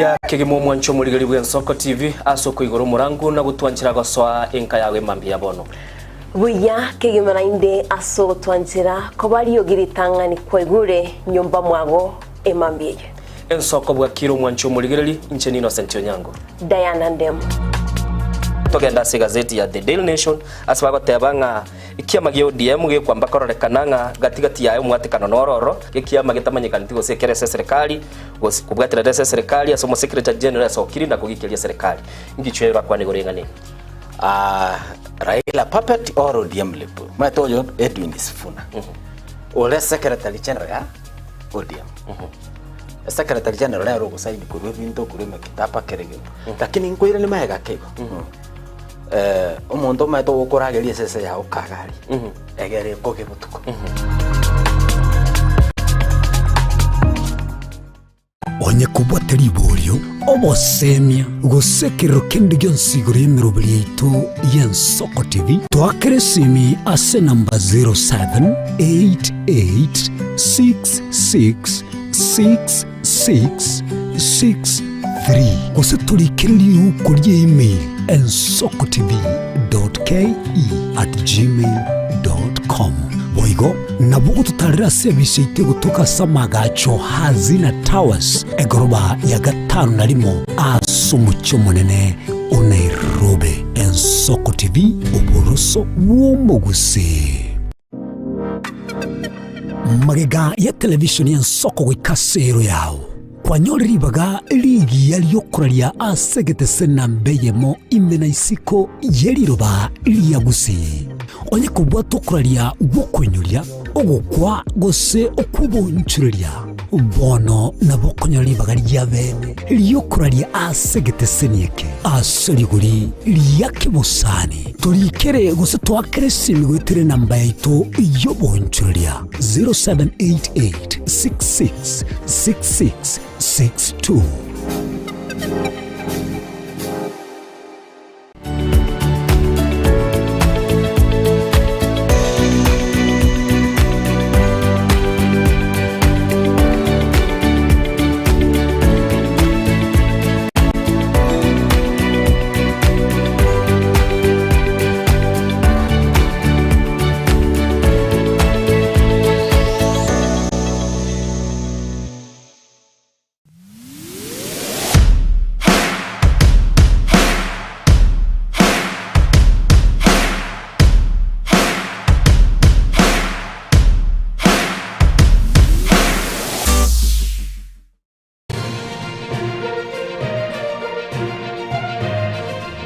Mbuya kegima omwancho omorigeri bw'Ensoko TV ase okoigora omorangu na gotwanchera gosoa enka yago emambia ya bono. Buya kegima naende ase ogotwanchera koba riogi ritang'ani kwaigure nyomba mwago emambia eye. Ensoko bwakire omwancho omorigereri, inche n'Innocent Onyango. Diana Ndemo. Togende ase egazeti ya The Daily Nation ase bagoteba ng'a ekiama gia ODM gekwamba kororekana ng'a gati gati yaye omwatekano noro oro, ekiama getamanyekaneti gose ekere ase eserekari gose kobwaterera ase eserekari ase omosekretary general esokiri na kogikeria eserekari. Inki chio bakwana igoro y'eng'ana eye? Ah, Raila puppet or ODM lip? Omanyete oyo Edwin Sifuna ore secretary general ya ODM. Secretary general nere ogosaini korwa ebinto korwa emekitaba kere egento. Lakini nkoiranie magega ake igo. Eh, omonto omanyete ogokorageria esese yago kagari egere ekoge botuko. Onye kobwate riborio, obosemia, gose ekerero kende gionsi igoro y'emeroberi yaito y'Ensoko TV, toakere esimi ase enamba 0788666663 gose torikere riuko rie email ensokotv.ke@gmail.com. Boigo nabo ogototarera ase ebise yaito egotoka ase amagacho Hazina Towers, egoroba ya gatano na rimo ase omochie omonene o Nairobi. Ensoko TV, oboroso bw'omogusii. Magega ya television y'ensoko goika ase ero yao, kwanyore ribaga rigiya riokoraria ase egetese namba eyemo ime na isiko ye riroba ria Gusii. Onye kobwata okoraria gw'okoinyoria, ogokwa gose okw'oboonchoreria, bono nabo okonyora ribaga ria bene ri'okoraria ase egeteseni eke ase rigori ria kebosani. Torikere gose toakere esimi goetera enamba yaito y'oboonchoreria 0788 66 66 62.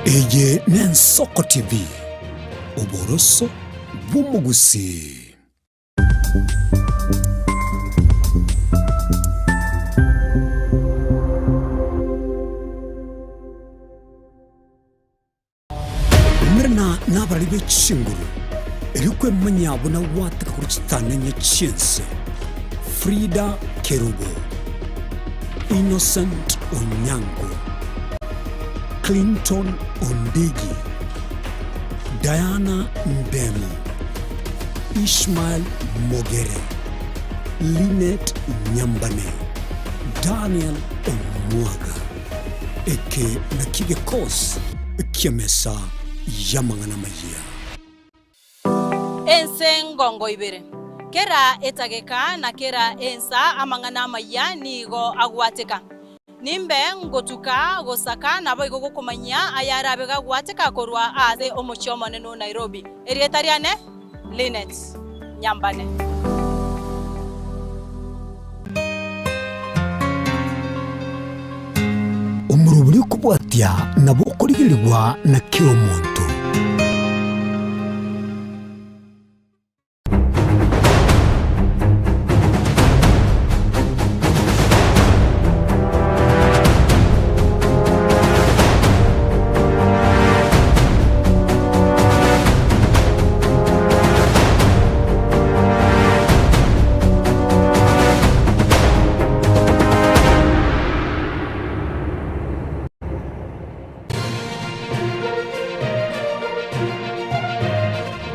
Eye n'Ensoko TV, oboroso bw'omogusii. Umerana nabarari be chinguru, erio kwemanya buna gwateka korwa chitanenye chi'ense. Frida Kerubo, Innocent Onyango, Clinton Ondigi, Diana Ndemo, Ishmael Mogere, Linet Nyambane, Daniel Omwaga. Eke nakio gekosi ki'emesa y'amang'ana amayia. Ense ngongo ibere. Kera etageka na kera ensa amang'ana amayia nigo agwateka. Nimbe ngotuka gosaka naboigo gokomanyia ayarabe gagwateka korwa aase omochie omonene o Nairobi. Erieta riane Linet Nyambane. Omorobori okobwatia nabo okorigerigwa na kera omonto.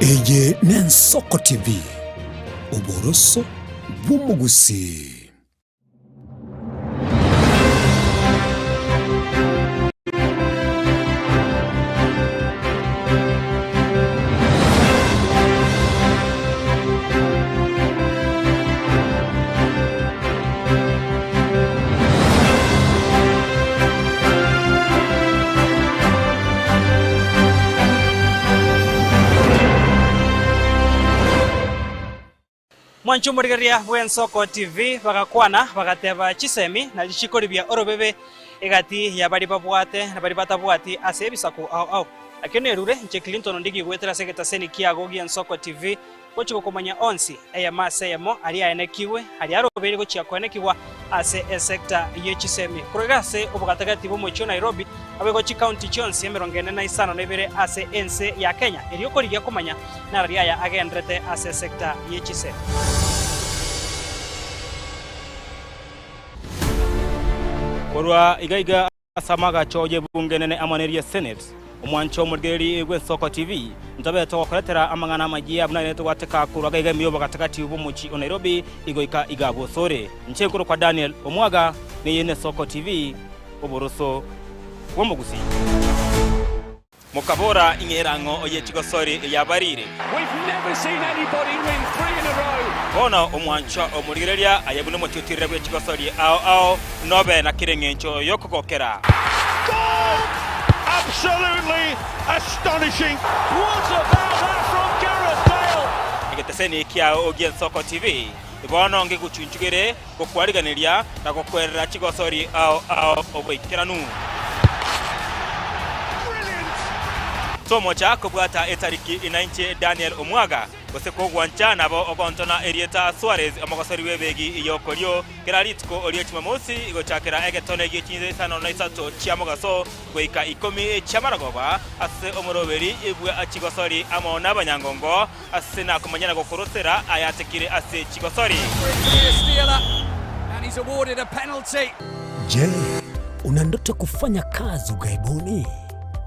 Eye n'Ensoko TV, oboroso bw'omogusii. Mwanche omorigereria bw'Ensoko TV bagakwana, bagateba chisemi nachi chikoribia orobebe egati ya baria babwate na baria batabwati ase ebisaku ao ao. Nakio nerure inche Clinton Ondigi goetera ase egetaseni kiago gi'Ensoko TV gochia gokomanya onsi eyemo ase eyemo aria aenekigwe aria arobeire gochia koenekigwa ase esecta ye chisemi korwa iga ase obogatagati bw'omochie o Nairobi naboigo chikaunti chionsi 45 ase ense ya Kenya erio korigia komanya narari aya agenderete ase esecta ye chisemi. Korwa iga iga ase amagacho y'ebunge enene amo neria Senate, omwancho omorigereria bw'Ensoko TV, ntobe togokoretera amang'ana amayia buna ere togwateka korwa iga iga ime y'obogatagati bw'omochie o Nairobi igoika iga bw'osore. Inche nkorokwa Daniel Omwaga, neye n'Esoko TV, oboroso bw'omogusii. Mokabora, Ing'era ang'o oye chigosori eyabarire? Bono omwanchwa omorigereria aye buna omotiutirire bwe chigosori ao ao, nobe na kera engencho y'okogokera. Egeteseni kiao gi'Ensoko TV bono ngegochunchugere gokwariganeria na gokwerera chigosori ao ao oboikeranu. Tomocha kobwata etariki inainche Daniel Omwaga, gose kogwancha nabo ogontona erieta Suarez omogosori bw'ebegi y'okorio kera rituko rie Jumamosi gochakera egetone gie chinsa isano na isato chia mogaso goika ikomi chi'amarogoba ase omoroberi bwa chigosori amo nabanyangongo Ase nakomanya na gokorosera ayatekire ase chigosori. Je, una ndoto kufanya kazi ughaibuni?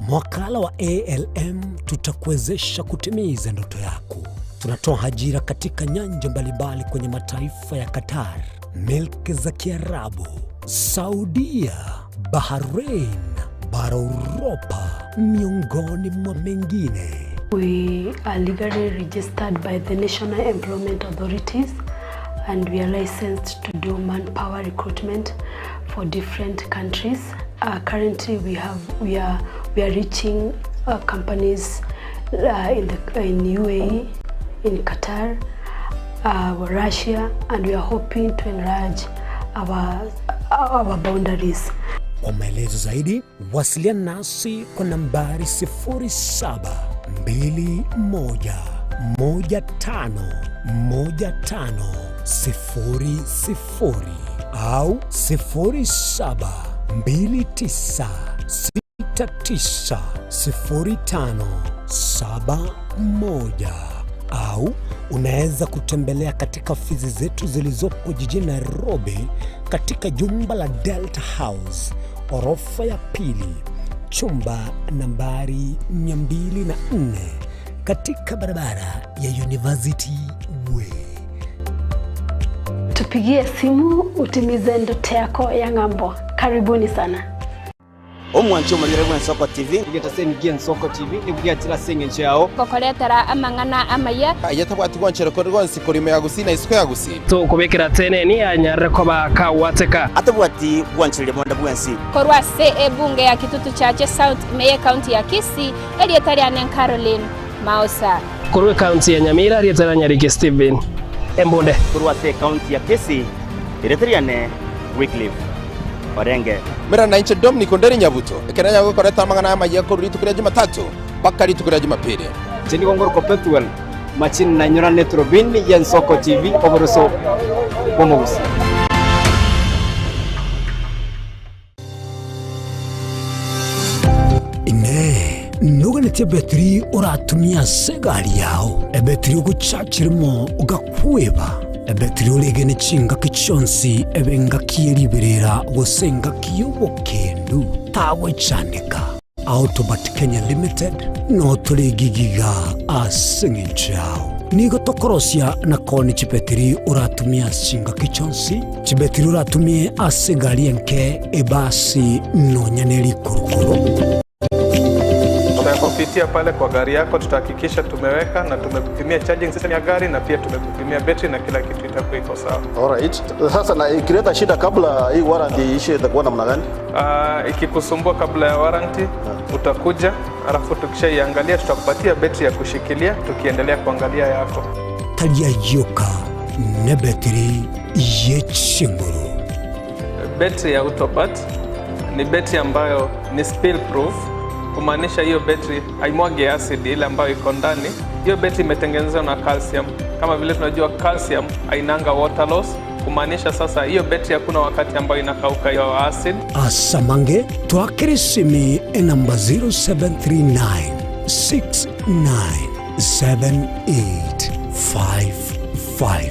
Mwakala wa ALM tutakuwezesha kutimiza ndoto yako. Tunatoa ajira katika nyanja mbalimbali kwenye mataifa ya Qatar, milki za Kiarabu, Saudia, Bahrain, bara Uropa, miongoni mwa mengine. We are legally registered by the National Employment Authorities and we are licensed to do manpower recruitment for different countries. Currently we have we are we are reaching companies in the in UAE, in Qatar, Russia and we are hoping to enlarge our our boundaries. Kwa maelezo zaidi wasiliana nasi kwa nambari 0721151500 au 0729690571 au unaweza kutembelea katika ofisi zetu zilizopo jijini Nairobi katika jumba la Delta House orofa ya pili chumba nambari 204 katika barabara ya University Way. Tupigie simu utimize ndoto yako ya ng'ambo. Karibuni sana. Omwanche omorere bw'Ensoko TV. Egetaseni gi'Ensoko TV nigo giachire ase engencho yao. Gokoretera amang'ana amaya. Aye tabwati gwanchera kore gwonsi korwa ime ya Gusii na isiko ya Gusii. Tokobekera teneni anyarire koba kagwateka. Atabwati gwanchereria bonde bwensi. Korwa ase ebunge ya Kitutu Chache South ime y'ecounty ya Kisii, erieta riane Caroline Maosa. Korwa ecounty ya Nyamira, erieta ria Nyariki Stephen Embunde. Korwa ase ecounty ya Kisii, erieta riane Wycliffe Orenge. Mera nainche Dominic Onderi Nyabuto, ekero nanyare gokoreta amang'ana amayia korwa rituko ria Jumatatu mpaka rituko ria Jumapili. Inche nigo ngorokwa Pethuel Machini nainyora neturubini y'Ensoko TV oboroso bw'omogusii. Inee! Noganetie ebetiri oratumie ase egari yao, ebetiri ogochachirimo ogakweba, ebetiri oregene chingaki chionsi ebe engaki ye riberera gose engaki y'obokendu? Tagwechandeka. Autobat Kenya Limited notore gigiga ase eng'encho yao. Nigo tokorosia na koonia chibetiri oratumie ase chingaki chionsi, chibetiri oratumie ase egari enke, ebasi, nonya ne rikurukuru. Tutakupitia pale kwa gari yako, tutahakikisha tumeweka na tumekupimia charging system ya gari na pia tumekupimia betri na kila kitu itakuwa iko sawa. Alright. Sasa na ikileta shida kabla hii warranty iishe itakuwa namna gani? Ikikusumbua kabla ya warranty utakuja, alafu tukishaiangalia tutakupatia betri ya kushikilia tukiendelea kuangalia yako. Tari ayio oka, Nebetiri ye chinguru. Betri ya Autobat ni betri ambayo ni spill proof, kumaanisha hiyo betri haimwagi acid ile ambayo iko ndani. Hiyo betri imetengenezwa na calcium. Kama vile tunajua calcium hainanga water loss, kumaanisha sasa hiyo betri hakuna wakati ambayo inakauka hiyo acid. Asamange twakere esimi enamba 0739 697855.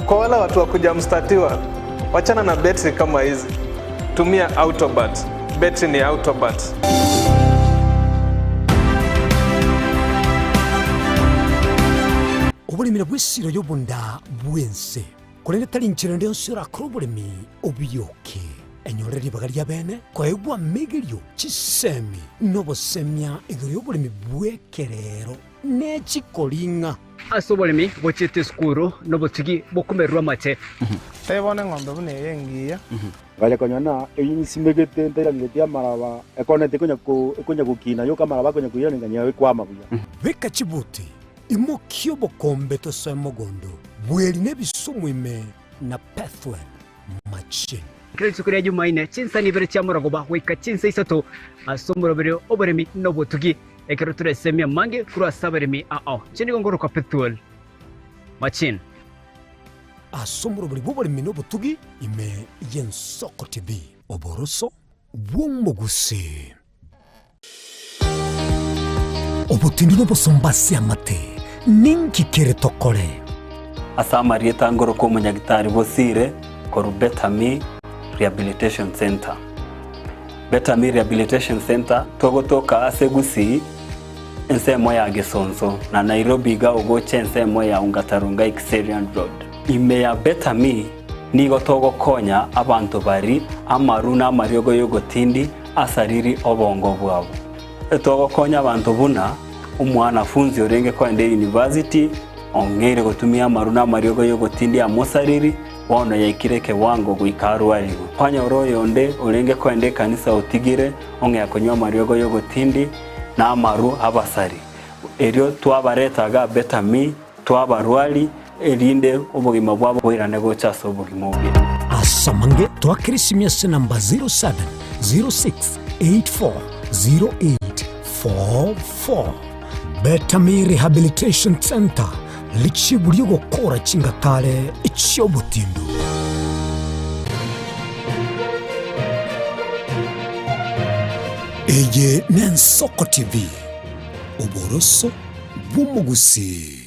Kwa wale watu wa kujamstatiwa, wachana na betri kama hizi, tumia Autobat. Betri ni Autobat. Oboremire bw'esiro y'obonda bw'ense, korende tari nchera ende yonsi orakore oboremi obioke. Enyore ribaga ri'abeene koegwa amegerio, chisemi, na obosemia igoro y'oboremi bw'ekerero ne chikoring'a. Ase oboremi bochiete esukuru nobotugi bokomererwa amache. Taibono eng'ombe buna eye engiya. Ngacha konyora ng'a eyio nsimegete ntairaneretie amaraba, ekoneti ekonya ko ekonya gokina yoka amaraba akonya koiraneria ng'a ekwama buya. Beka chibuti, imokia obokombe tosoe mogondo, bweri nebisumu ime na Pethuel machine. Kera rituko ria Jumaine, chinsa ibere chia morogoba goika chinsa isato, ase omoroberi oboremi na obotugi, ekero toresemie amange korwa ase abaremi ao. Inche nigo ngorokwa Pethuel Machine. Ase omoroberi bw'oboremi na obotugi ime y'Ensoko TV. Oboroso bw'omogusii. Obotindi nobosomba ase amate, ninki kere tokore? Ase amarieta ngorokwa omonyagitari Bosire korwa Better Me Rehabilitation Centre. Better Me Rehabilitation Centre togotoka ase Gusii ensemo ya Gesonso na Nairobi iga ogocha ensemo ya Ongata Rongai Kiserian Road. Ime ya Better Me nigo togokonya abanto bari amaru na amariogo yogotindi asariri obongo bwabo. Togokonya abanto buna omwanafunzi orenge koenda eyunivasiti ong'eire gotumia amaru na amariogo y'ogotindia amosariri, bono yaikire ekewango goika arwarigwe. Kwanyora oyonde orenge koenda ekanisa otigire ong'ea konywa amariogo y'ogotindi na amaru abasari. Erio twabareta iga Betami, twabarwari, erinde obogima bwabo boirane gocha ase obogima obuya. Asamange twakere esimi ase namba 0706840844. Betami Rehabilitation Centre, richibu ri'ogokora chingatare chi'obotindu. Eye n'Ensoko TV, oboroso bw'omogusii.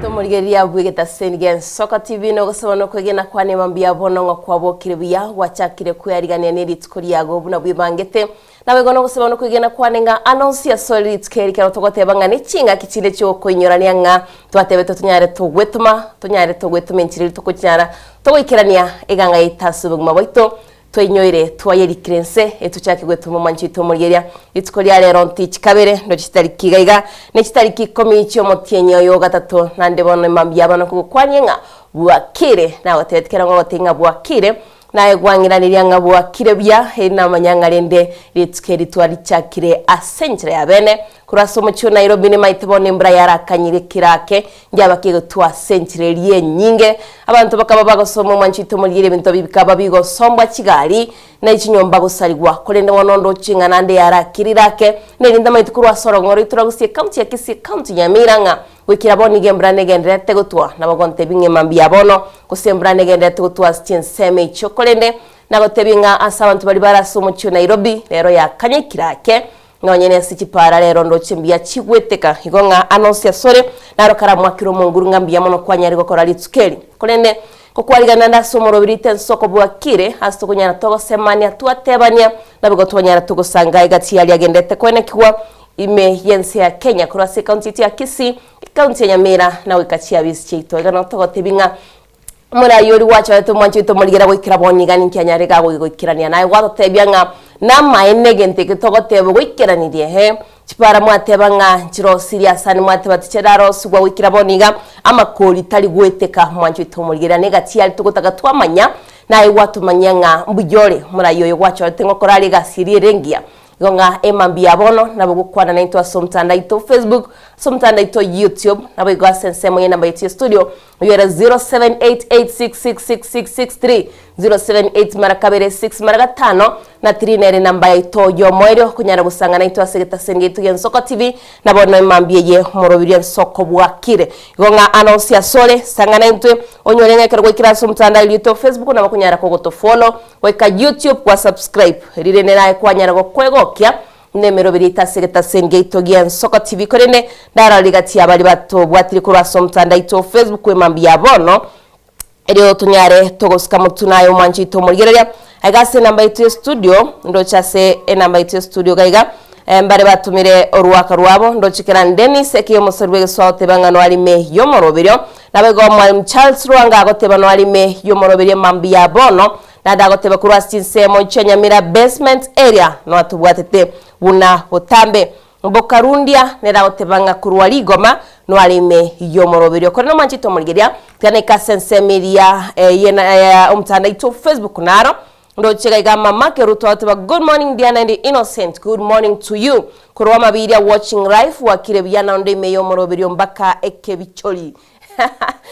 Tomorigereria bw'egetaseni gia Ensoko TV nogosaba nokwegena kwane mambia bono ng'a kwabokire buya gwachakire kwearigania nerituko riago buna bwebangete. Naboigo nogosaba nokwegena kwane ng'a ande onsi asore rituko eri ekero togoteba ng'a nechingaki chinde chiokoinyorania ng'a twatebete tonyare togwetoma, tonyare togwetoma enchera eria tokochinyara togoikerania eganga yaito ase obogima bwaito, twainyoire twayerikire inse etochake gwetoma omwancho oito omorieria. Rituko ria rero ntichi kabere ndoche chitariki iga iga, ne chitariki ikomi chi'omotienyi oyo o gatato, naende bono mambia abana nkogokwanie ng'a bwakire, nagotebeti kera ng'ogotebia ng'a bwakire, Naye gwang'iraneria ng'a bwakire buya, eri namanya ng'a rende rituko eri twarichakire ase enchera ya bene. Korwa ase omochie o Nairobi nimaete bono embura yarakanyire kera ake, ndiaba kegotwa ase enchera eria enyinge. Abanto bakaba bagosoma omwancho oito omorigereria ebinto bikaba bigosombwa chigari na chinyomba gosarigwa. Korende bono ndoche ng'a naende yarakirire ake, nerinde amaete korwa ase orong'o roito rwa Gusii Ecounty ya Kisii Ecounty Nyamira ng'a Goikera bono nigo embura negendererete gotwa, nabo gontebia ng'a mambia bono, gose embura negendererete gotwa ase chinsemo echio. Korende nagotebie ng'a ase abanto baria bare ase omochie o Nairobi, rero yakanyekire ake, nonye nase chipaara rero ndoche mbuya chigweteka. Igo ng'a ande onsi asore, naro karamwakere omonguru ng'a mbuya mono kwanyare gokora rituko eri. Korende ngokwarigana nde ase omoroberi tensa okobwakire, ase tokonyara togosemania twatebania, naboigo twanyara togosanga egati yaria agenderete koenekigwa Ime y'ense ya Kenya korwa ase ekaunti yaito ya Kisii, ekaunti ya Nyamira na goika chiabisi chiaito. Iga nabo togotebia ng'a omoraia oria gwachorete omwancho oito omorigera goikera bono iga ninki anyare iga goikerania naye gwatotebia ng'a Namaene egento eke togoteba ogoikeranirie, ehe, chipara mwateba ng'a nchirosirie asande mwateba tichirarosigwa goikera bono iga, amakori tari goeteka mwanche oito omorigereria na egati yare togotaka twamanya, naye gwatomanyia ng'a mbuya ore omorai oyo gwachorete ng'a okore are egasi eria ere engiya. Igo ng'a emambia ya bono nabo gokwana naintwe ase omotandao oito Facebook, ase omotandao oito YouTube, naboigo ase ensemo y'enamba yaito ya studio Oyio ere 0788666663, 078 mara kabere 6 mara gatano na 3 nere enamba yaito y'omoerio okonyara gosanga naintwe ase egetaseni giaito gia Ensoko TV na bono emambia eye omoroberio Ensoko bwakire. Igo ng'a anonsi asore, sanga naintwe onyore ng'a ekero gwaikire ase omotandao oito Facebook nabo okonyara kogotofollow, goika YouTube gwa subscribe rire naye kwanyara gokwegokia Nemeroberi yaito ase egetaseni giaito gi'Ensoko TV korende ndarore rigati ya baria batobwatire korwa ase omotandao oito o Facebook emambia ya bono erio tonyare togosuka motwe naye omwanchi oito omorigereria aiga ase enamba yaito ya studio ndoche ase enamba yaito ya studio iga iga eh, mbare batumire oruaka rwabo ndoche kera Dennis ekiya omosori bw'egesu agoteba ng'a noarime y'omoroberio nabo igo Mwalimu Charles Rwanga agoteba noarime y'omoroberio emambia ya bono Naende agoteba korwa ase chinsemo chia Nyamira basement area noatobwatete buna botambe. Bokarundia nere agoteba ng'a korwa rigoma noare ime y'omoroberio. Korende omwanchete omorigeria, tiga naike ase ensemo eria eye omotandao oito Facebook naro ndoche iga iga mama Keruto agoteba good morning Diana and Innocent good morning to you korwa amabiria watching live bwakire buya naende ime y'omoroberio mpaka ekebichori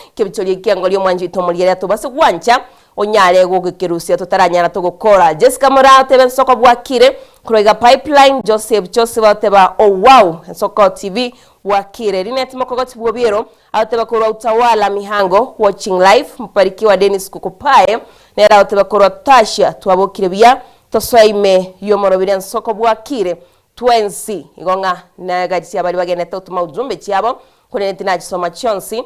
ekebichori ekiango ri'omwanchete omorigeria tobase gwancha Onyare gogekerusia totaranyara togokora. Jessica Moraa oteba ensoko bwakire korwa iga Pipeline, Joseph Joseph agoteba oh wow Ensoko TV bwakire. Linet Mokogoti bwobiero agoteba korwa Utawala Mihango watching live. Mbarikiwa Dennis Kukupae nere agoteba korwa Tasha twabokire buya tosoe ime yomorobiri Ensoko bwakire twensi. Igo ng'a negari chiabaria bagenete gotoma ujumbe chiabo korende tinachisoma chionsi.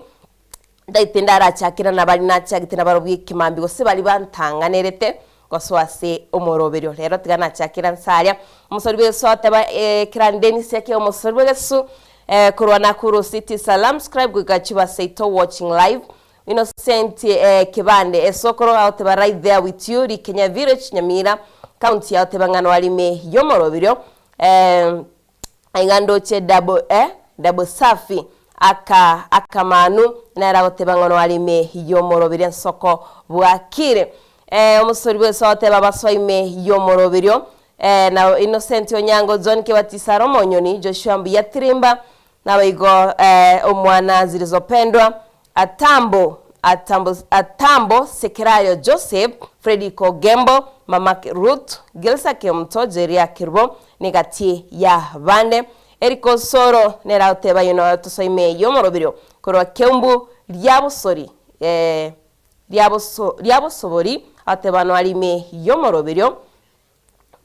Ntaete ndarachakera na baria nachagete nabarobwo ekemambia, gose baria bantang'anerete gosoa ase omoroberio. Rero tiga nachakera nse aria. Omosori bw'egesu agoteba ekero Dennis eke omosori bw'egesu korwa Nakuru City Salam scribe goika Chibaseito watching live. Innocent Kibande esokoro agoteba right there with you Rikenya Village Nyamira County agoteba ng'a noarime y'omoroberio. Aiga ndoche double eh, double safi aka akamanu nere agoteba ng'a noare ime y'omoroberio ensoko bwakire. Eh, omosori bw'ense agoteba basoa ime y'omoroberio eh, na Innocent Onyango, John Kebatisa are omonyoni, Joshua Mbuya Tirimba, naboigo eh, omwana Zilizopendwa, Atambo, Atambo, Atambo Sekerayo Joseph, Fredrick Ogembo, Mama Ruth, Gilsa Kemunto, Jeria Kerubo, negati y'abande. Eric Osoro nere agoteba aye noyo tosoa ime y'omoroberio korwa Keumbu Riabosori, eh, Riaboso, Riabosobori, agoteba noare ime y'omoroberio.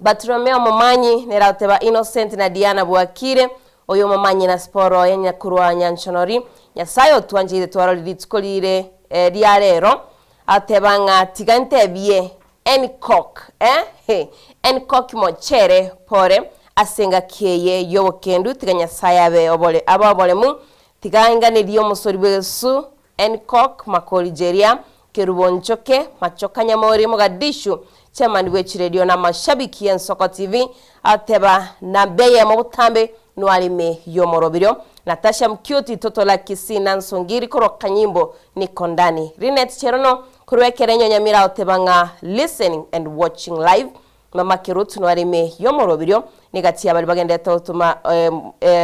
Bartolomeo omomanyi, nere agoteba Innocent na Diana bwakire, oyo omomanyi na siporo oye nyakorwa Nyanchonori, Nyasaye otwancheire twarore rituko rire ria rero, agoteba ng'a tiga ntebie Encock eh he Encock mochere pore ase engaki eye y'obokendu tiga Nyasaye abe obore abe oboremu, tiga ainganerie omosori bw'egesu Encock Makori Jeria Kerubo Nchoke, Machoka Nyamori Mogadishu, Chairman bwe chiredio na amashabiki y'Ensoko TV, ateba namba eyemo botambe noare ime y'omoroberio. Natasha Mkyuti Toto la Kisii Nanso Ngiri korwa Kanyimbo Niko Ndani. Linet Cherono korwa Ekerenyo Nyamira oteba ng'a listening and watching live. Mama Kerut noare ime y'omoroberio negati y'abaria bagenderete gotoma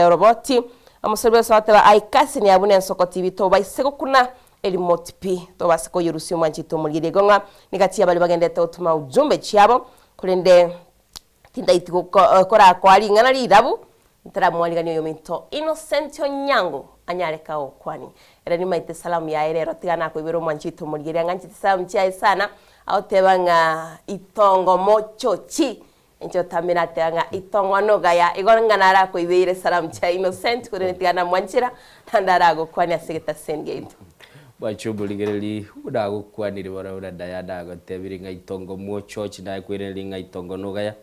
oroboti. Omosori bw'ense oteba aye cousin abwo n'Ensoko TV tobaise gokuna Erimote pi, tobase koyerusia omwanchete omorigereria igo ng'a negati y'abaria bagenderete gotoma ujumbe chiabo, korende tindaiti korakoa ring'ana rirabu, ntaramwarigania oyominto Innocent Onyango anyare kagokwani. Ere nimaete salamu yaye rero tiga nakoibera omwanchete omorigereria ng'a nchete salamu chiaye sana, agoteba ng'a itongo mochochi Inche otambe nateba ng'a itong'wa nogaya, igo ng'a narakoibeire esalamu chia Innocent, korende tiga namwanchera, naende aragokwania ase egetaseni giaito. Bwanche omorigereria buna agokwanire bono buna Diana agotebire ng'a itongo mwochochi naye kwerereria ng'a itongo nogaya,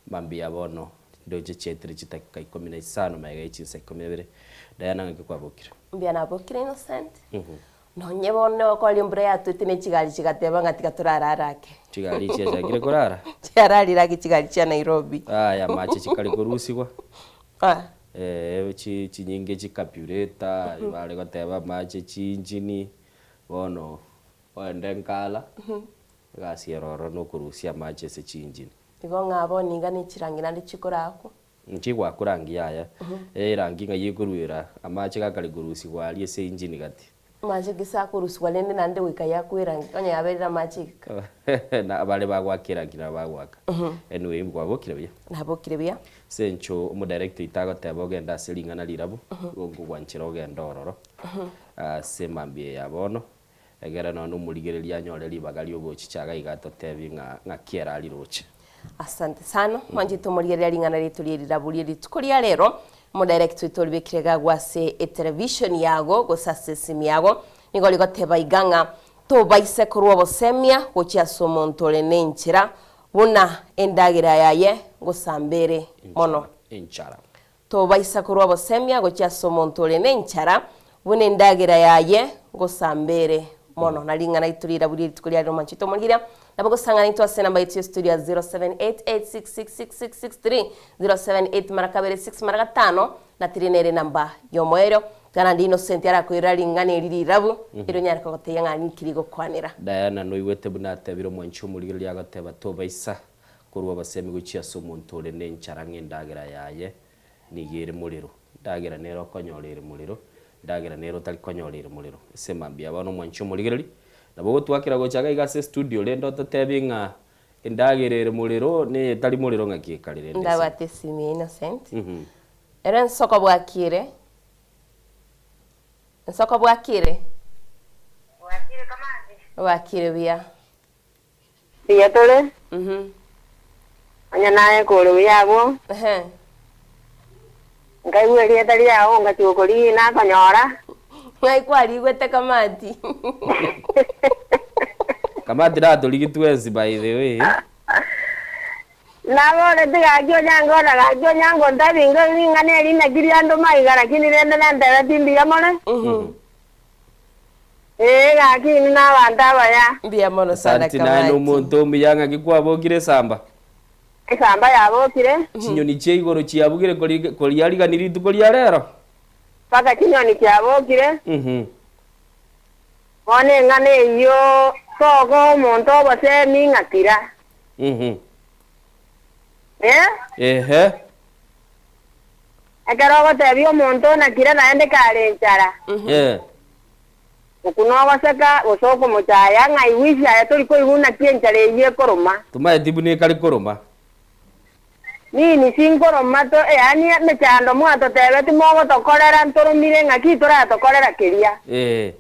mambia bono ndoche chiaetire chidakika ikomi na isano magega ye chinsa ikomi na ibere. Diana ng'aki kwabokire? Mbuya nabokire Innocent. Nonye bono okore embura yatwete ne chigari chigateba ng'a tiga torarare ake. Chigari chiachakire korara? Chiararire ake chigari chia Nairobi. Aya amache chikare korusigwa. Ah. Eh, chi chinyinge chikapureta, bare goteba amache chiinjini, bono oende nkala, egasi ere ororo nokorusia amache ase chiinjini. Igo ng'a bono iga ne chirangi naende chikorakwa. Nchigwakwa rangi yaya, erangi ng'ai ekoruera amache gakare korusigwa aria ase engine gati. Amache gese akorusigwa rende naende goika yakwa erangi, onye yaberire amache iga. Na baria bagoaka erangi nabo bagoaka. Anyway, kwabokire buya? Nabokire buya. Ase encho omodirector oito agoteba ogende ase ring'ana rirabu, igo nkogwanchera ogende ororo, ase mambia eye ya bono, Egere nonya nomorigereria anyore ribaga ri'ogochicha iga iga atotebi ng'a ng'aki ere ariroche. Asante sana mwanchete omorigereria ring'ana rietu rie rirabu rie rituko ria rero. Omodirect oito oribekire iga ase etelevision yago gose ase esimi yago nigo rigoteba iga ng'a tobaise korwa obosemia gochia ase omonto ore nenchera buna endagera yaye ngosamba ere mono. Enchara. Tobaisa korwa obosemia gochia ase omonto ore nenchara, buna endagera yaye ngosamba ere mono. Na ring'ana rito rirabu rie rituko ria rero mwanchete omorigereria, nabo gosang'ana intwe ase enamba yaito ya studio ya 0788666663, 078 mara kabere 6 mara gatano, na tiri nere enamba y'omoerio. Iga naende Innocent arakoirera ring'ana eri rirabu, erio onyare kogotebia ng'a ninki rigokwanera. Diana noigwete buna atebire omwanchi omorigereria agoteba tobaisa Korwa obosemi gochia ase omonto ore nenchara ng'a endagera yaye nigo ere morero. Endagera nere okonyora ere morero, endagera nere otari konyora ere morero. Ase mambia bono omwanchi omorigereri, nabo ogotwakera gocha iga iga ase estudio rende ototebi ng'a endagera ere morero na eyetari morero ng'aki ekare rende ase. Ndabwate esimi ya Innocent. Ere nsoko bwakire. Nsoko bwakire. Bwakire kamati. Bwakire buya. Mbuya tore, onye naye kore buya abwo. Nkaigwa erieta riao, ngachia gokorigia nakonyora. Ng'ai kwarigwete Kamati? Kamati natorigi twensi by the way. Naboreti gaki onyango na gaki onyango ntabinge ring'ana eri naki riandoma iga lakini rende nantebeti mbuya more. Ee, gaki inwe nabanto abaya. Mbuya mono sana Asanti naye Kamati. nomonto omuya ng'aki kwabokire esamba. Esamba yabokire. Chinyoni chia igoro chiabugire kori koriarigani rituko ria rero. Mpaka chinyoni chiabokire. Bono eng'ana eyio tokoa omonto obosemi ng'a tira. Eh? Ehe. Ekero ogotebia omonto onakire naende kare enchara, Eh. okwo nogoseka gose okomochaya, ng'a I wish aye tori koigwa naki enchara eyio ekoroma. Tomaeti buna ekare koroma. Nini sinkoroma to yaani emechando mwatotebeti mogotokorera ntoromire ng'aki toratokorera keria. Eh.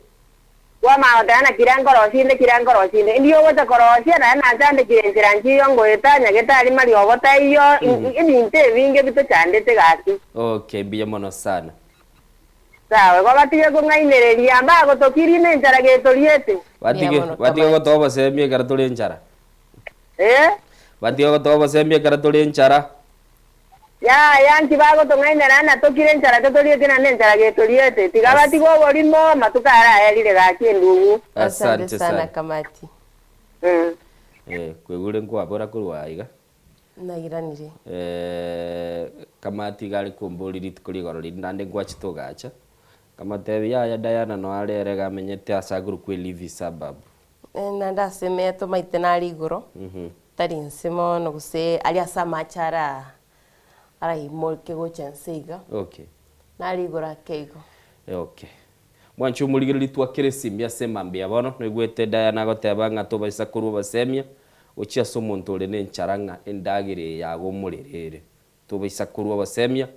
Kwamanya goteba naki ira nkorosia inde kira nkorosia inde. Indio ogocha korosia naende nanchandekire enchera nchiyo ngoeta nyagetari mariogo taiyo ebinto ebinge bitochandete gaki. Okay mbuya mono sana. Sawa igo batige kong'ainereria mbagotokirie nenchara getoriete. Batige batige gotoa obosemia ekero tore enchara. Eh? Batige gotoa obosemia ekero tore enchara. Yaya, nki bagotong'ainera ng'a tokire enchara totorieti naende enchara getoriete? Tiga batige oborimo, amatuko araerire gaki endugu. Asante sana Kamati. Eh, kwegure nkwabora korwa aiga. Nairanire. Eh, Kamati iga are komboria rituko rigoro riria naende nkwachete ogacha. Nkamotebia yaya Diana noe are ere iga amenyete ase akorokwa Elivi suburb. Eh, naende ase emeeto maite nare igoro, tari inse mono gose aria ase amache ara araimoke gocha inse iga. Okay. Nare igoro ake igo. Okay. Mwanche omorigereria twakere esimi ase emambia bono, noigwete Diana agoteba ng'a tobaisa korwa obosemia gochia ase omonto ore nenchara ng'a endagera eye yago omorero ere. Tobaisa korua obosemia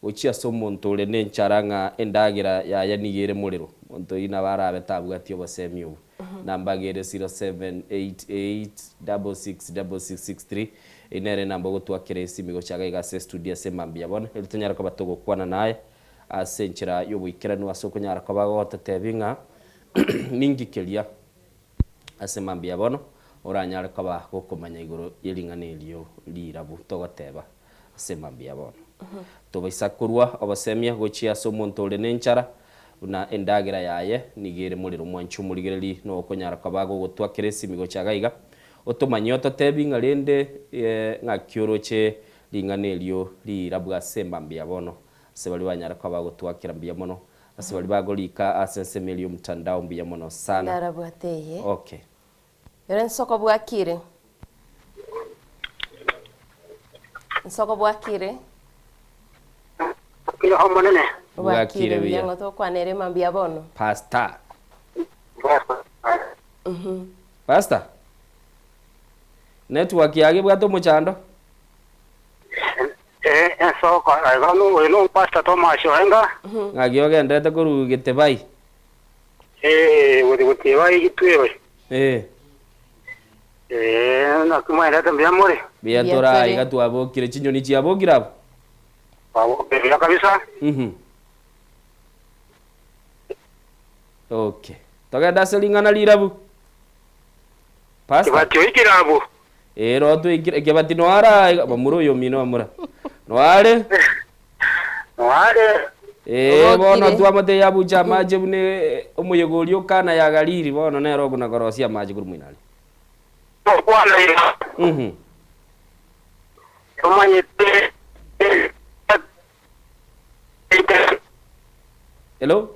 gochia ase omonto ore nenchara ng'a endagera yaye nigo ere morero. Omonto oyio nabo arabe tabwati obosemia obwo. Namba iga ere 0788666663 eyio nere enamba ogotwakera esimi gocha iga iga ase estudio ase mambia bono erio tonyare koba togokwana naye ase enchera y'oboikeranu ase okonyara koba gototebia ng'a ninki keria Ase mambia bono oranyare koba gokomanya igoro ye ring'ana erio rirabu togoteba ase mambia bono. Tobaisa korua obosemia gochia ase omonto ore nenchara, Buna endagera yaye nigo ere morero mwanche omorigereri na okonyara koba gogotwa kera esimi gocha iga iga, otomanye ototebi ng'a rende ng'aki oroche ring'ana erio rirabwe ase emambia bono. Ase baria banyara koba bagotwakera mbuya mono, ase baria bagorika ase ensemo eria y'omtandao mbuya mono sana. Ndarabwate eye. Okay. Ere nsoko bwakire. Nsoko bwakire. Bwakire Omonene. Bwakire buya. Ng'o tokwanere mambia bono. Pastor. Pastor. Network yage ebwate omochando. Eh, ensoko, iga oyo no Pastor Thomas Oenga. Ng'aki ogenderete korwa Gitebai? Eh, gochi gotiba igitwebe. Eh. Eh, naki mwaendete mbuya more? Mbuya tore aa iga twabokire, chinyoni chiabokire abwo? Twabokire buya kabisa. Mhm. Okay. Togende ase ring'ana rirabu. Pastor. Kebati oikire abwo. Ee, roho twaikire, ekebati noare aa iga, bamura oyo omino bamura. Noare? Noare. Ee, bono twamotebia abuche amache buna omoyega oria o Kana ya Galili, bono nere okona korosia amache korwa moino aria. Tokwana iga. Mhm. Tomanyete. Hello?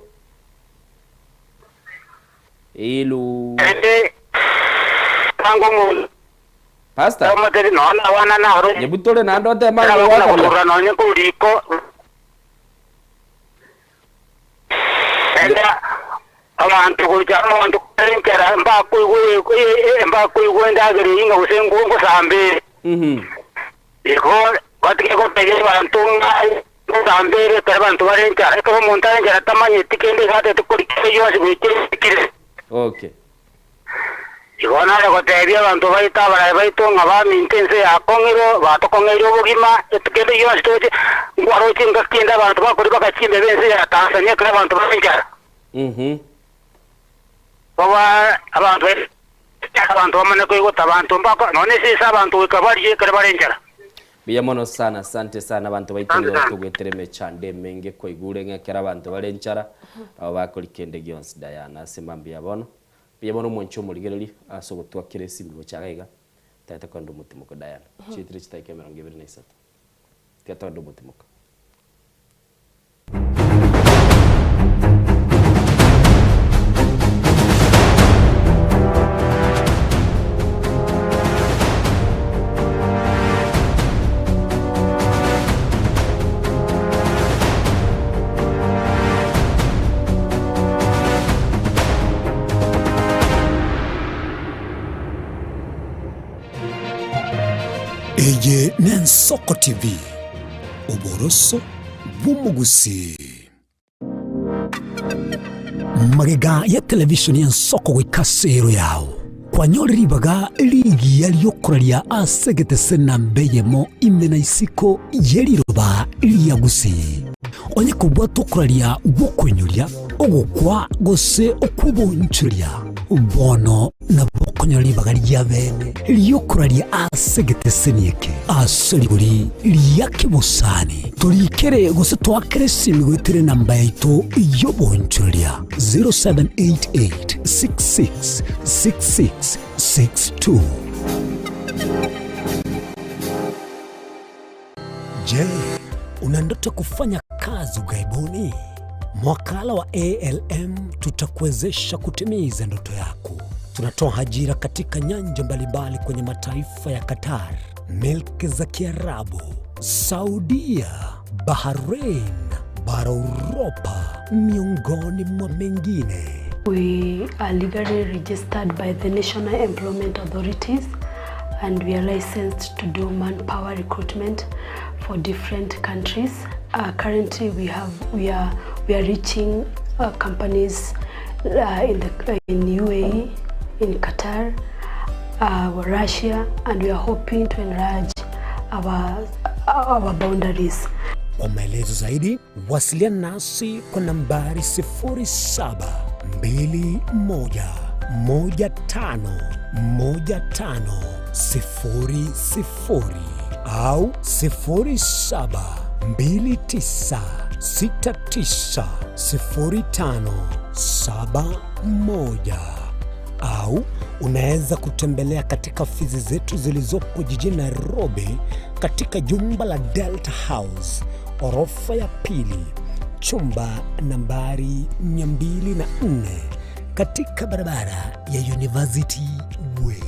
Hello? Tango omonto Pastor? Omotebie, Nonya nabana naro. Nyebutore naende oteme Ekero ang'e bakona goaka buya. goturura nonya korwa riko, naende abanto gocha abanto kare enchera mbakoigwa mbakoigwa endagera eyio ng'a gose ngosamba ere. Igo batige gotebia abanto ng'a ngosamba ere ekero abanto bare enchara. Ekero omonto are enchara tamanyeti kende iga atagete koria kende gionsi goika eikire. Okay. Igo nare gotebia abanto baito abaraai baito ng'a baminto ense yakong'irwe, batokong'eirie obogima, kende gionsi toche, nkwaroche engaki ende abanto bakoria bagachia embebe ense ya Tanzania ekero abanto bare enchara. Boba abanto abanto bamanye koigota abanto mbako nonya esese abanto goika barie ekero bare enchara. Mbuya mono sana asante sana abanto baito nigo togwetera emechando emenge kwaigure ng'a ekero abanto bare enchara nabo bakoria kende gionsi Diana ase mambia bono mbuya mono omwanchi omorigereria ase ogotwakera esimi gocha iga iga tagete kogenda omotimoka Diana chietire chidakika emerongo ebere na isato tiga togende omotimoka. Eye n'Ensoko TV, oboroso bw'omogusii. Magega ya televisheni y'Ensoko goika ase ero yao, kwanyore ribaga rigiya ri'okoraria ase egetese namba eyemo ime na isiko ye riroba ria Gusii. Onye kobwata okoraria gw'okoinyoria, ogokwa gose okw'obonchoria, bono nabo okonyora ribaga ria bene ri'okoraria ase egeteseni eke ase rigori ria kebosani. Torikere gose toakere esimi goetera enamba yaito y'obonchoreria 0788 66 66 62. Je, una ndoto ya kufanya kazi ughaibuni? Mwakala wa ALM tutakuwezesha kutimiza ndoto yako. Tunatoa ajira katika nyanja mbalimbali kwenye mataifa ya Qatar, milki za Kiarabu, Saudia, Bahrain, bara Uropa, miongoni mwa mengine. We are legally registered by the National Employment Authorities and we are licensed to do manpower recruitment for different countries. Uh, currently we have we are we are reaching uh, companies uh, in the in UAE, in Qatar, uh, Russia and we are hoping to enlarge our our boundaries. Kwa maelezo zaidi wasiliana nasi kwa nambari 0721151500 au 690571 au unaweza kutembelea katika ofisi zetu zilizopo jijini Nairobi katika jumba la Delta House orofa ya pili chumba nambari 204 katika barabara ya University Way.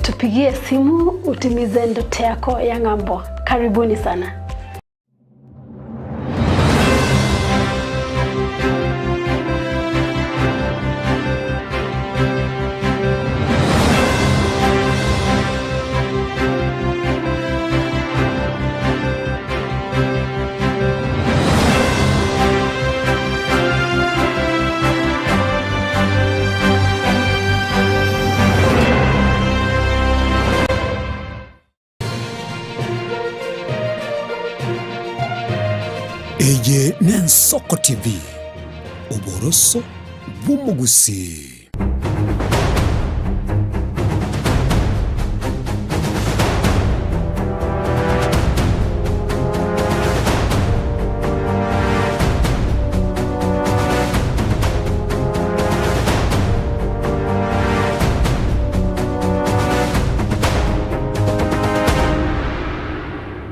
Tupigie simu utimize ndoto yako ya ng'ambo. Karibuni sana. Eye n'Ensoko TV, oboroso bw'omogusii.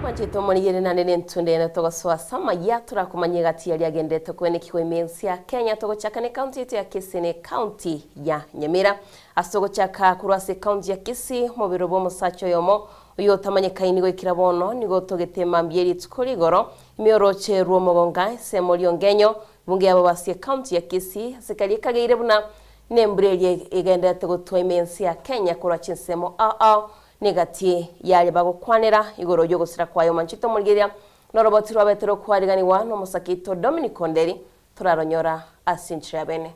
Mwanchete omorigere naende nentunde ene togosoa ase amaya torakomanya egati yaria agenderete koenekigwa ime ense ya Kenya togochaka ne county yaito ya Kisii ne county ya Nyamira. Ase togochaka korwa ase ecounty ya Kisii omobere bwa omosacha oyomo oyo otamanyekaini goikera bono nigo otogete mambia rituko rigoro ime oroche rwa omogonga ensemo riongenyo bunge yabo basie county ya Kisii ase karia ekageire buna nembura eria egenderete gotwa ime ense ya Kenya korwa chinsemo ao ao Negati y'aria bagokwanera igoro y'ogosira kwaye omanchete omorigereria noroboti rwabete rokwariganigwa nomosake oito Dominic Onderi toraronyora ase enchera ya bene.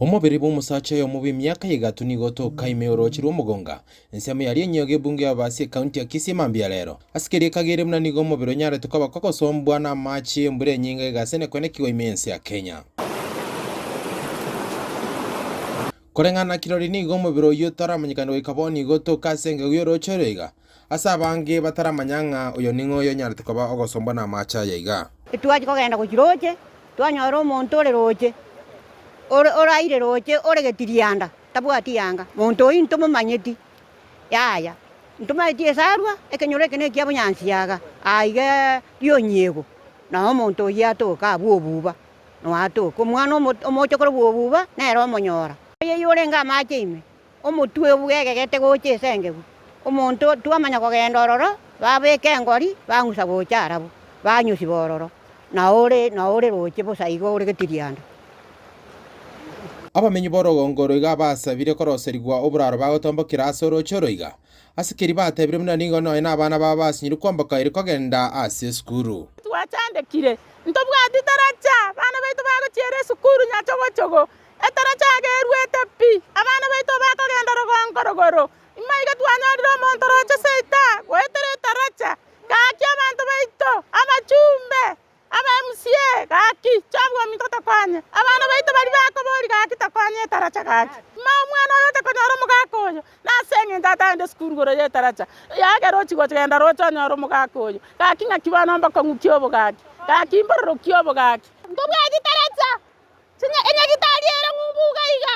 Omobere bw'omosacha oyomo bw'emiaka egato nigo otoka ime y'orooche rw'omogonga, ensemo yaria enyiogo ebunge y'ababasi ekaunti ya Kisii mambia rero. Ase keria ekagere buna nigo omobere onyarete koba kogosombwa namache y'embura enyinge egasenekwa nekigwa ime y'ense ya Kenya. Koreng'ana na kirori nigo omobere oyio otaramanyekana goika bono igo otoka ase engegu y'orooche oro iga, ase abange bataramanya ng'a oyo ning'o oyonyarete koba ogosombwa namache aya iga. Etwachia kogenda gochia roche, twanyora omonto ore roche, ore oraire roche ore getirianda, tabwati yanga. Monto oyio ntomomanyeti, yaya. Ntomaeti esarwa, ekenyoro eke nekia bonyansi iga, aiga rionyiego, nao omonto oyio atoka abwo obuba, nao atoka. Omwana omo omochokoro bwa obuba nere omonyora. Oyio orenge amache ime, omotwe bwegegete gocha ase engegu, omonto twamanya kogenda ororo, babeka engori, bang'usa gocha arabwo, banyosiba ororo, nao ore nao ore roche bosa igo ore getirianda. Abamenyi b'orogongo oro iga basabire koroserigwa oboraro bagotombokera ase orooche oro iga, ase keria batebire buna nigo nonya nabana babo basinyirwe kwamboka erio kogenda ase esukuru. Twachandekire, ntobwati taracha, abana baito bagochiera esukuru nyachogochogo, etaracha agerwete pi, abana baito bakogenda rogongo rogoro. Imaiga twanyorire omonto roche seita goetera etaracha, gaki abanto baito, abachumbe, Aba MCA gaki chobwa ominto tokonye abana baito baria bakobori gaki tokonye etaracha gaki. Ma omwana oyo ocha konyora omogaka oyo nase eng'encho atagende esukuru igoro ya etaracha yagera ochia gocha genda roche onyore omogaka oyo gaki ng'aki bono mbokong'u ki obo gaki gaki mbororo ki obo gaki. Ntobwati taracha chinya enyagitari ere ng'umbu iga iga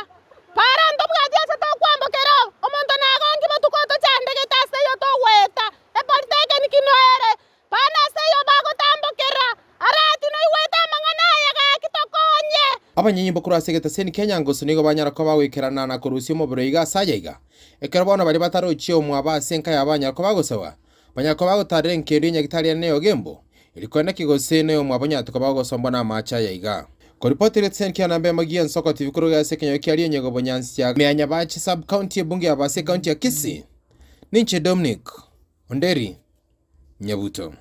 para ntobwati ase tokwambokera omonto nagonki botuko otochandegete ase eyio togoeta epolitechnic noere Bono ase ayio bagotambokera, arati noigwete amang'ana aya, gaki tokonye. Abanyanyimbo korwa ase egetaseni kia Nyangusu nigo banyara koba bagoikerana na korusia omobere oiga ase aya iga. Ekero bono baria batarochie omwabo ase enka yabo banyara koba bagosawa, banyara koba bagotarera enkendu y'enyagitari ere neyogembo, erio koenda ki gose noyomwabo onyarete koba ogosombwa namache aya iga. Koripoti egetaseni kia namba emo gi'ensoko TV korwa ase ekenyoro kia Rienyogo Bonyansi ime ya Nyabache Sub-county ebunge y'Abasi ecounty ya Kisii, ninche Dominic Onderi. Nyabuto.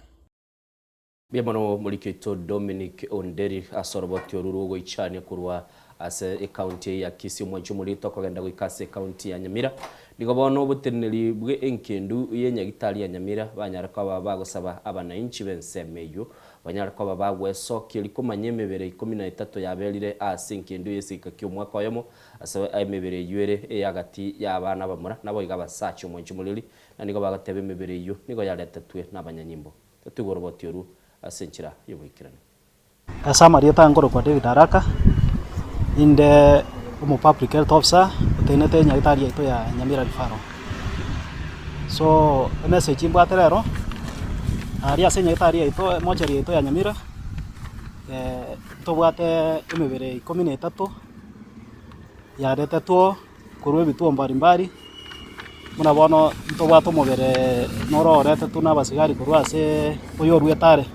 Mbuya mono moriki oito Dominic Onderi ase oroboti oru rw'ogoichania korwa ase ecounty eye ya Kisii omwanchi omorito okogenda goika ase ecounty ya Nyamira. Nigo bono oboteneneri bwe enkendu ye nyagitari ya Nyamira banyare koba bagosaba abanainchi b'ensemo eyio banyare koba bagwesokia erio komanya emebere ikomi na etato yaberire ase enkendu y'eseika ki'omwaka oyomo ase emebere eyio ere ey'agati y'abana abamura naboigo abasacha omwanchi omoreri Na nigo bagateba emebere eyio nigo yaretetwe nabanyanyimbo. Totigwe oroboti orwo ase enchera y'oboikeranu. Ase amarieta nkorokwa David Araka, inde omo public health officer otenenete nyagetari yaito ya Nyamira Referral. So emessage mbwate rero, aria ase nyagetari yaito emochari yaito ya Nyamira, ntobwate emebere ikomi na etato yaretetwe korwa ebituo mbari mbari, buna bono ntobwate omobere noro oretetwe na abasigari korwa ase oyoruete are,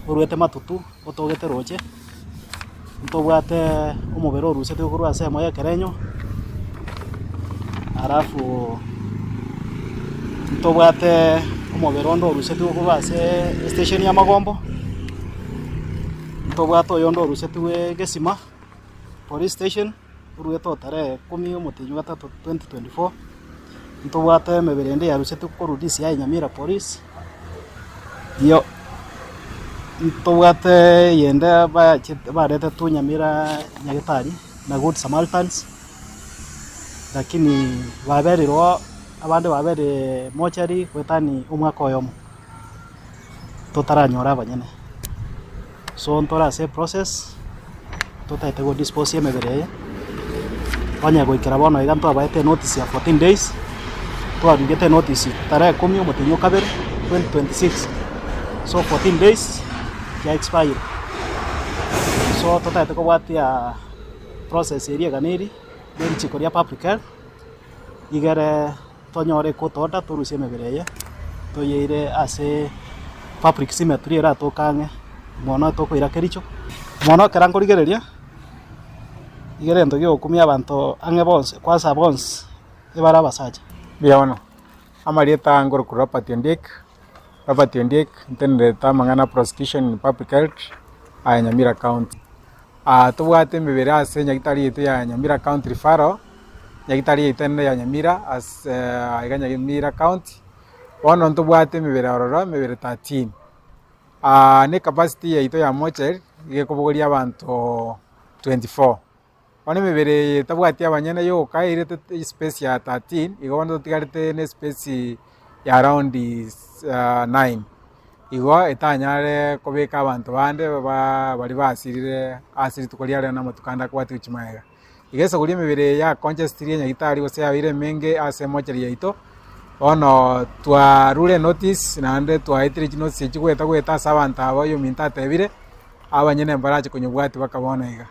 oruete matutu otogete roche, ntobwate omobere orusetwe korwa ase emo ya ekerenyo, alafu ntobwate omobere onde orusetwe korwa ase estation ya magombo, ntobwate oyonde orusetwe gesima police station. Oruete o tarehe ikomi omotienyi o gatato 2024, ntobwate emebere ende yarusetwe korwa DCI Nyamira Police, iyo ntobwate eyende bachete baretetwe Nyamira Nyagetari na Good Samaritans, lakini baberirwe oo abande baberire mochari goetania omwaka oyomo, totaranyora abanyene. So ntore ase eprocess, totagete go dispose emebere eye, onye goikera bono iga ntwabaete enotice ya 14 days, twarigete enotice tarehe ikomi omotienyi o kabere 2026, so 14 days ya expire. So totagete kobwatia process eria eganeiri na erichiko ria public health, igere tonyore ecourt order torusie emebere eye, toyeire ase public cemetery eratoke ang'e, mono tokoira kericho. Mono ekero nkorigereria, iga egento giogokumia abanto ang'e bonsi kwansa bonsi ebare abasacha. Mbuya mono. Amarieta aya nkorokwa Robert Ondiek, Robert Ondiek ntenerete amang'ana prosecution in public health aya Nyamira county. Tobwate emebere ase nyagetari yaito ya Nyamira county referral, Nyagetari yaito enene ya Nyamira ase aiga Nyamira county, bono ntobwate emebere ororo emebere 13. Na ecapacity yaito ya mortuary nigo ekobogoria abanto 24. Bono emebere eye etabwati abanyene yoka eirete espace ya 13, igo bono totigarete na espace ya around 9. Igo etanyare kobeka abanto bande baria basirire ase rituko ria rero na amatuko ande akobwatia gochia magega. Iga esauri emebere eye yacongestirwe nyagetari gose yabeire emenge ase emochari yaito, bono twarure enotice naende twaetire chinotice echi goeta goeta ase abanto aba oyominto atebire, abanyene mbarache konyobwatia baka bono iga.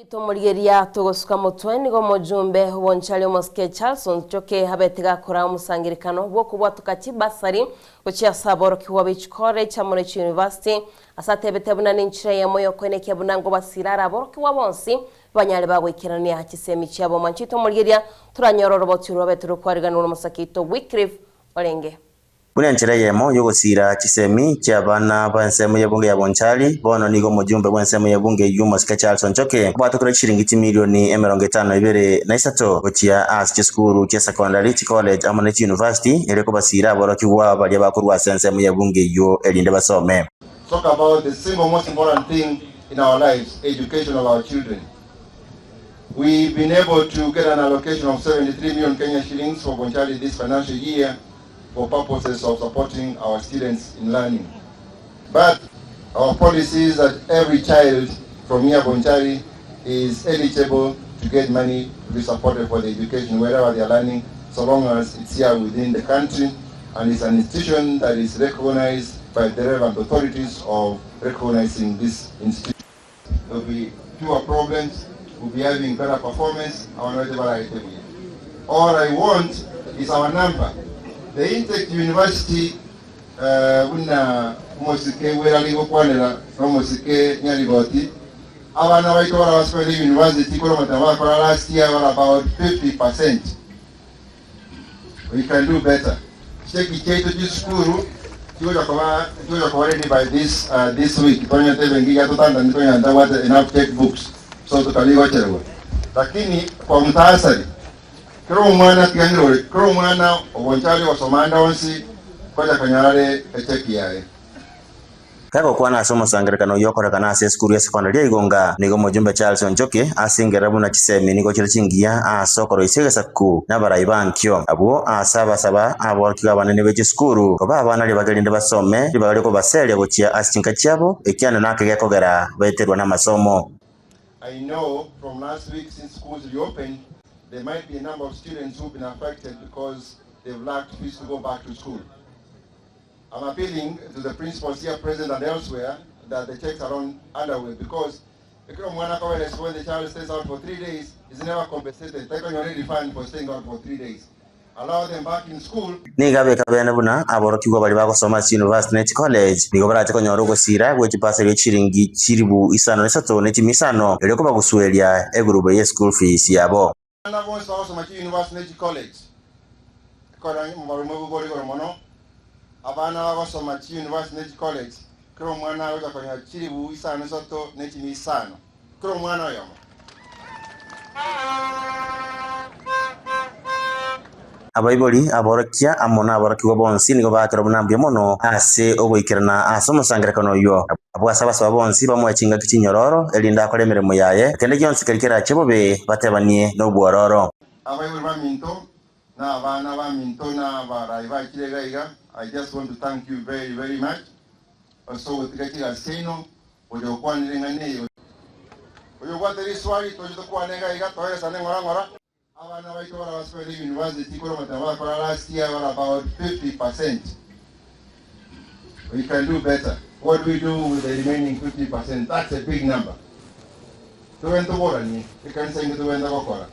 Tomorigeria togosuka motwe nigo omojumbe obonchari omosike Charles Onchoke abete gakora omosangerekano bw'okobwatoka chibasari gochia ase aborokigwa be chikorechi amo ne chiuniversity ase atebete buna nenchera eyemo yokoenekia buna ngobasira are aborokigwa bonsi banyare bagoikerania chisemi chiabo. Mwanchi tomorigeria toranyore oroboti rwabete rokwariganwa nomosake oito Wycliffe Orenge. Buna enchera eyemo y'ogosiira chisemi chi'abana b'ensemo y'ebunge ya Bonchari, bono nigo omojumbe bw'ensemo y'ebunge eyio omosike Charles Onchoke abwatokire chishilingi chimilioni emerongo etano na ibere na isato gochia ase chisukuru chia secondary, chicollege amo ne chiuniversity erio kobasiira aborokigwa baria bakorwa ase ensemo y'ebunge eyio erinde basome. Talk about the single most important thing in our lives, education of our children. We've been able to get an allocation of 73 million Kenya shillings for Bonchari this financial year for purposes of supporting our students in learning. But our policy is that every child from here Bonchari is eligible to get money to be supported for the education wherever they are learning, so long as it's here within the country and it's an institution that is recognized by the relevant authorities of recognizing this institution. There will be fewer problems, we'll be having better performance, our All I want is our number. The intake university buna omosike bwerari gokwanera na omosike Nyarigoti, abana baito bara basomire university kore omonto bakora last year bara about 50%. We can do better. Cheki chiaito chisukuru chigocha koba chigocha koba ready by this this week tonyete ebenki iga totantani tonyara ntabwate enough check books so totarigocherwa. Lakini kwa muhtasari kera omwana tiga ng'irore kera omwana obonchari ogosoma ande onsi konya konyora are echeki yaye. Gagokwana ase omosangererekano oyio okorekana ase esukuru ya sekondari ya Igonga, nigo omojumbe Charles Onchoke asengerera buna chisemi nigo chire chingiya ase okoroisia egesaku na abarai ba nkio. Abwo ase abasaba aborokigwa abanene be chisukuru koba abana ribaga erinde basome ribaga riokobaseria gochia ase chinka chiabo, ekiane nake gekogera baeterwe namasomo. I know from last week since schools reopened, there might be a number of students who've been affected because they've lacked fees to go back to school. I'm appealing to the principals here present and elsewhere that the checks are on underway because when the child stays out for three days, is never compensated. Take on your refund for staying out for three days. Allow them back in school. Nigo abeka bene buna aborokigwa baria bagosoma ase chiyunivasiti ne chicollege nigo barache konyora ogosira gwe chibasari gie chiringi chilibu isano na isato ne chimia isano erio kobagusueria egurube ye school fees yabo. Abana bonsi bagosoma chiyunivasiti ne chicollege, ekero omoremo obo bore igoro mono, abana bagosoma chiyunivasiti ne chicollege, kera omwana agocha konyora chilibu isano na isato ne chimia isano, kera omwana oyomo. Abaibori, aborokia, amo naborokigwa bonsi nigo baakerwa buna mbuya mono ase ogoikerana ase omosangererekano oyio. Abwo ase abasaba bonsi bamoe chingaki chinyororo, erinde akore emeremo yaye, kende gionsi keria kerache bobe, batebanie nobwororo. Abaibori baminto, na abana baminto, na abarai bachire iga iga, I just want to thank you very very much ase ogotiga chigasi chiaino gocha gokwanera eng'ana eye. Oyobwate riswali toche tokwane iga iga toeresane ng'ora ng'ora. Abana baito baria basomete university korwa amatemo bakora last year bare about 50 percent. We can do better. What do we do with the remaining 50 percent? That's a big number. Togende toboranie, ekanisa inki togende gokora,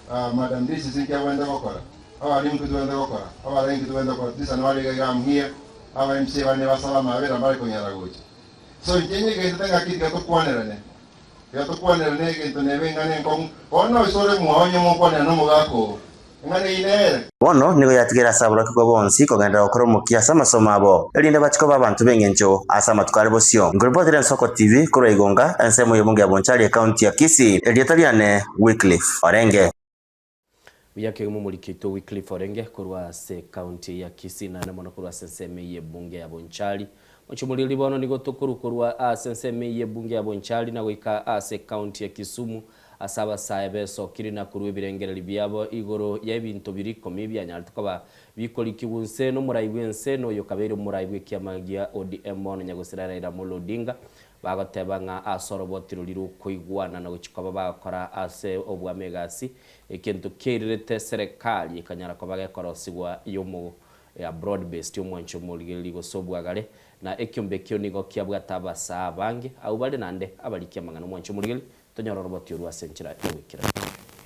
uh, Madam DCC inki agwente gokora, abarimu inki togende gokora, abarai inki togende gokora, this and what iga I'm here, aba MCA bande basaba amabera mbare konyara gocha. So inche nyegentete ng'aki tiga tokwanerane, Tiga tokwanerane egento nebe eng'ana enkong'u. Bono ase ore mwao onye mokwanera nomogaka oo, eng'ana eyio nere. Bono nigo yatigaire ase aborokigwa bonsi kogenderera gokora omokia ase amasomo abo, erinde bachie koba abanto b'engencho ase amatuko are bosio. Nkoripotera Ensoko TV korwa Igonga, ensemo y'ebunge ya Bonchari, ekaunti ya Kisii. Erieta riane Wycliffe Orenge. Buya kegima omoriki oito Wycliffe Orenge korwa ase ekaunti ya Kisii naende mono korwa ase ensemo eye y'ebunge ya Bonchari. Mochumoriri bono nigo tokorwa korwa ase ensemo eye y'ebunge ya Bonchari na goika ase ekaunti ya Kisumu ase abasae besokire na korwa ebirengererio biabo igoro ya ebinto biria ikomi bianyarete koba bikorikigwa inse nomorai bw'ense na oyo okabeire omorai bw'ekiama gia ODM bono Nyagosira Raila Amolo Odinga Bagoteba ng'a ase oroboti roria rw'okoigwana na gochia koba bagokora ase obwamo egasi, ekento kiairerete eserekari ekanyara koba gekorosigwa y'omo ya broad based omwancho omorigereria gose obwagare, na ekiombe ekio nigo kiabwate abasaa abange abwo bare naende abariki amang'ana omwancho omorigereria tonyore oroboti orwo ase enchera y'ogoikerana.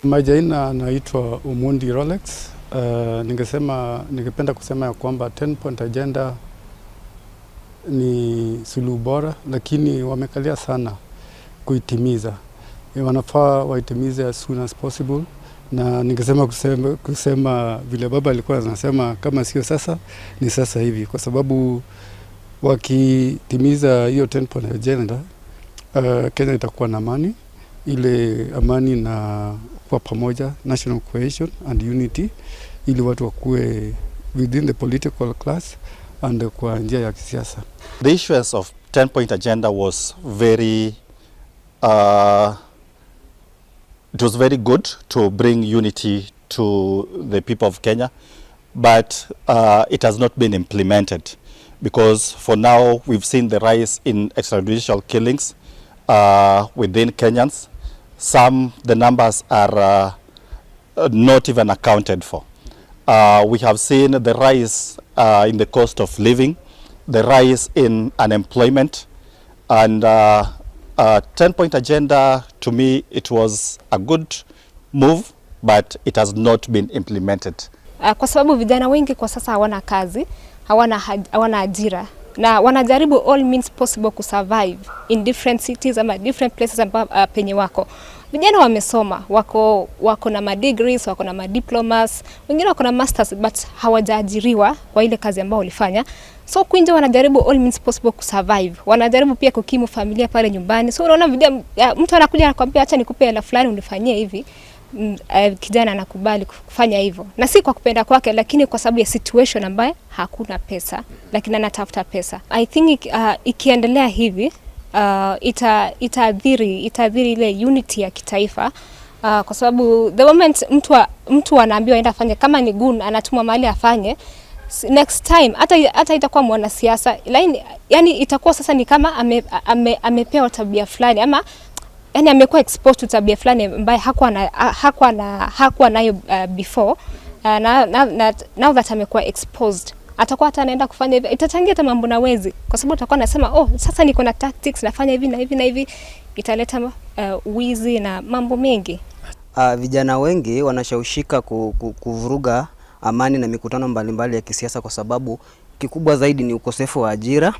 Majaina naitwa Omondi Rolex. Uh, ningesema ningependa kusema ya kwamba 10 point agenda ni suluhu bora, lakini wamekalia sana kuitimiza. Wanafaa waitimize as soon as possible, na ningesema kusema, kusema vile baba alikuwa anasema kama sio sasa ni sasa hivi, kwa sababu wakitimiza hiyo 10 point agenda uh, Kenya itakuwa na amani ile amani na kuwa pamoja, national cohesion and unity, ili watu wakuwe within the political class and kwa njia ya kisiasa. The issuance of 10 point agenda was very it was very good to bring unity to the people of Kenya, but it has not been implemented because for now we've seen the rise in extrajudicial killings within Kenyans. Some, the numbers are not even accounted for. We have seen the rise in the cost of living, the rise in unemployment, and 10-point agenda, to me, it was a good move, but it has not been implemented. Kwa sababu vijana wengi kwa sasa hawana kazi, hawana, hawana ajira na wanajaribu all means possible kusurvive in different cities ama different places amba, penye wako. Vijana wamesoma, wako, wako na madegrees, wako na madiplomas, wengine wako na masters but hawajaajiriwa kwa ile kazi ambayo walifanya. So kwinje wanajaribu all means possible kusurvive. Wanajaribu pia kukimu familia pale nyumbani. So unaona vijana, mtu anakuja anakuambia acha nikupe hela fulani unifanyie hivi. Kijana anakubali kufanya hivyo, na si kwa kupenda kwake, lakini kwa sababu ya situation ambaye hakuna pesa, lakini anatafuta pesa. I think ikiendelea hivi itaathiri ile unity ya kitaifa kwa sababu the moment mtu anaambiwa aenda afanye, kama ni gun anatumwa mahali afanye, next time hata itakuwa mwanasiasa, lakini yani itakuwa sasa ni kama amepewa tabia fulani ama yani amekuwa exposed to tabia fulani ambayo hakuwa nayo before. Na now that amekuwa exposed, atakuwa hata anaenda kufanya hivi, itachangia hata mambo na wezi, kwa sababu atakuwa anasema, "Oh, sasa niko na tactics, nafanya hivi na hivi na hivi." Italeta wizi na mambo mengi. Vijana wengi wanashawishika kuvuruga amani na mikutano mbalimbali ya kisiasa kwa sababu kikubwa zaidi ni ukosefu wa ajira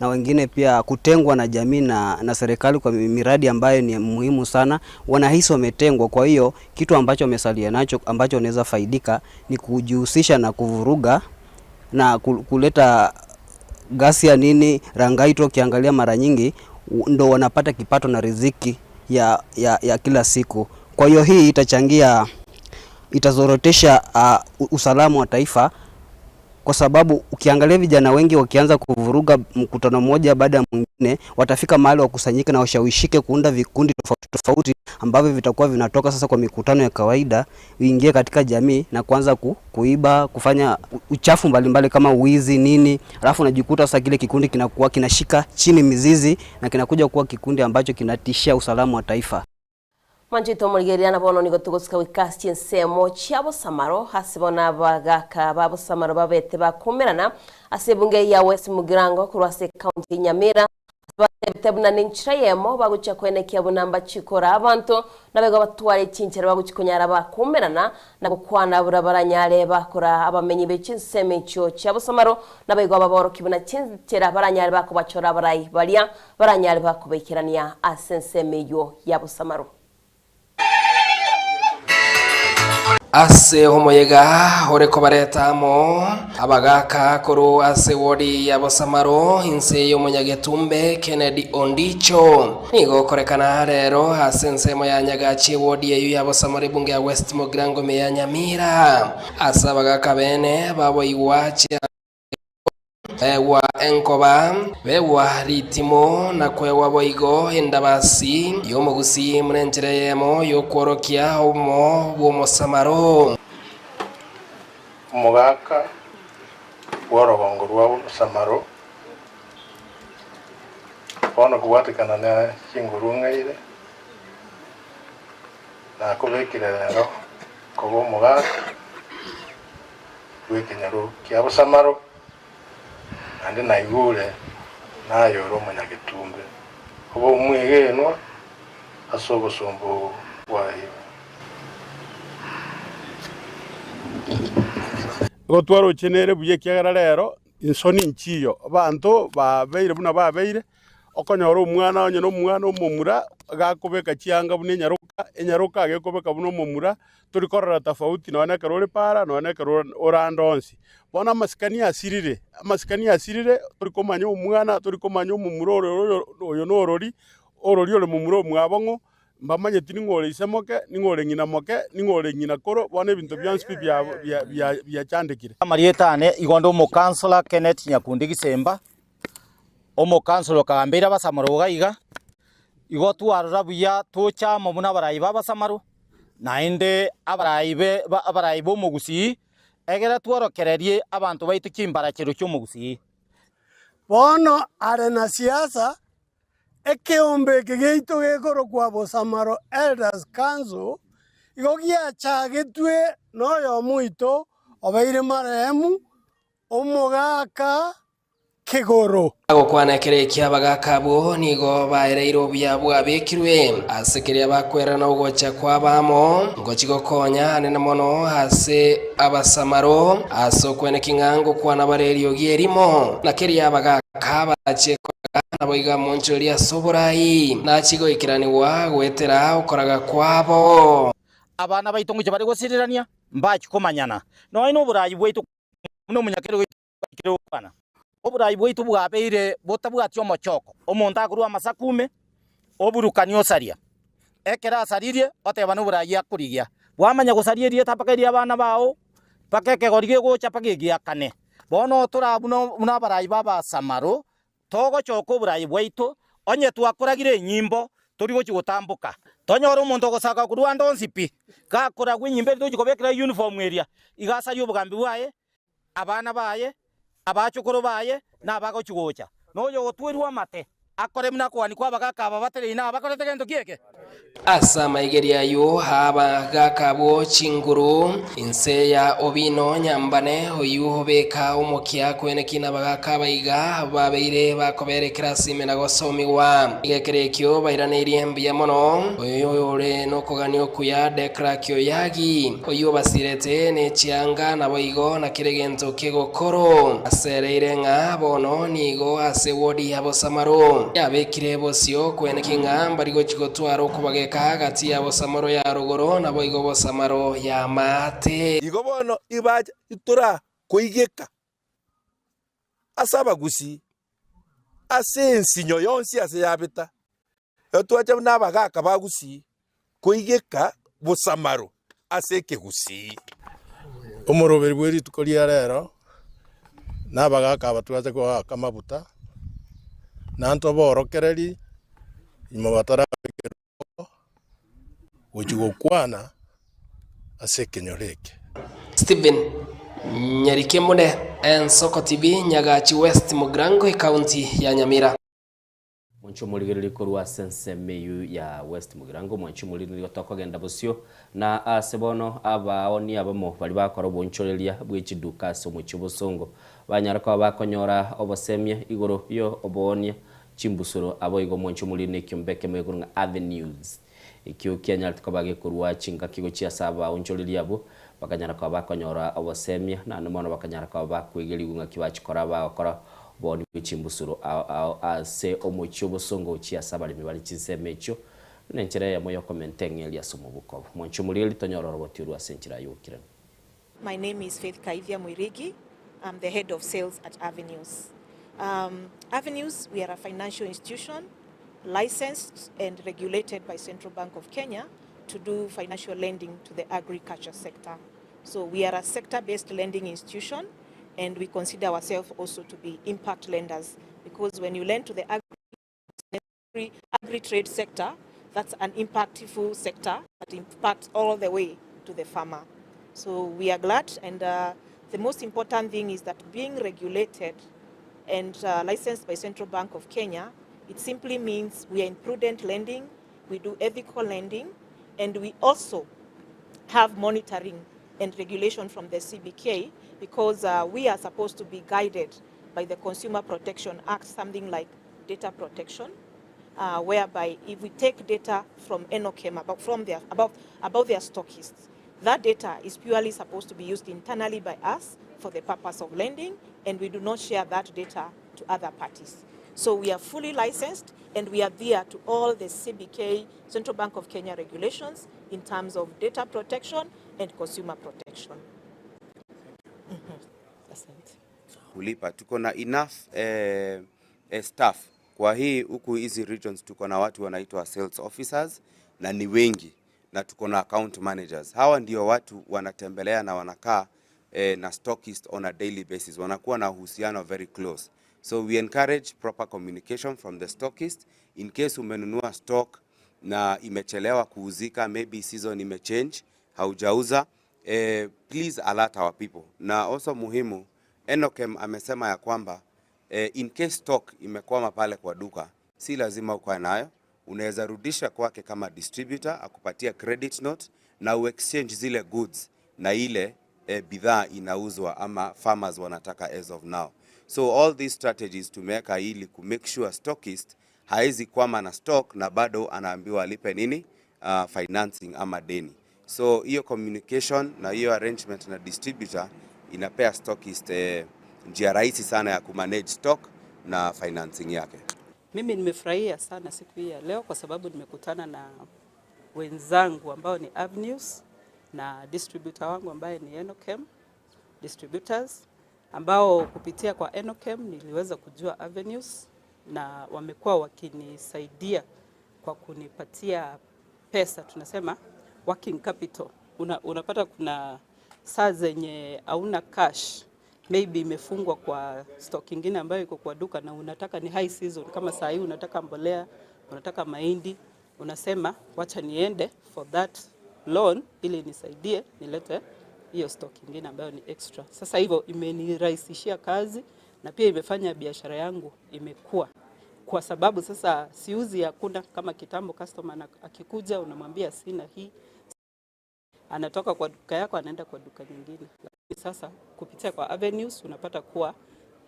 na wengine pia kutengwa na jamii na serikali kwa miradi ambayo ni muhimu sana. Wanahisi wametengwa, kwa hiyo kitu ambacho wamesalia nacho ambacho wanaweza faidika ni kujihusisha na kuvuruga na kuleta ghasia nini rangaito. Ukiangalia mara nyingi ndo wanapata kipato na riziki ya kila siku. Kwa hiyo hii itachangia, itazorotesha usalama wa taifa kwa sababu ukiangalia vijana wengi wakianza kuvuruga mkutano mmoja baada ya mwingine, watafika mahali wakusanyike na washawishike kuunda vikundi tofauti tofauti ambavyo vitakuwa vinatoka sasa kwa mikutano ya kawaida uingie katika jamii na kuanza kuiba, kufanya uchafu mbalimbali kama wizi nini, alafu unajikuta sasa kile kikundi kinakuwa kinashika chini mizizi na kinakuja kuwa kikundi ambacho kinatishia usalama wa taifa. Manchito omorigereria na bono nigo togosika goika chinsemo chia bosamaro ase bona bagaka ba bosamaro babete bakumerana ase ebunge ya West Mugirango korwa ase county ya Nyamira, batebete buna nenchira yemo bagochia kwenekia buna mbachikora abanto nabego batware chinchera bagochi konyara bakumerana na gokwana bura baranyare bakora abamenyi be chinsemo echio chia bosamaro nabego ababoroki buna chinchera baranyare bakobachora abarai baria baranyare bakobekerania ase ensemo eywo ya bosamaro. Ase omoyega oreko baretamo abagaka koru ase wodi ya bosamaro inse y'omonyagetumbe Kennedy Ondicho nigo korekana rero ase ensemo ya Nyagachi, wodi eyu ya bosamaro, ebunge ya West Mugirango ya Nyamira, ase abagaka bene baboigwa chia bewa enkoba, bewa ritimo na kwewa boigo endabasi y'omogusi murenjere yemo yokworokia omo bw'omosamaro. Omogaka bw'orogongo rwa Busamaro bono kobwatekana na chinguru ng'aire nakobekire rero koba omogaka bw'ekenyoro kia Busamaro, naende naigure nayora omonyagetumbe oba omwegenwa ase obosombo bwaye. Igo twarochenere buya ekiagera rero insoni nchiyo abanto babeire buna babeire okonyora omwana onye na omwana omomura gakobeka chianga buna enyaroka, enyaroka agekobeka buna omomura, tori korora tofauti nonya ekero ore para nonya ekero ore ande onsi. Bono amasikani asirire, amasikani asirire, tori komanya omwana, tori komanya omomura ore oyo oyo na orori, orori ore momura omwabo ng'o, mbamanyeti ning'o ore ise moke, ning'o ore ng'ina moke, ning'o ore ng'ina koro, bono ebinto bionsi pi bia bia bia biachandekire. Amarieta ane igo nde omokansora Kenneth Nyakundi Gisemba, omokansora okagambeire abasamaro iga iga, igo twarora buya tocha amo buna abarai ba abasamaro, naende abarai be abarai ba omogusii, egere tworokererie abanto baito chimbarachero chi'omogusii. Bono are na siasa, ekeombe eke giaito gekorokwa Bosamaro Elders Council, igo giachagetwe noyomo oito obeire marehemu, omogaka Kegoro. Agokwana ekero eki abagaka abwo nigo baereire obuya bwabekirwe ase keria bakwerana ogocha kwabamo ngochi gokonya anene mono ase abasamaro ase okweneki ng'a ngokwana bare eriogi erimo na keria abagaka bachie koraga nabo iga monchoria ase oborai nachigoikeranigwa goetera okoraga kwabo. Abana baito ngochia bare gosirirania, mbachie komanyana. Nonya noborayi bwaito buna omonyakerogo oikire gokwana. Oborai bwaito bwabeire botabwati omochoko, omonto akorua amasaku ime, oburukania osaria. Ekero asaririe, oteba noboraai akorigia. Bwamanya gosaria erieta mpaka eria abana bao, mpaka ekegori gegocha mpaka egiakane. Bono tore buna buna abarai b'Abasamaro, togochoka oboraai bwaito, onye twakoragire enyimbo, tori gochia gotamboka. Tonyore omonto ogosaka korwa ande onsi pi, gakoragwa enyimbo eria togochia kobekera uniform eria, iga asarie obogambi bwaye, abana baye, abachokoro baye, na abagochia gocha. Na oyogotwerwa amate, akore buna akogania kw'abagaaka aba batereine aba bakorete gento ki eke? Ase amaigerio ayio abagaaka abwo chinguru, inse ya Obino nyambane, oyio obeka omokia kweneki nabagaaka abaiga babeire bakobera ekerasi ime na gosomigwa. Iga ekero ekio bairaneirie mbuya mono oyo ore nokogania okuya Decrack Oyagi, Oyio obasirete ne chianga, naboigo na kera egento kegokoro. Asereire ng'a bono nigo ase wodi ya Bosamaro yabekire bosio kweneki ng'a mbari gochia gotwara okobageka gati ya Bosamaro ya rogoro naboigo Bosamaro ya maate. Igo bono ibache itorakoigeka ase abagusii, ase ensinyo yonsi ase yabeta, Twacha buna abagaaka ba Gusii koigeka bosamaro ase ekegusii. Omoroberi bwe rituko ria rero na abagaaka aba twacha koaka amabuta, na ntoborokereri nyuma batarabekerwa amaboko gochia gokwana ase ekenyoro eke. Stephen Nyarikemune, Ensoko TV, Nyagachi West, Mugirango, Ekaunti ya Nyamira. Mwanche omorigererie korwa ase ensemo eyio ya West Mugirango, mwanche omorigererie nigo tokogenda bosio na ase bono abaonia abamo baria bagokora oboonchoreria bwe chiduka ase omochie obosongo banyare koba bakonyora obosemia igoro yo oboonia chimbusuro aboigo mwanche omorigererie na ekiombe ekemo gekorwa ng'a Avenues ekio kianyarete koba gekorwa chingaki gochia ase abaonchoreria abwo bakanyara koba bakonyora obosemia naende mono bakanyara koba bakwegerigwa ng'aki bachikora bagokora Oboonia bwe chimbusuro ao ao ase omochie obosongo gochia ase abaremi bare chinsemo echio, buna enchera eyemo y'okomenta eng'eria ase omobuko obo. Mwanche omorigereria tonyore oroboti orwo ase enchera y'ogokirana. My name is Faith Kaithia Mwirigi. I'm the head of sales at Avenues. Um, Avenues, we are a financial institution licensed and regulated by Central Bank of Kenya to do financial lending to the agriculture sector. So we are a sector-based lending institution and we consider ourselves also to be impact lenders because when you lend to the agri, agri-trade sector, that's an impactful sector that impacts all the way to the farmer. So we are glad and uh, the most important thing is that being regulated and uh, licensed by Central Bank of Kenya, it simply means we are in prudent lending, we do ethical lending, and we also have monitoring and regulation from the CBK because uh, we are supposed to be guided by the Consumer Protection Act, something like data protection, uh, whereby if we take data from Enochem about, from their, about, about their stockists, that data is purely supposed to be used internally by us for the purpose of lending, and we do not share that data to other parties. So we are fully licensed and we adhere to all the CBK, Central Bank of Kenya regulations in terms of data protection and consumer protection. Asante. Kulipa tuko na enough eh, eh, staff kwa hii huku hizi regions tuko na watu wanaitwa sales officers na ni wengi na tuko na account managers. Hawa ndio watu wanatembelea na wanakaa eh, na stockist on a daily basis, wanakuwa na uhusiano very close. So we encourage proper communication from the stockist in case umenunua stock na imechelewa kuuzika, maybe season imechange, haujauza eh, please alert our people. Na also muhimu, Enokem amesema ya kwamba eh, in case stock imekwama pale kwa duka, si lazima ukae nayo, unaweza rudisha kwake kama distributor akupatia credit note na uexchange zile goods na ile eh, bidhaa inauzwa ama farmers wanataka as of now. So all these strategies tumeweka ili ku make sure stockist haezi kwama na stock na bado anaambiwa alipe nini, uh, financing ama deni. So hiyo communication na hiyo arrangement na distributor inapea stockist eh, njia rahisi sana ya kumanage stock na financing yake. Mimi nimefurahia sana siku hii ya leo kwa sababu nimekutana na wenzangu ambao ni Avenues na distributor wangu ambaye ni Enochem Distributors ambao kupitia kwa Enochem niliweza kujua Avenues na wamekuwa wakinisaidia kwa kunipatia pesa, tunasema working capital. Una, unapata kuna saa zenye hauna cash maybe imefungwa kwa stock ingine ambayo iko kwa duka na unataka ni high season, kama saa hii unataka mbolea, unataka mahindi, unasema wacha niende for that loan ili nisaidie nilete hiyo stock ingine ambayo ni extra. Sasa hivyo imenirahisishia kazi na pia imefanya biashara yangu imekuwa, kwa sababu sasa siuzi hakuna kama kitambo. Customer akikuja unamwambia sina hii, anatoka kwa duka yako anaenda kwa duka nyingine. Lakini sasa kupitia kwa Avenues unapata kuwa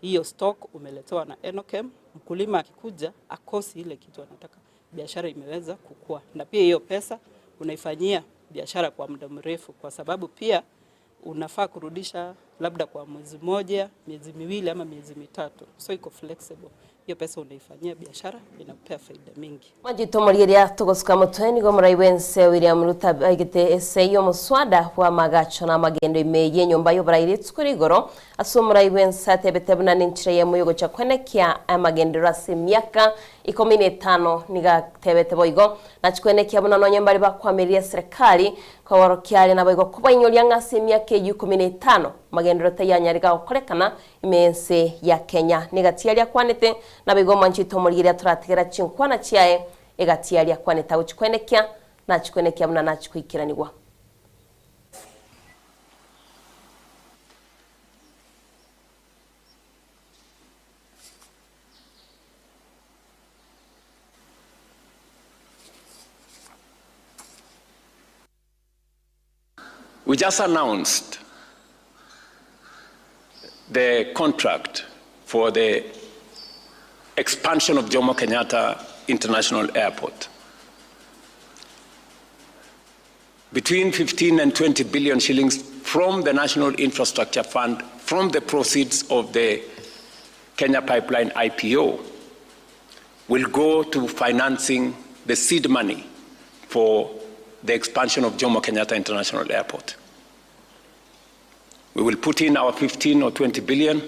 hiyo stock umeletewa na Enochem, mkulima akikuja akosi ile kitu anataka, biashara imeweza kukua, na pia hiyo pesa unaifanyia biashara kwa muda mrefu, kwa sababu pia unafaa kurudisha labda kwa mwezi mmoja, miezi miwili ama miezi mitatu, so iko flexible. Hiyo pesa unaifanyia biashara inakupea faida mingi. Mwajito rĩrĩa tũgũcuka mũtwe nĩguo mũrai wense William Ruto aigĩte esei omuswada wa magacho na magendo imeye nyumba y'oborai rituko rigoro ase omorai wense atebete buna nenchira yemo yogocha kwenekia amagendero ase emiaka 15 nigatebete boigo nachikwenekia buna nonye mbari bakwamiria serikali kaworokiare na boigo kobainyoria ng'a ase emiaka eywo 15 magendero tayanyarika gokorekana imense ya Kenya nigatiaria kwanete na boigo mwanchito morigeria turatigera chinkwana chiaye egatiaria kwaneta gochikwenekia nachikwenekia buna nachikuikiranigwa. We just announced the contract for the expansion of Jomo Kenyatta International Airport. Between 15 and 20 billion shillings from the National Infrastructure Fund, from the proceeds of the Kenya Pipeline IPO, will go to financing the seed money for the expansion of Jomo Kenyatta International Airport. We will put in our 15 or 20 billion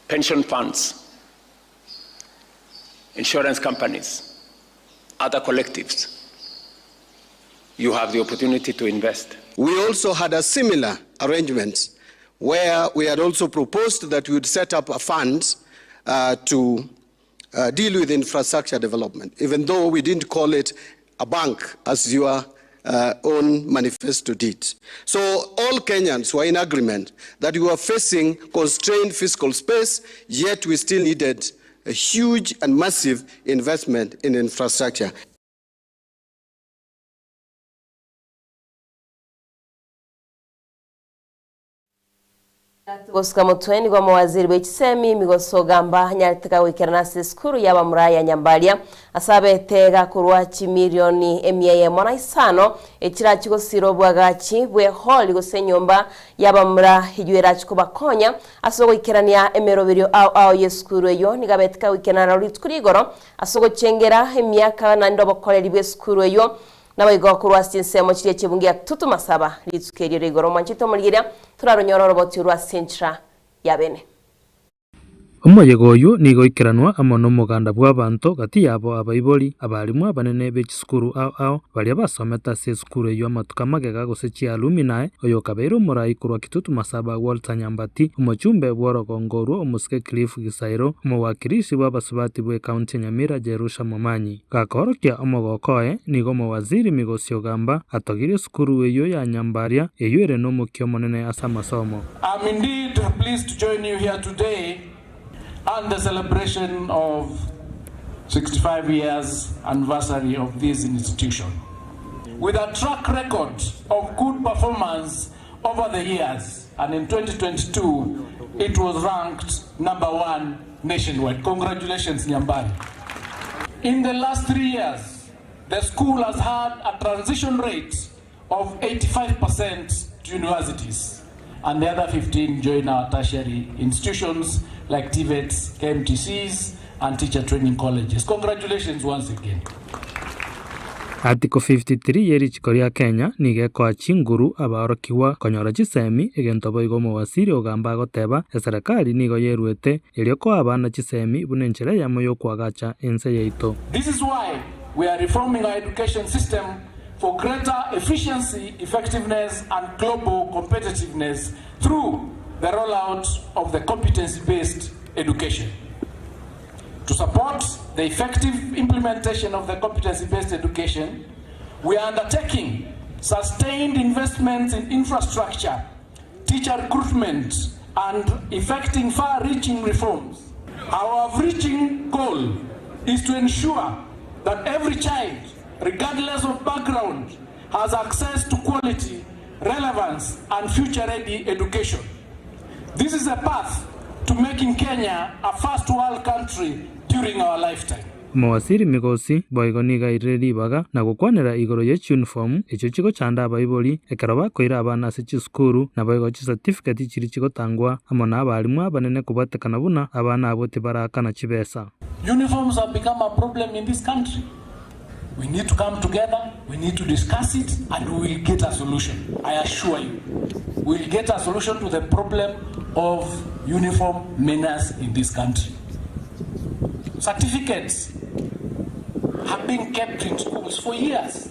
pension funds, insurance companies, other collectives. You have the opportunity to invest. We also had a similar arrangement where we had also proposed that we would set up a fund to deal with infrastructure development, even though we didn't call it a bank as your own manifesto did. So all Kenyans were in agreement that we were facing constrained fiscal space, yet we still needed a huge and massive investment in infrastructure. Gosuka mutweni gwa mawaziri w'ekisemi migoso gamba nyariteka gwikirana ase esukuru yaba muraya nyambaria asabete gakorwa chimilioni emia yemo na isano ekirachi gosira obwagachi bwe hall gose enyomba yaba mura eywo erachi kobakonya ase ogoikerania emeroberio ao ao ya esukuru eyo nigabeteka gwikirana rituko rigoro ase ogochengera emiaka naende obokoreri bwa esukuru eyo nabayiga korwa ase chiria chibungia tutu masaba rituko erio rigoro mwanchete omorigeria turaronyora oroboti rwa sentra ya bene. Omoyega oyo nigo oikeranwa amo na omoganda bwa abanto gati yabo abaibori abarimu abanene be chisukuru ao ao baria basomete ase esukuru eyo amatuko amagega gose chialumni oyo okabeire omorai korwa Kitutu Masaba Walter Nyambati omochumbe bwa orogongo orwo omosike Cliff Gisairo omowakilishi bwa abasubati bwa ekaunti ya Nyamira Jerusha Momanyi gakorokia omogoko oye nigo omowaziri Migosi Ogamba atogirie esukuru eyo ya Nyambaria eyo ere na omokia omonene ase amasomo. I'm indeed pleased to join you here today and the celebration of 65 years anniversary of this institution. With a track record of good performance over the years, and in 2022, it was ranked number 1 nationwide. Congratulations, Nyambari. In the last 3 years, the school has had a transition rate of 85% to universities, and the other 15 join our tertiary institutions like TVETs, KMTCs, and teacher training colleges. Congratulations once again. Article 53 y'erichiko ria Kenya nigo ekoa chinguru abaorokiwa konyora chisemi egento boigo omowaziri ogamba agoteba eserekari nigo yeruete erio koa abana chisemi buna enchera eyemo yokwagacha ense yaito. This is why We are reforming our education system for greater efficiency, effectiveness and global competitiveness through the rollout of the competency-based education. To support the effective implementation of the competency-based education, we are undertaking sustained investments in infrastructure, teacher recruitment, and effecting far-reaching reforms. Our overreaching goal is to ensure that every child, regardless of background, has access to quality, relevance, and future-ready education. This is a path to making Kenya a first world country during our lifetime. Omowaziri Migosi boigo nigo airire ribaga na gokwanera igoro ye chiuniform echio chigochanda abaibori ekero bakoira abana ase chisukuru naboigo chicertificate chiria chigotangwa amo na abalimu abanene kobwatekana buna abana abwo tibarakana chibesa. Uniforms have become a problem in this country. We need to come together, we need to discuss it, and we will get a solution. I assure you. We will get a solution to the problem of uniform menace in this country. Certificates have been kept in schools for years.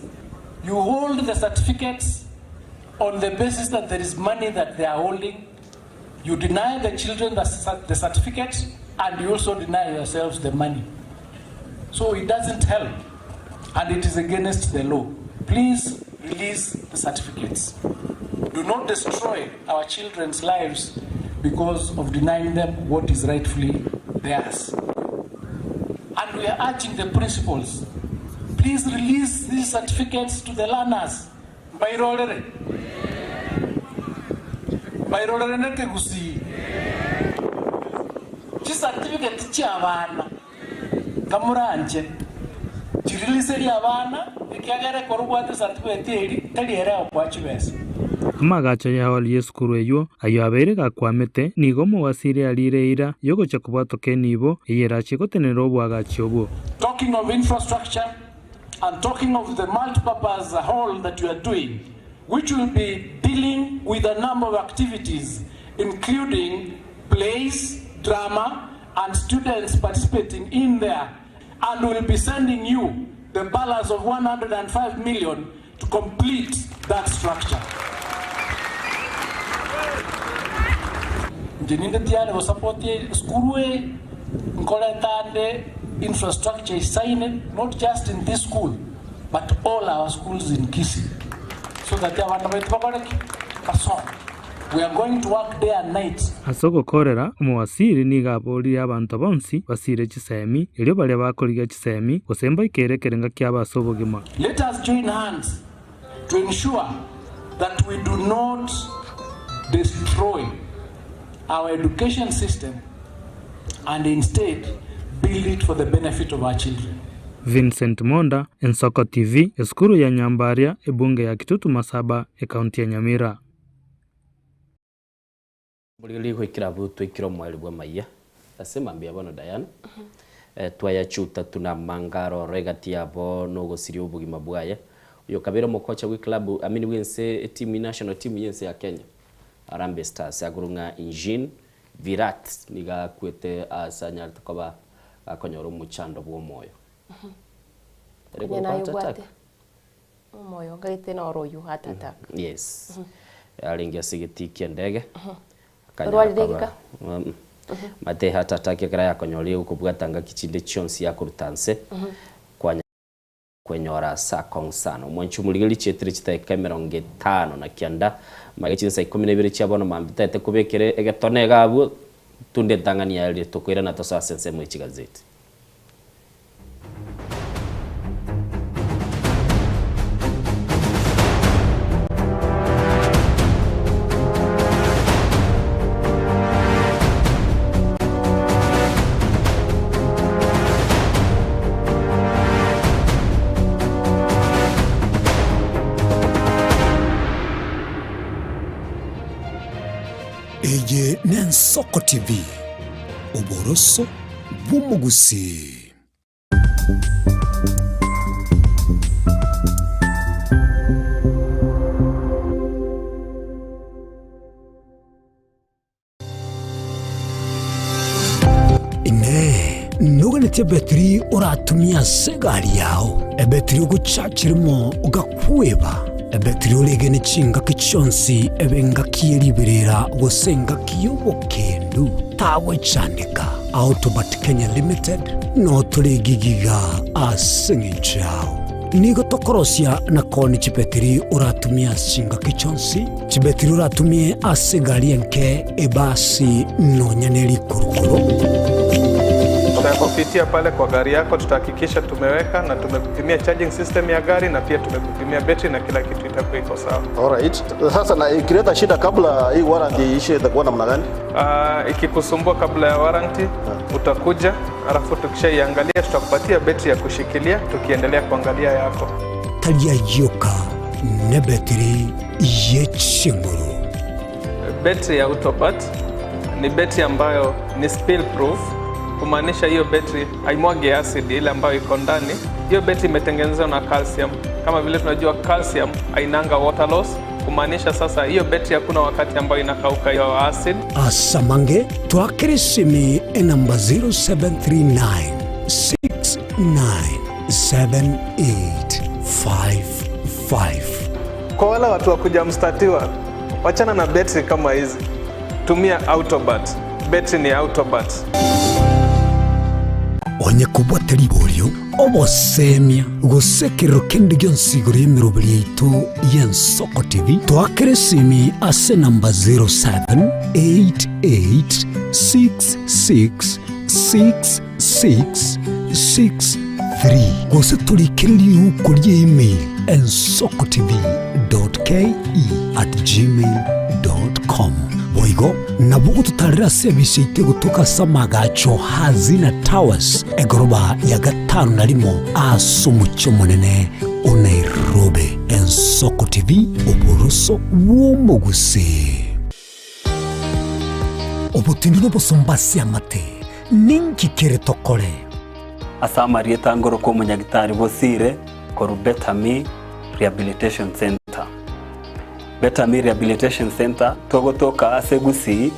You hold the certificates on the basis that there is money that they are holding. You deny the children the, the certificate, and you also deny yourselves the money. So it doesn't help, and it is against the law. Please release the certificates. Do not destroy our children's lives because of denying them what is rightfully theirs. And we are urging the principals, please release these certificates to the learners. Mbairorere. Mbairorere nekegusii. Chicertificate chia abana kamuranche chiriliseria abana ekiagere korwa obwate certificate eri tari ere okoa chibesa. Amagacho ya hall y'esukuru eywo aywo abeire gakwamete nigo omowasiri arire eira yogochia kobwatoka enibo eye erachie gotenenera oboagachi obwo. Talking of infrastructure and talking of the multipurpose hall that you are doing, which will be dealing with a number of activities, including plays, drama, and students participating in there. And we'll be sending you the balance of 105 million to complete that structure. Nche ninde tiyari gosupport esukuru eye, nkoreta ande infrastructure isaine, not just in this school, but all our schools in Kisii, so that abana baitu bakore ki? Basome. We are going to work day and night. Ase ogokorera, omowasiri nigo aboririe abanto bonsi basire chisemi, erio baria bakorigia chisemi, gose mbaikere ekerenga kiabo ase obogima. Let us join hands to ensure that we do not destroy our education system and instead build it for the benefit of our children. Vincent Monda, Ensoko TV, esukuru ya Nyambaria, ebunge ya Kitutu Masaba, ekaunti ya Nyamira. Mborigererie goikera abwo twaikire omoerio bw'amaiya ase mambia bono Diana, eh, twayachuta tuna amanga aroro egati yabo na ogosiria obogima bwaye. Oyo okabeire omokocha bwe club, I mean bw'ense etimu national team y'ense ya Kenya, Harambee Stars, akorwa ng'a Engine Virat nigo akwete ase anyarete koba akonyora omochando bw'omoyo. Ere Onye korokwa naye heart attack? obwate omoyo ngaete noro oyio heart attack. Yes. Arenge ase egetii ki'endege. Akanyara Orwarire koba egeka? Mate heart attack ekero yakonyorire egokobwata ngaki chinde chionsi yakoruta nse. Kwanya kwenyora ase akong'u sana. Omwanchi omorigereria chietire chidakika 59 magega chinsa 12 chia bono mambia taete kobekere egetone iga abwo tunde entang'ani yaye riria tokoirana tosoe ase ensemo ye chigazeti. Eye n'Ensoko TV, oboroso bw'omogusii. Inee! Noganetie ebetiri oratumie ase egari yao, ebetiri ogochachera mo ogakweba, ebetiri oregene chingaki chionsi ebe engaki ye riberera gose engaki y'obokendu, tagwechandeka. Autobat Kenya Limited noo tore egigiga ase eng'encho yao. Nigo tokorosia na koonia chibetiri oratumie ase chingaki chionsi, chibetiri oratumie ase egari enke, ebasi, nonya ne rikurukuru. Tutakupitia pale kwa gari yako, tutahakikisha tumeweka na tumekupimia charging system ya gari na pia tumekupimia betri na kila kitu itakuwa iko sawa. Alright. Sasa na ikileta shida kabla hii warranty iishe itakuwa namna gani? Uh, ikikusumbua kabla ya warranty utakuja, alafu tukishaiangalia tutakupatia betri ya kushikilia tukiendelea kuangalia yako. Tari ayio ka nebetiri ye chinguru. Betri ya Autobat ni betri ambayo ni spill proof, kumaanisha hiyo betri haimwagi acid ile ambayo iko ndani. Hiyo betri imetengenezwa na calcium. Kama vile tunajua calcium hainanga water loss, kumaanisha sasa hiyo betri hakuna wakati ambayo inakauka hiyo acid. Asamange twakere esimi enamba 0739 697855. Kwa wale watu wa kuja mstatiwa, wachana na betri kama hizi, tumia Autobat. Betri ni Autobat. Onye kobwate riborio, obosemia, gose ekerero kende gionsi igoro y'emeroberi yaito y'Ensoko TV, toakere esimi ase enamba 0788666663 gose torikere riuko ria email ensokotv.ke@gmail.com. Boigo nabo ogototarera ase ebise yaito egotoka ase amagacho Hazina Towers, egoroba ya gatano na rimo ase omochie omonene o Nairobi. Ensoko TV, oboroso bw'omogusii. Obotindi nobosomba ase amate, ninki kere tokore? Ase amarieta ngorokwa omonyagitari Bosire korwa Betami Rehabilitation Centre. Betami Rehabilitation Centre togotoka ase Gusii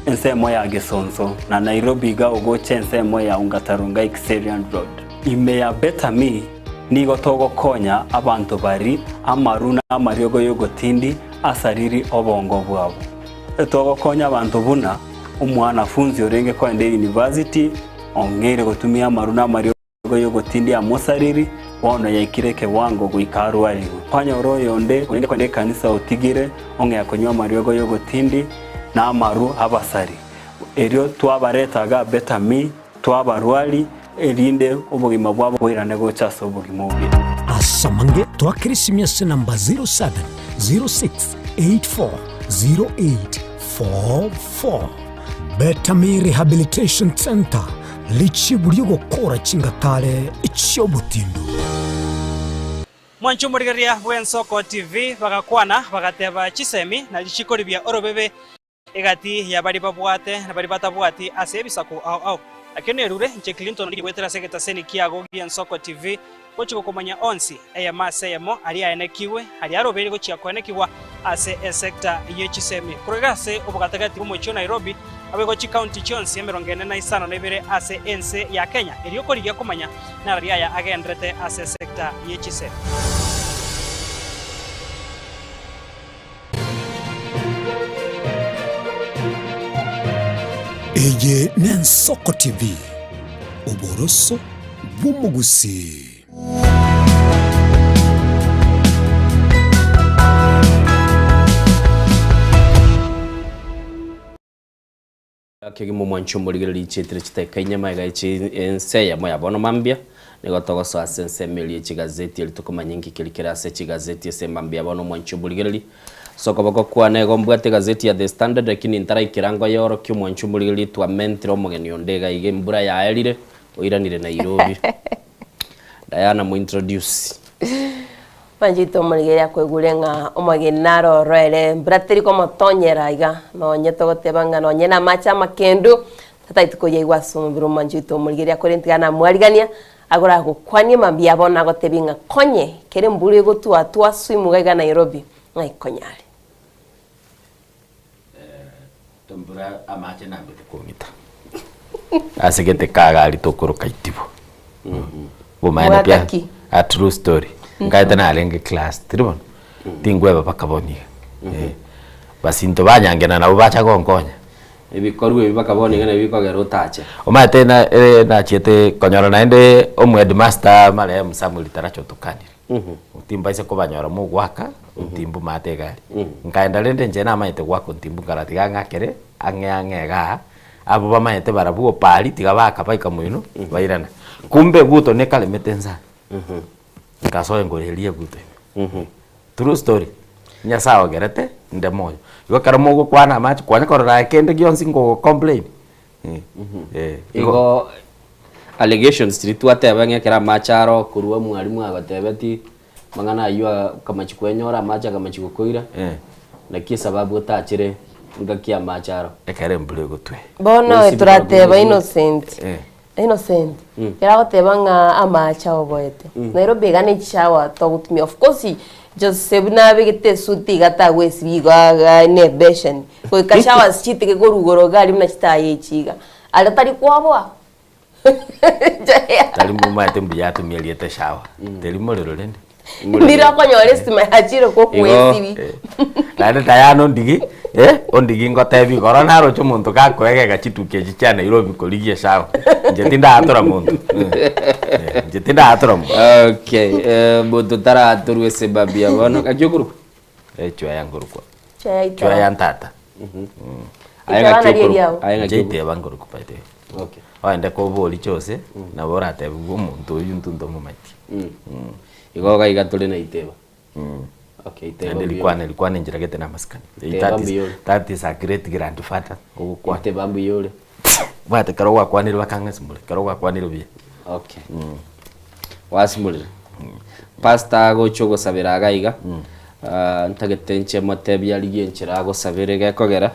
ensemo ya Gesonso na Nairobi iga ogocha ensemo ya Ongata Rongai Kiserian Road. Ime ya Betami nigo togokonya abanto bari amaru na amariogo y'ogotindi asariri obongo bwabo. Togokonya abanto buna omwanafunzi orenge koenda eyunivasiti ong'eire gotumia amaru na amariogo y'ogotindia amosariri, bono yaikire ekewango goika arwarigwe. Kwanyora oyonde orenge koenda ekanisa otigire ong'ea konywa amariogo y'ogotindi na amaru abasari. Erio twabareta iga Betami, twabarwari, erinde obogima bwabo boirane gocha ase obogima obuya. Ase amange twakera esimi ase enamba 0706840844. Betami Rehabilitation Centre, richibu ri'ogokora chingatare chi'obotindu. Mwanche omorigereria bw'Ensoko TV bagakwana bagateba chisemi na richiko ribia orobebe egati ya baria babwate na baria batabwati ase ebisaku ao ao. Nakio nerure inche Clinton riria goetera ase egetaseni kiago gi'Ensoko TV gochia gokomanya onsi eyemo ase eyemo aria aenekigwe aria arobeire gochia koenekigwa ase esecta ye chisemi korwa iga ase obogatagati bw'omochie o Nairobi aboigo chikaunti chionsi emerongo ene na isano na ibere ase ense ya Kenya erio korigia komanya narari aya agenderete ase esecta ye chisemi. Eye n'Ensoko TV, oboroso bw'omogusii. Kegima omwanchi omorigereria chietire chiteka inye magega echi ense eyemo ya bono mambia nigo togosoa ase ensemo eria ye chigazeti erio tokomanya inki keri kere ase chigazeti ase mambia bono omwanchi omorigereria ase okoboko kwane igo mbwate egazeti ya The Standard lakini ntaraikera ngoyeorokia omwanchi omorigereria twamentire omogeni onde iga iga embura yaerire oiranire Nairobi Diana mo introduce. Mwanchete omorigereria akoigure ng'a omogeni nare oro ere mbura teri komotonyera iga, nonye togoteba ng'a nonye namache amakendu tataeti koyaigwa ase omobere omwanchete omorigereria korende tiga namwarigania agora agokwanie mambia bono agotebie ng'a konye kere embura egotwa twaswim iga iga Nairobi ng'a ekonyare. Embura amache nambete kong'ita. Ase gete kagari tokoroka itibo. Bomaene pia Mwaka ki? a true story. Nkaete narenge class tiri bono. Tingweba mpaka bono iga. Eh. Basinto banyangena nabo bacha gonkonya. Ebikorwa ebi mpaka bono iga nabio bikogera otache. Omanyete na eh nachiete konyora naende omo headmaster marehemu Samuel Taracha otokanire. Timbaisa kobanyora mogoaka ontimbu maate egari. Nkaenda rende inche namanyete goaka ontimbu nkarora tiga ng'akere ang'e ang'e igaa, abwo bamanyete barabwo opari tiga baaka baika moino bairana. Kumbe eguto nekaremete nsa, nkasoa engoro eria eguto ime. True story, Nyasaye ogerete nde moyo. Igo ekero mogokwana amache kwanya korora aye kende gionsi ngogo complain eh, igo. Igo allegations chiria twateba ng'a ekero amache aro korwa mwalimu agotebeti mang'ana aywo akamachia kwenyora amache akamachia gokoira, naki esababu otachere ngaki amache aro. Ekero embura egotwa. Bono Gose torateba bikora Innocent, Innocent, ekero agoteba ng'a amache aoboete, Nairobi iga ne chishower togotumia, of course Jose buna abegete esuti iga tagwesibia igo aga ne ebesheni, goika showers chiteke korwa igoro iga aria buna chitaya echi iga, aria tari kwaboa. Tari momaete mbuya atumia erieta eshawa. Teri morero rende. Ndire okonyora estima yachire kokwesibi. Naende Diana ondigi, eh, ondigi ngotebi igoro naroche omonto gakoegega chituki echi chia Nairobi korigia eshawa. Inche tindatura monto. Eh, inche tindatura monto. Okay, eh, monto taratorwa esababu ya bono. Ng'aki okorokwa? Eh, chwaya nkorokwa. Chwaya itaba. Chwaya ntata. Aye Itaba ng'aki nari okorokwa? eriao. Aye ng'aki Inche okorokwa? iteba nkorokwa by the way. Okay. Oende kobori chose, nabo oratebigwe omonto oyio intwe ntomomaeti. Igo iga iga tore na iteba. Okay, iteba Naende mbuya rikwane rikwane enchera gete na amasikani. Iteba That is, mbuya ore. that is a great grandfather ogokwana. Iteba mbuya ore. Bwate ekero gwakwanire bakang'asimore, ekero gwakwanire buya. Okay. Gwasimorire. Pastor agocha ogosabera iga iga, ah, ntagete inche motebie arigie enchera agosabere gekogera,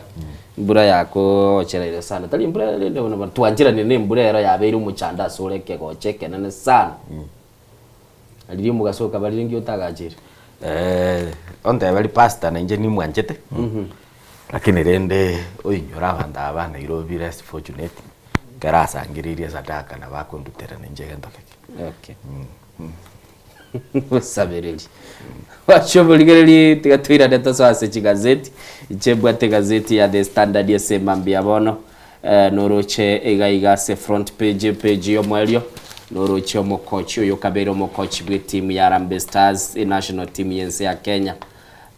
embura yakogocheraire sana. Tari embura rende bono bono twancheranire na embura ero yabeire omochando asore ekegocha ekenene sana. Riria omogaso okabarire nki otagachere? Onteberi pastor na inche nimwanchete, lakini rende oinyore abanto aba ba Nairobi less fortunate, ekero asangereirie esadaka nabo akondutera na inche egento geke. Okay. Osabereri. Bachia oborigereri tiga toirane tosoe ase chigazeti, inche mbwate egazeti ya The Standard ase emambia bono, eh, noroche iga iga ase front page, epage y'omoerio, noroche omokochi oyo okabeire omokochi bw'etimu ya Harambee Stars, enational team y'ense ya Kenya,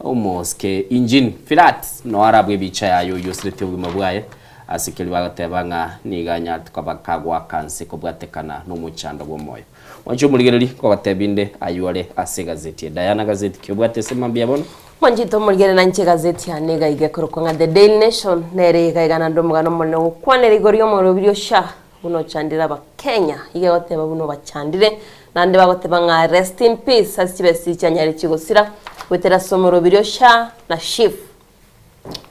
Omosike Engine Firat noo arabwe ebicha yaye oyio osireti obogima bwaye ase keria bagoteba ng'a nigo anyarete koba kagoaka nse kobwatekana nomochando bw'omoyo. Mwanche omorigereria nkogotebia inde aywo are ase egazeti eye. Diana gazeti ki obwate ase mambia bono? Mwanchete omorigereria na inche egazeti yane iga iga ekorokwa ng'a The Daily Nation nere iga iga naende omogano omonene ogokwanera igoro y'omorobiri o SHA buna ochandire abakenya iga egoteba buna obachandire Naende bagoteba ng'a rest in peace ase chibesa echi chianyare chigosira goetera ase omorobiri o SHA na SHIF.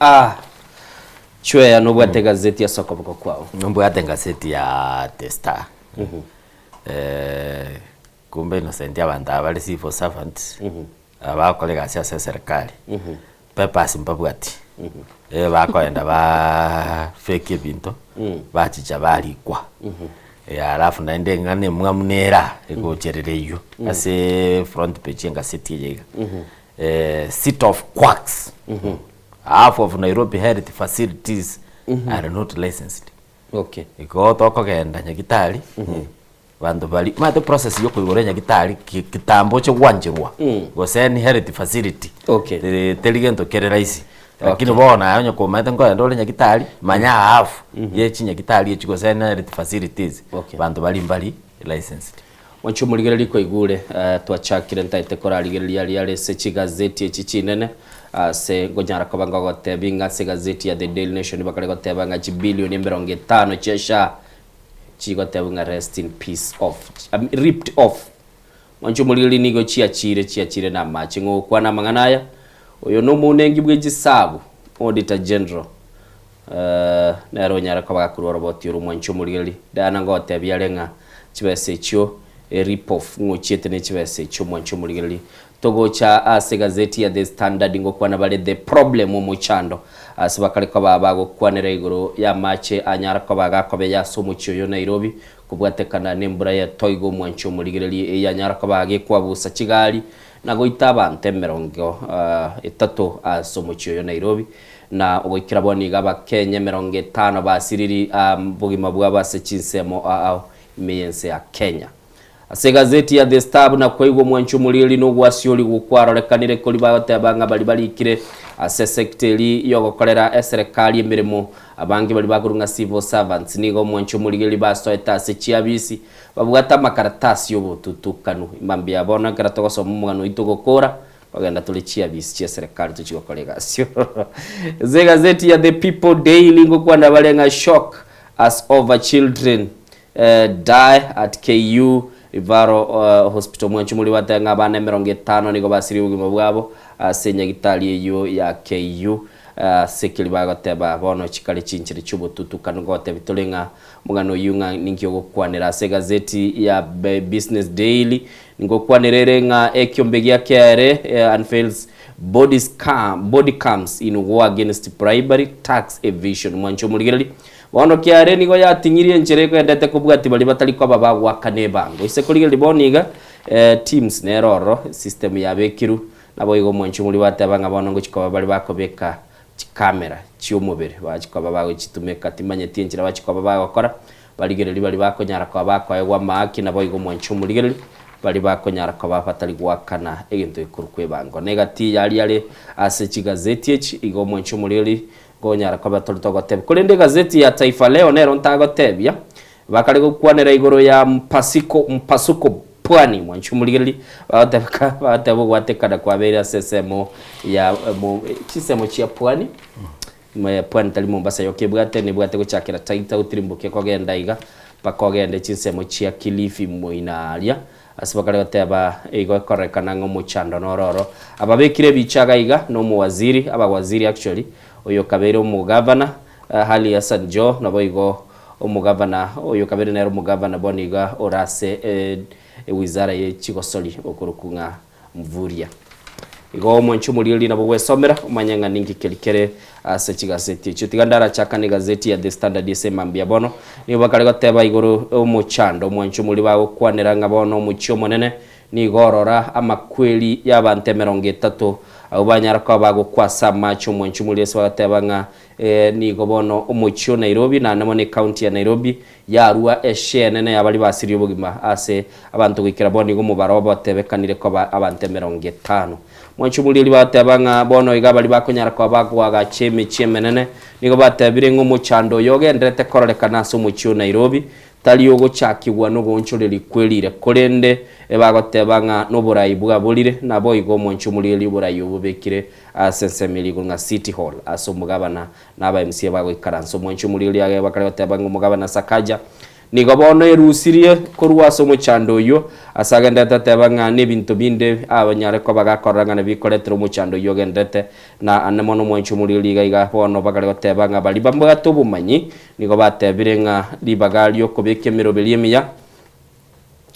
Ah! Chweya nobwate egazeti ase okoboko kwao. Nobwate egazeti ya The Star. Eh, kumbe Innocent abanto aba bare civil servants, aba bagokora egasi ase eserekari, papers mbabwati. Eh, bakoenda ba fake ebinto, bachicha barikwa. Eh, alafu naende eng'ana emwamu nera egocherera eywo ase front page y'engaseti eye iga. Eh, seat of quacks. Half of Nairobi health facilities are not licensed. Okay. Igo tokogenda nyagitari, Abanto baria, omanyete process ya okoigora enyagitari ki- kitambo oche gwancherwa gose any health facility Okay. teri teri gento kere rahisi. Lakini bono aye onye komanyete nkoenda ore nyagitari, manya half ye chinyagitari echi gose any health facilities, Okay. banto baria mbari licensed. Mwanche omorigereria kwaigure eh, twachakire ntaete korarigereria aria are ase chigazeti echi chinene ase nkonyara koba ngogotebi ng'a ase egazeti ya The Daily Nation bakare goteba ng'a chibilioni emerongo etano chia SHA Chigotebwa ng'a rest in peace off ripped off. Mwanche omorigereria nigo chiachire chiachire na amache ng'a ogokwana amang'ana aya oyo nomounengi bwe chisabu auditor general eh, nere onyare koba gakorwa oroboti oro mwanche omorigereria Diana ngotebia are ng'a chibesa echio e rip off ng'a ochiete ne chibesa echio mwanche omorigereria. Togocha ase egazeti ya The Standard ngokwana bare The Problem omochando ase bakare koba bagokwanera igoro y'amache anyara koba gakobeya ase omochie oyo Nairobi kobwatekana nembura y'etoigo omwanchi omorigereria eye anyara koba gekwabusa chigari na goita abanto emerongo etato ase omochie oyo Nairobi na ogoikera bono iga abakenya emerongo etano basiriri bogima bwabo ase chinsemo ao ime y'ense ya Kenya. Ase egazeti ya The Star buna kwaigwa omwanchi omorieri na ogwasiorigwa kwarorekanire koria bagoteba ng'a baria barikire ase esecta eria yogokorera eserekari emeremo abange baria bakorwa ng'a civil servants nigo omwanchi omorigeri basoete ase chiabisi babwate amakaratasi y'obotutukanu. Mambia bono ekero togosoma omogano oito gokora kogenda tore chiabisi chi'eserekari tochie gokora egasi ororo. Ase egazeti ya The People Daily ngokwana bare ng'a shock as over children Die at KU Referral Hospital Mwanchi omoriri bateba ng'a abana emerongo etano nigo basirie obogima bwabo ase enyagitari eyio ya KU ase ekeri bagoteba bono chikare chinchera chi'obotutukanu ngotebi tore ng'a omogano oyio ng'a ninki ogokwanera ase egazeti ya Business Daily ngokwanera ere ng'a ekiombe gia KRA unveils body scam body cams in war against bribery tax evasion Mwanchi omorigereria Bono kiare nigo yating'irie enchera egendete kobwatia baria batari koba bagoakana ebango. Ise korigereria bono iga, teams nere ororo, system yabekirwe, naboigo omwanchi omoria gwateba ng'a bono ngochia koba bare bakobeka chicamera chi'omobere, bachia koba bagochitumeka, timanyeti enchera bachia koba bagokora, barigereria baria bakonyara koba bakoegwa amahaki, naboigo omwanchi omorigereria, baria bakonyara koba batari goakana egento gekorokwa ebango. Na egati yaria are ase chigazeti echi, igo omwanchi omorigereria Nkonyara koba tori togotebia. Korende egazeti ya Taifa Leo nero ntagotebia, bakare gokwanera igoro ya mpasiko mpasuko pwani mwanchi omorigereria, bagotebeka bagoteba ogwatekana kwabeire ase ensemo ya mo chinsemo chia pwani, pwani tari Mombasa yoka ebwate, nebwate gochakera Taita otirimboke kogenda iga mpaka ogende chinsemo chia Kilifi moino aria. Ase bakare goteba, Igo ekororekana ng'a omochando noro oro. Ababekire ebicha iga iga nomowaziri, abawaziri actually, oyo okabeire omogavana, Ali Hassan Joho, naboigo omogavana oyo okabeire nere omogavana bono iga ore ase ewizara ye chigosori okorokwa ng'a Mvurya. Igo omwanche omorigereria nabo gwesomera omanye ng'a ninki keri kere ase chigaseti echio. Tiga ndarachakane egazeti ya The Standard ase emambia bono. Nigo bakare goteba igoro omochando omwanche omori bagokwanera ng'a bono omochie omonene nigo orora amakweri y'abanto emerongo etato abwo banyara koba bagokwa ase amache omwanche omori ase bagoteba ng'a nigo bono omochie o Nairobi naende mono ecounty ya Nairobi Yarua eshare enene y'abaria basirie obogima ase abanto goikera bono igo omobaro obo otebekanire koba abanto emerongo etano. Mwanche omorieri bateba ng'a bono iga baria bakonyara koba bagoagacha emechie emenene nigo batebire ng'a omochando oyo ogenderete kororekana ase omochie o Nairobi tari ogochakigwa nogoonchoreria kwerire korende ebagoteba ng'a noborai bwaborire naboigo omwanche omorieri oborai obo bobekire ase ensemo eria igoro ng'a City Hall ase omogabana Na aba MCA bagoikaransa omwanchi omoriri age bakare goteba ng'a omogabana Sakaja nigo bono erusirie korwa ase omochando oyio ase agenderete ateba ng'a nebinto binde abanyare koba gakorora ng'a nabikoretera omochando oyio ogenderete na ande mono omwanchi omoriri iga iga bono bakare goteba ng'a baria bambwate obomanyi nigo batebire ng'a ribaga riokobeka emeroberi emiya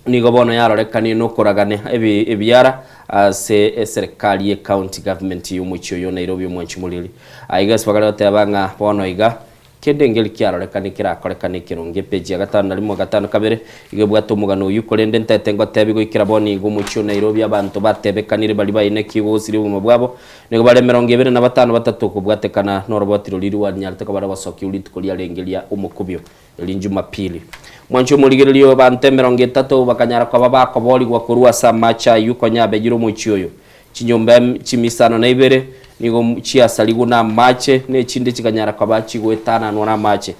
Nigo bono yarorekanire nokoragana ebiara ase eserekari ye county government y'omochie oyo o Nairobi omwanchi moriri. Aiga ase bakare goteba ng'a bono iga kende nkeri kiarorekane kerakorekane ekerongo epeji ya gatano na rimo gatano kabere iga ebwate omogano oyio korende ntaete ngotebi goikera bono iga omochie o Nairobi abanto batebekanire baria baineki gosiria obogima bwabo nigo bare emerongo ebere na batano batato kobwatekana noroboti roria rwanyarete koba rogosokiwa rituko riarenge ria omokubio Erio Jumapili, mwanche omorigereria oyo abanto emerongo etato bakanyara koba bakoboorigwa korwa ase amache ayio konya abegire omochie oyo. Chinyomba chimisano na ibere nigo chiasarigwe namache, na echinde chikanyara koba chigoetananwa namache.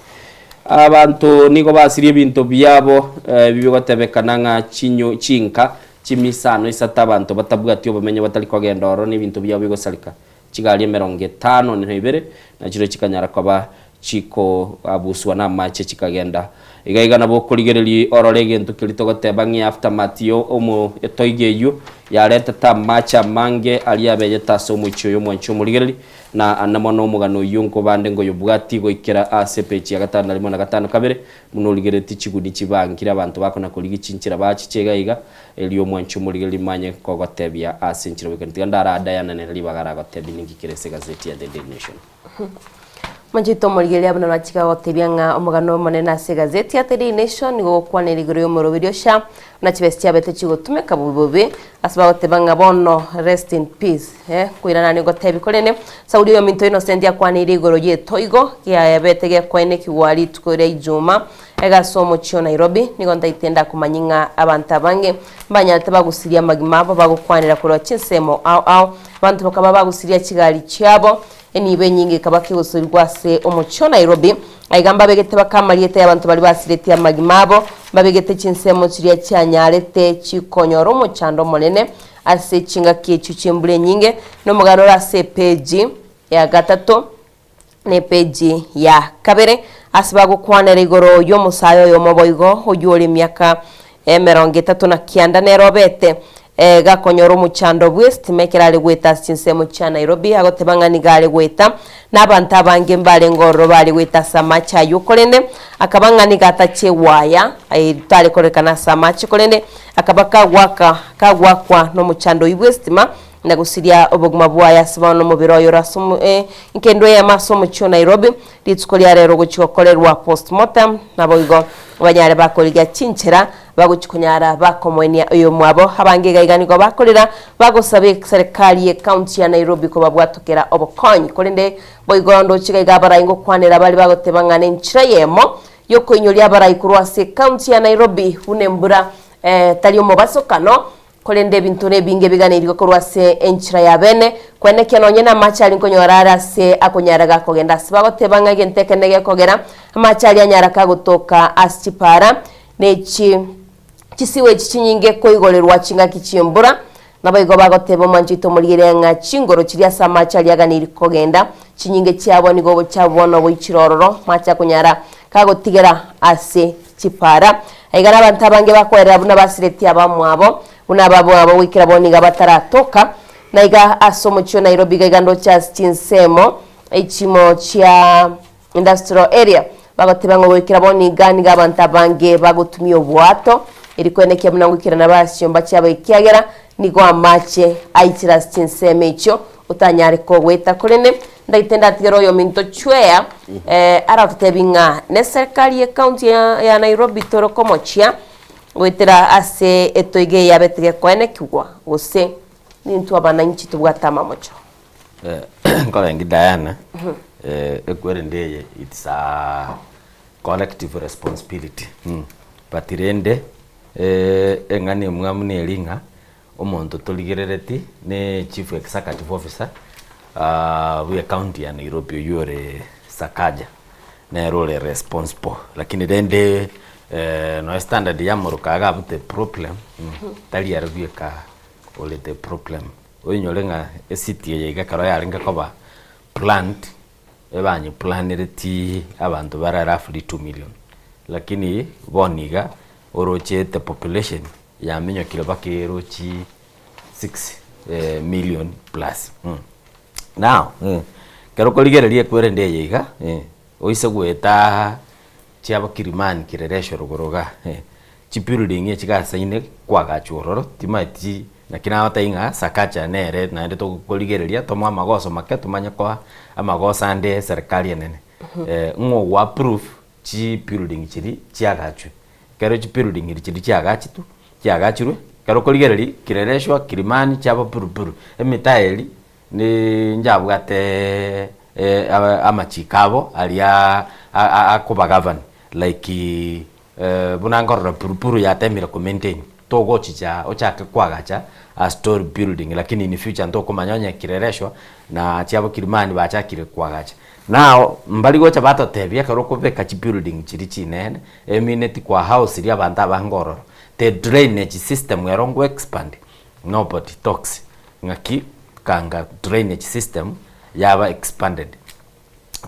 Abanto nigo basirie ebinto biabo ebi bigotebekana ng'a chinyo chinka chimisano isato abanto batabwati obomenyo batari kogenda ororo na ebinto biabo bigosareka. Chigari emerongo etano na ibere nachirechio chikanyara koba. Chikoabuswa namache chikagenda. Iga iga nabo okorigereria orore egento keria togoteba ng'a aftermath yo omo etoigo eyio yaretete amache amange aria abeyete ase omochie oyo omwanchi omorigereria, na ande mono omogano oyio nkobande nkoyobwatie goikera ase epeji ya gatano na rimo na gatano kabere, buna origereretie chiguni chibangire abanto bakona korigia chinchera bachiche iga iga, erio omwanchi omorigereria manye kogotebia ase enchera goikera. Tiga ndara Diana nere ribaga aragotebie ninki kere ase egazeti ya The Daily Nation. Manchete omorigereria buna nachika gotebia ng'a omogano omonene ase egazeti ya The Daily Nation nigo ogokwanera igoro y'omoroberi o SHA buna chibesa chiabete chigotumeka bobe bobe ase bagoteba ng'a bono rest in peace eh koirana nigotebi korende Sauli oyominto Innocent akwaneire igoro y'etoigo giayabete gekoenekigwa rituko ria Ijuma egase omochie o Nairobi nigo ntaite ndakomanyie ng'a abanto abange mbanyarete bagusirie amagima abo bagokwanera korwa chinsemo ao ao abanto bakaba bagusiria chigari chiabo Enibo enyinge ekaba kegosorigwa ase omochie o Nairobi. Aiga mbabegete baka amarieta y'abanto baria basiretie amagima abo, mbabegete chinsemo chiria chianyarete chikonyora omochando omonene ase chingaki echio chi'embura enyinge, na omogano ore ase epeji ya gatato na epeji ya kabere, ase bagokwanera igoro y'omosae oyomo boigo oyio ore emiaka emerongo etato na kianda nere obete gakonyora omochando bw'esitima ekero are goeta ase chinsemo chia Nairobi, agoteba ng'a nigo are goeta, na abanto abange mbarenge ororo bare goeta ase amache ayio, korende akaba ng'a nigo atachie gwaya, tare kororekana ase amache, korende akaba kagwaka kagwakwa nomochando oyio bw'esitima, na gosiria obogima bwaye ase bono omobere oye ore ase omo enkendo eyemo ase omochie o Nairobi, rituko ria rero ogochia gokorerwa postmortem, naboigo banyare bakorigia chinchera Bagochia konyara bakomoenia oyomwabo. Abange iga iga nigo bakorera bagosaba eserekari ye county ya Nairobi kobabwatokera obokonyi. Korende boigo ndoche iga iga abarai ngokwanera bare bagoteba ng'a nenchera eyemo yokoinyoria abarai korwa ase ecounty ya Nairobi buna embura tari omobasokano korende ebinto nebinge biganeirwe korwa ase enchera ya bene kwenekia nonye namache aria nkonyora are ase akonyara gakogenda ase bagoteba ng'a egento ekene gekogera amache aria anyara kagotoka ase chipara Ne chi chisigo echi chinyinge koigorerwa chingaki chi'embura, naboigo bagoteba omwancho oito omorigereria ng'a chingoro chiria ase amache aria aganeirie kogenda, chinyinge chiabo nigo obochafu bono boichire ororo, amache akonyara kagotigera ase chipara. Aiga nabanto abange bakoerera buna basiretie abamwabo, buna abamwabo goikera bono iga bataratoka. Naiga ase omochie o Nairobi iga iga ndoche ase chinsemo echimo chia Industrial area, bagoteba ng'a goikera bono iga nigo abanto abange bagotumia oboato, eri koenekia buna ngoikera nabo ase chinyomba chiabo ekiagera nigo amache aichire ase chinsemo echio otanyare kogoeta. Korende ndagete ndatigere oyominto Chweya aratotebi ng'a neserikari ye county ya Nairobi tore komochia goetera ase etoigo eye yabete gekoenekigwa gose nintwe abananchi tobwate amamocho. Nkorengi Diana, ekwerende eye it's a collective responsibility but rende eng'ana emwamu neri ng'a omonto torigerereti ne chief executive officer bwe ecounty ya Nairobi oywo ore Sakaja, nere ore responsible lakini rende nonya standard ya amoroka iga abute problem tari ere bweka ore the problem. Oinyore ng'a esiti eye iga ekero yarenge koba planned, ebanyeplanereti abanto bare roughly 2 million, lakini bono iga oroche the population yaminyokire mpaka erochi 6 million plus. Now, ekero okorigereria ekwerende eye iga, oise goeta chiabo Kilimani Kileleshwa rogoro igaa, chibuilding echi gasaine kwagachwa ororo timaeti naki nagotebi ng'a Sakaja nere naende tokorigereria tomoe amagoso make tomanye koa amagoso ande eserekari enene. Ng'o ogo approve chibuilding chiria chiagachwe, ekero chibuilding chiria chiagachitwe chiagachirwe, ekero okorigereria Kileleshwa, Kilimani chiabo buruburu, emitaa eria Ninjabwate amachiko abo aria akobagovern like buna nkorora Buruburu yatemire ko maintain togochicha ochake koagacha a story building lakini in future ntokomanya onye Kileleshwa na chiabo Kilimani bachakire koagacha. Now mbari gocha batotebia ekero okobeka chibuilding chiria chinene emineti kwa house ria abanto abange ororo the drainage system ero ngo expand nobody talks. Ng'aki kanga drainage system yaba expanded.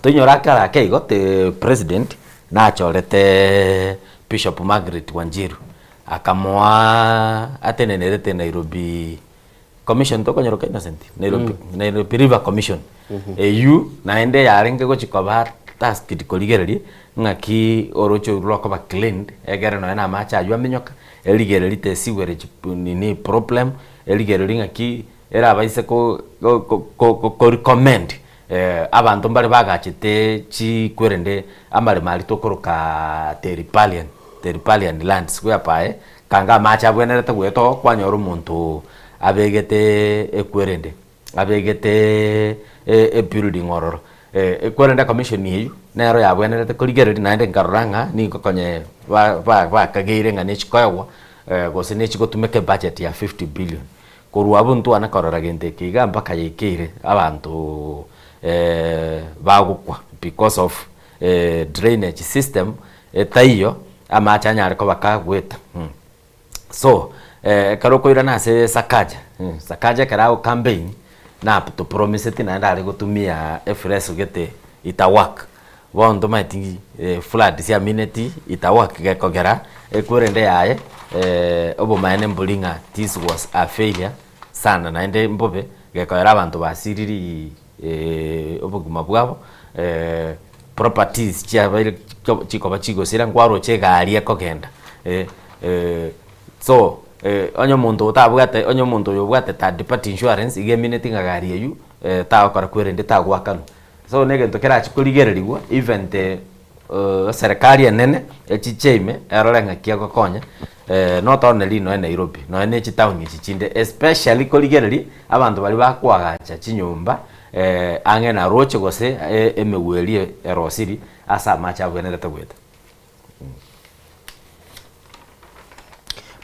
Toinyore akare ake igo the president nachorete Bishop Margaret Wanjiru akamoa atenenerete Nairobi commission tokonyeroka Innocent? Nairobi, Nairobi River Commission eywo naende yarenge gochi koba tasked korigereria ng'aki oroche orwo rokoba cleaned egere nonye na amache aywo aminyoka erigereria the sewerage nini problem erigereria ng'aki erabaise ko ko ko recommend Abanto mbare bagachete chikwerende amaremo aria tokoroka Teripalian, Teripalian lands whereby kanga amache abwenerete goeta oo kwanyora omonto abegete ekwerende, abegete ebuilding ororo. Ekwerende ecommission eywo nero yabwenerete korigereria naende nkarora ng'a nigo konye ba- ba- bakageire ng'a nechikoegwa gose nechigotumeka ebudget ya 50 billion. Korwa abwo ntwane korora gento eke iga mpaka yaikeire abanto bagokwa because of drainage system etaiyo amache anyare koba kagoeta. So ekero okoirana ase Sakaja, Sakaja ekero ago campaign natopromiseti naende are gotumia efreso gete ita work. Bono tomaeti flood chiamineti ita work gekogera ekwerende yaye obomaene mbori ng'a this was a failure sana naende mbobe gekogera abanto basiriri obogima bwabo properties chiabeire chikoba chigosira nkwaroche egari ekogenda so onye omonto otabwate onye omonto oyo obwate third party insurance iga emineti ng'a gari eywo tagokora kwerende tagoakanwa. So negento kerache korigererigwa even the eserekari enene echiche ime erore ng'aki egokonya not only nonya Nairobi nonya ne chitown echi chinde especially korigereria abanto baria bakoagacha chinyomba ang'e na roche gose emegwe eria erosiri ase amache abwenerete goeta.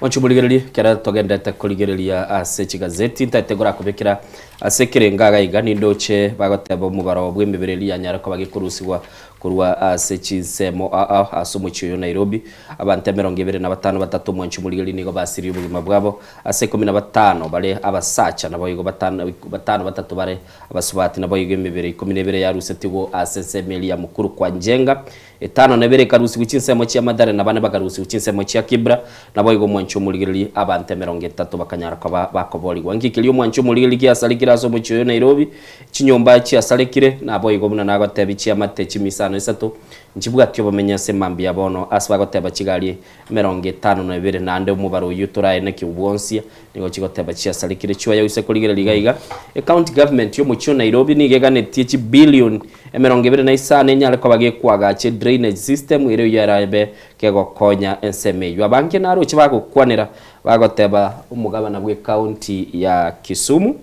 Mochie morigererie ekero togenderete korigereria ase chigazeti ntaete ngorakobekera ase ekerengo iga iga nindoche bagoteba omobaro bw'emebere eria yanyare koba gekorusigwa korwa ase chinsemo ao ao ase omochie oyo Nairobi. Abanto emerongo ebere na batano batato omwanchi omorigereria nigo basiririe obogima bwabo ase ikomi na batano bare abasacha naboigo batano batano batato bare abasubati naboigo emebere ikomi na ebere yarusetigwe ase ensemo eria ya Mukuru kwa Njenga Etano na ebere ekarusigwa chinsemo chia Mathare, na bane bakarusigwa chinsemo chia Kibra. Naboigo omwancho omorigereria abanto emerongo etato bakanyara koba bakoboorigwa. Nki keria omwancho omorigereria giasarekire ase omochie oyo Nairobi? Chinyomba chiasarekire, naboigo buna nagotebia chiamate chimisano isato nchibwati obomenyo ase mambia ya bono, ase bagoteba chigari emerongo etano na ebere, naende omobaro oyio toraeneke obwonsia, nigo chigoteba chiasarekire. Chiwaya gose korigereria iga iga, Ecounty government y'omochie o Nairobi nigo eganetie chibillion emerongo ebere na isano enyare koba gekoagacha edrainage system ere oyio erabe kegokonya ensemo eyio. Abange naroche bagokwanera bagoteba omogabana bw'ecounty ya Kisumu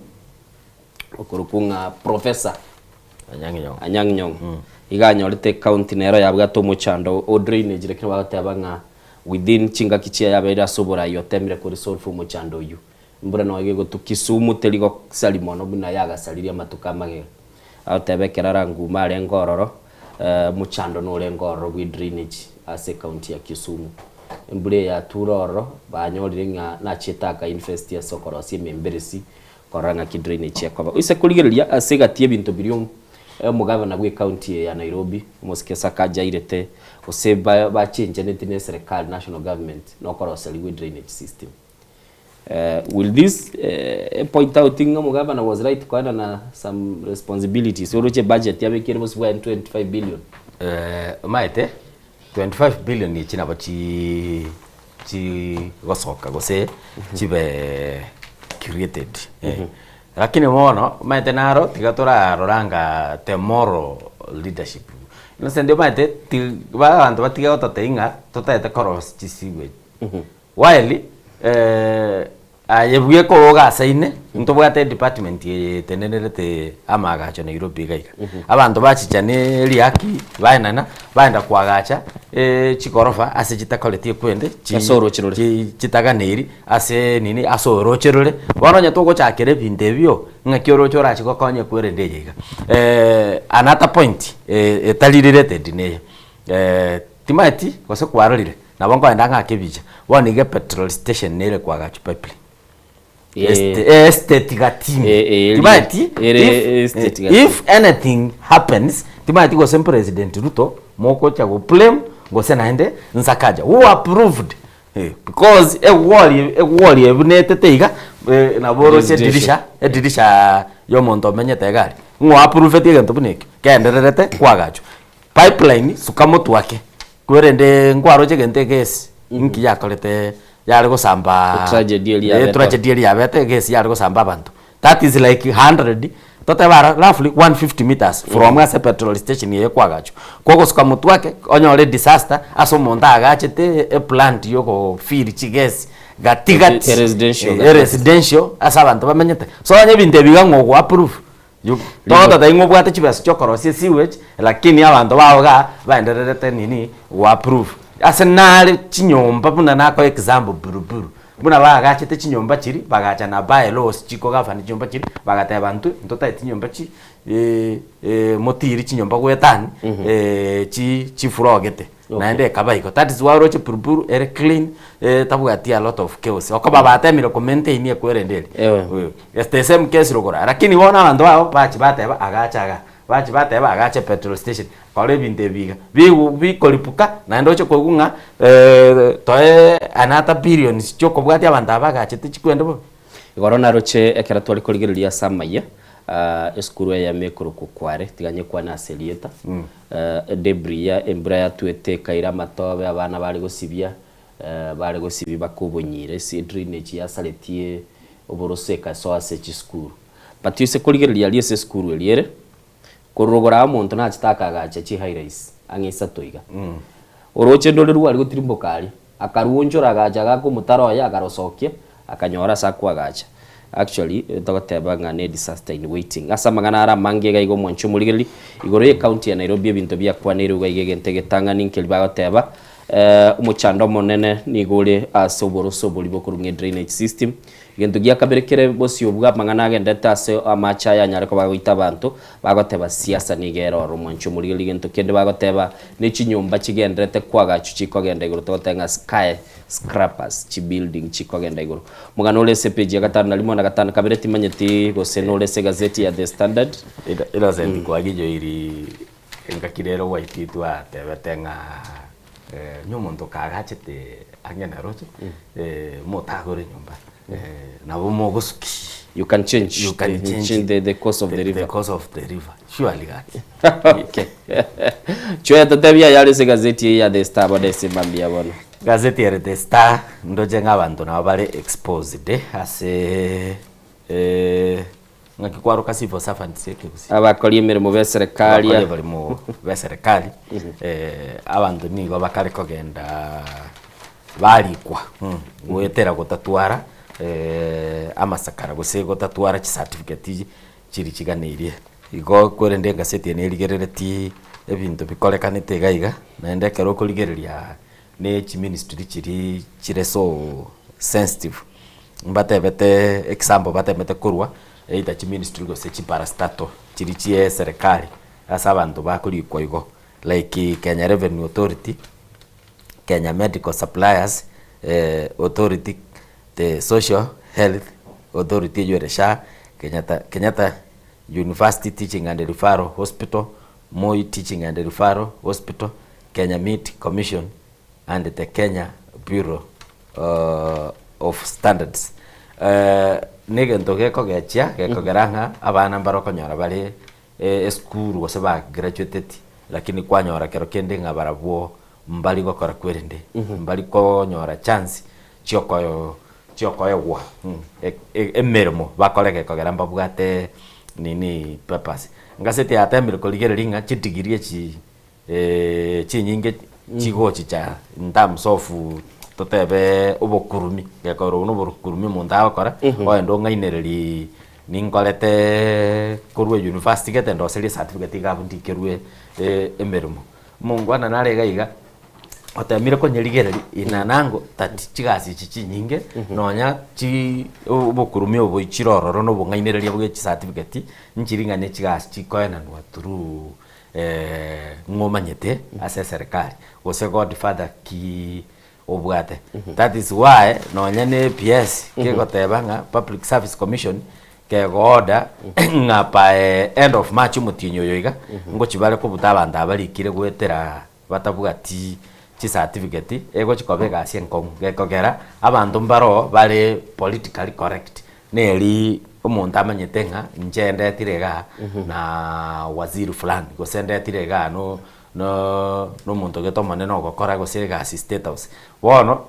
okorokwa ng'a Professor Anyang' Nyong'o iga anyorete ecounty nero yabwate omochando o drainage lakini bagoteba ng'a Within chingaki chiaye abeire ase oborai otemire koresolve omochando oyio. Embura noyo gegotwa Kisumu teri gosari mono buna yagasaririe amatuko amagega. Agoteba ekero arangume arenge ororo, omochando norenge ororo bwe drainage ase ecounty ya Kisumu. Embura eye yature ororo, banyorire ng'a nachiete aka invest ase okorosia ememberesi korora ng'aki drainage ekoba. Oise korigereria ase egati y'ebinto biria omogavana bwe county eye ya Nairobi, omosike Sakaja airete gose bachenjaneti ne eserekari, national government, nokoroserigwa edrainage system. Will this point out ng'a omogavana was right koenana some responsibilities oroche ebudget yabekeire bosio bwaye 25 billion? Omanyete 25 billion echi nabo chi chigosoka gose chibe created Lakini bono omanyete naro tiga torarora nga the moral leadership innocent omanyete ti abanto batige gototebia ng'a totaete korosia chisewage while Aye bweka ogasaine, ntobwate edepartment eye etenenerete amaagacho Nairobi iga iga. Abanto bachicha ne riaki baenana, baenda koagacha chigorofa ase chitakoreti ekwende chi- Ase oroche rore. chi- chitaganeiri ase nini ase oroche rore. Bono onye togochakera ebinto ebio, ng'aki oroche orache gokonya ekwerende eye iga. Another point etari related neye, timanyeti gose kwarorire. Nabo nkoenda ng'ake ebicha. Bono iga epetrol station nere koagachwa pipeline. Estate gatini. Eh, eh, Timanyeti ere if, estate gatini. if anything happens Timanyeti gose President Ruto mogocha go blame gose naende Nsakaja who approved eh, because egwori egwori ebunetete iga eh, nabo oroche Residential. edirisha edirisha ya omonto omenyete iga aria. Ng'o approveti egento buna ekio? Kegendererete kwagachwa. Pipeline suka motwe ake, kwerende nkwaroche egento egesi nki yakorete yare gosamba Etragedy eria eh, yabete. tragedy eria yabete egesi yare gosamba abanto. That is like 100 totebe aro roughly 150 meters from ase petrol station eye kwagachwa. Kogosuka motwe ake onyore disaster ase omonto agachete eplant yogo fill chigesi gati gati E residential eh, residential ase abanto bamenyete. So onye ebinto ebi iga ng'a ogo approve Togoteba ng'a obwate chibesa chiokorosia esewage lakini abanto bao igaa baendererete nini go approve. Ase nare chinyomba buna nakoa example Buruburu, buna baagachete chinyomba chiria bagacha na by laws chiko govern chinyomba chiria bagateba intwe ntotageti chinyomba chi motiiri chinyomba goetani chi chifurogete. Naende ekaba igo. That is why oroche Buruburu ere clean tabwati a lot of chaos. Okoba batemire ko maintain ekwerende eria. Ewe. It's the same case rogoro. Lakini bono abanto bao bachi bateba agache igaa, bachi bateba agache petrol station, kora ebinto ebi iga. Bigo bikoripuka naende oche koigwa ng'a toe another billions chiokobwatia abanto aba bagachete chikwende bobe. Igoro naroche ekero tware korigereria ase amayia, esukuru eyemo ekorokwa Kware, tiga nyekwane ase erieta, Debris ya embura yatwete ekaira amatobe abana bare gosibia, bare gosibia baka obonyira ase drainage yasaretie oboroso ekasoa ase chisukuru. But ase korigereria aria ase esukuru eria ere, korwa rogoro aa omonto nachete akagacha chi high rise ang'e isato iga. Oroche ndore rware gotirimboka aria, Akaruonchora agacha agaaka omotaro oye akarosokia, akanyora ase akoagacha. Actually, togoteba ng'a ne disaster in waiting. Ase amang'ana are amange iga iga omwanchi omorigereria, igoro ye county ya Nairobi ebinto biakwaneirwe iga iga egento egetang'ani nkeri bagoteba, omochando omonene nigo ore ase oboroso oboria bokorwa ng'a drainage system. Egento gia kabere kere bosio bwa amang'ana agendete ase amache aya anyare koba agoita abanto, bagoteba siasa nigo ere ororo mwanche omorigereria gento kende bagoteba ne chinyomba chigenderete koagachwa chikogenda igoro togoteba ng'a sky scrappers chibuilding chikogenda igoro. Omogano ore ase epage ya gatano na rimo na gatano kabere timanyeti gose nore ase egazeti ya The Standard. Innocent Kwagijoiri engaki rero gwaititwe atebete ng'a Onye omonto kagachete ang'e na roche, motagore nyomba, nabo mogosuki. You can change, You can the, change change the, the course of the river. The course of the river. Surely gaki. Okay. Chwaya totebia yare ase gazeti eye ya The Star bono ase mambia bono. Gazeti ere The Star ndoche ng'a abanto nabo bare exposed ase Ng'aki kwaroka civil servants ekegusii? Abakori emeremo b'eserekari. Abakori emeremo b'eserekari, abanto nigo bakare kogenda barikwa goetera gotatwara amasakara gose gotatwara chicertificate chiri chiganeirie. Igo korende egaseti eye nerigereretie ebinto bikorekanete iga iga, naende ekero okorigereria ne chiministry chiria chire so sensitive. Mbatebete example batemete korwa either chiministry gose chiparastatal chiria chie serikali ase abanto bakorikwa igo like Kenya Revenue Authority, Kenya Medical Suppliers Authority, the Social Health Authority eywo ere SHA, Kenyatta Kenyatta University Teaching and Referral Hospital, Moi Teaching and Referral Hospital, Kenya Meat Commission and the Kenya Bureau of Standards. Negento gekogechia gekogera ng'a abana mbare okonyora bare esukuru gose ba graduateti lakini kwanyora kero kende ng'a barabwo mbari gokora kwerende, mbari konyora chance chiokoyo chiokoegwa emeremo bakore gekogera mbabwate nini papers. Ngaseti yatemire korigereria ng'a chidegree echi chinyinge chigochicha in terms of totebe obokurumi, gekorwa buna obokurumi omonto agokora, ogende ong'ainererie ninkorete korwa university gete ndoserie certificate iga abwo ndikerwe emeremo. Omongwana nare iga iga, otemire konyerigereria in an angle that chigasi echi chinyinge nonya chi obokurumi obo chire ororo na obong'ainereria bwa echicertificate, nchiri ng'a ne chigasi chikoenanwa through ng'a omanyete ase eserekari, gose godfather ki obwate. That is why nonya na APS kegoteba ng'a Public Service Commission. Kegoorder ng'a by end of March omotienyi oyo iga, ngochi bare kobuta abanto aba barikire goetera batabwati chicertificate, egochi koba egasi enkong'u gekogera abanto mbaroo bare politically correct, neri omonto amanyete ng'a inche ndetire igaa na waziri fulani gose ndetire igaa no no na omonto gete omonene ogokora gose egasi state house. Bono,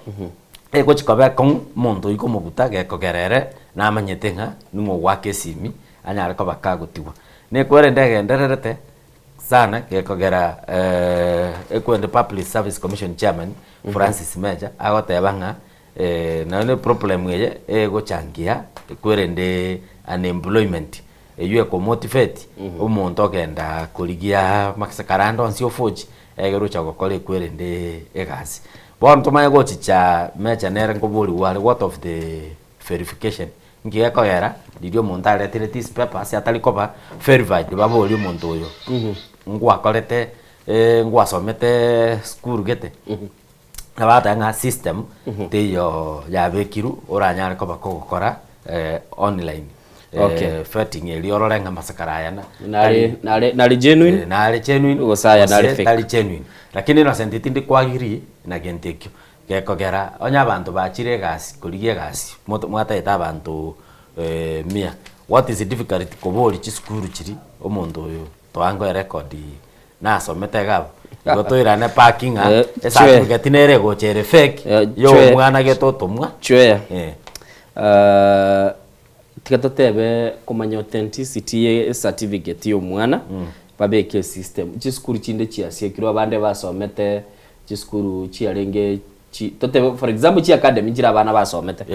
egochi koba ekong'u omonto oyio komobuta gekogera ere namanyete ng'a ning'o ogoaka esimi anyare koba kagotigwa. Nekwerende egendererete sana gekogera ekwende Public Service Commission chairman Francis Meja agoteba ng'a nonye ne problem eye egochangia ekwerende unemployment eywo ekomotivate omonto ogenda korigia amasakara ande onsi oforge egere ocha gokora ekwerende egasi. Bono tomanye gochicha Meja nere nkoborigwa are what of the verification Inki gekogera riria omonto aretire these papers atari koba verified baborie omonto oyo ngwakorete ngwasomete school gete nabo bagoteba ng'a system teiyo yabekirwe oranyare koba kogokora online Okay. vetting eria orore ng'a amasakara aya na Nare nare nare genuine nare genuine gose aya nare gose fake. tari genuine. Lakini Innocent tindi kwagiri na gento ekio. Gekogera onye abanto bachire egasi korigia egasi moto mwataete abanto mia, what is difficult koboria chisukuru chiria omonto oyo toangoe erecord nasomete iga abwo? Igo toirane back ng'a Eh, ecertificate nere egocha ere fake Eh, ya chwe. omwana gete otomwa. Chweya. Eh. Tiga totebe komanya authenticity ye ecertificate ya omwana, babeke esystem. Chisukuru chinde chiasiekirwe abande basomete Chisukuru chiarenge chi totebe for example chi academy nchire abana basomete.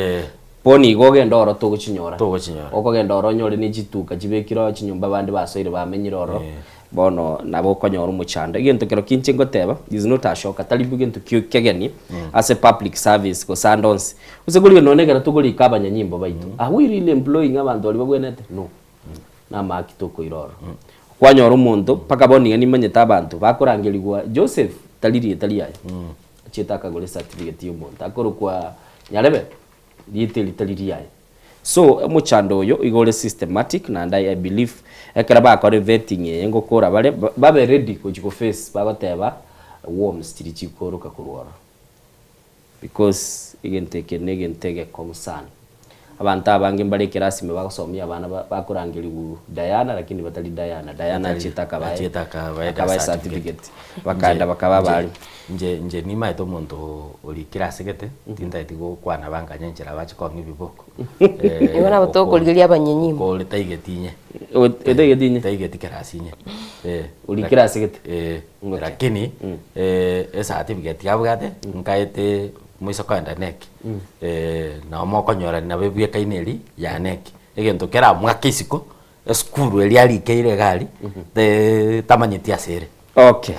Bono igo ogende oro togochinyora. Togochinyora. Okogenda oro onyore ne chituka chibekire oo chinyomba abande basoire bamenyire ororo, bono nabo okonyora omochando. Egento kero ki inche ngoteba is not a shocker tari gento kio kegeni ase public service gose ande onsi. Gose korigereria nonye ekero tokorika abanyanyimbo baito, are we really employing abanto baria babwenerete? No. Namaki tokoira ororo. Kwanyora omonto mpaka bono iga nimanyete abanto bakorangerigwa Joseph tari rieta riaye, achiete akagora ecertificate ya omonto akorokwa Nyarebe, rieta eri tari riaye. So omochando oyo igo ore systematic naende I believe ekero bakora evetting eye ngokora bare babe ready gochi go face bagoteba worms chiria chikoroka korwa ororo. Because egento eke negento egekong'u sana. Abanto abange mbare ekerasi ime bagosomia abana ba bakorangerigwa Diana lakini batari Diana, Diana Batari- achiete akabae achiete akabae akabae certificate. certificate bakaenda bakaba abalimu. Inche inche nimaete omonto orikire asegete, tintageti gokwana banganye enchera bache kong'a ebiboko. Igo nabo tokorigeria abanyanyimbo. Okore taigeti inye. Otaigeti inye? Taigeti kerasi inye. Eh. Orikire asegete? Eh. Lakini ecertificate abwate nkaete moise koenda KNEC nabo mokonyorana nabo ebwekaine eria ya KNEC. Egento keramwake isiko esukuru eria arikeire iga aria tamanyeti ase ere. Okay.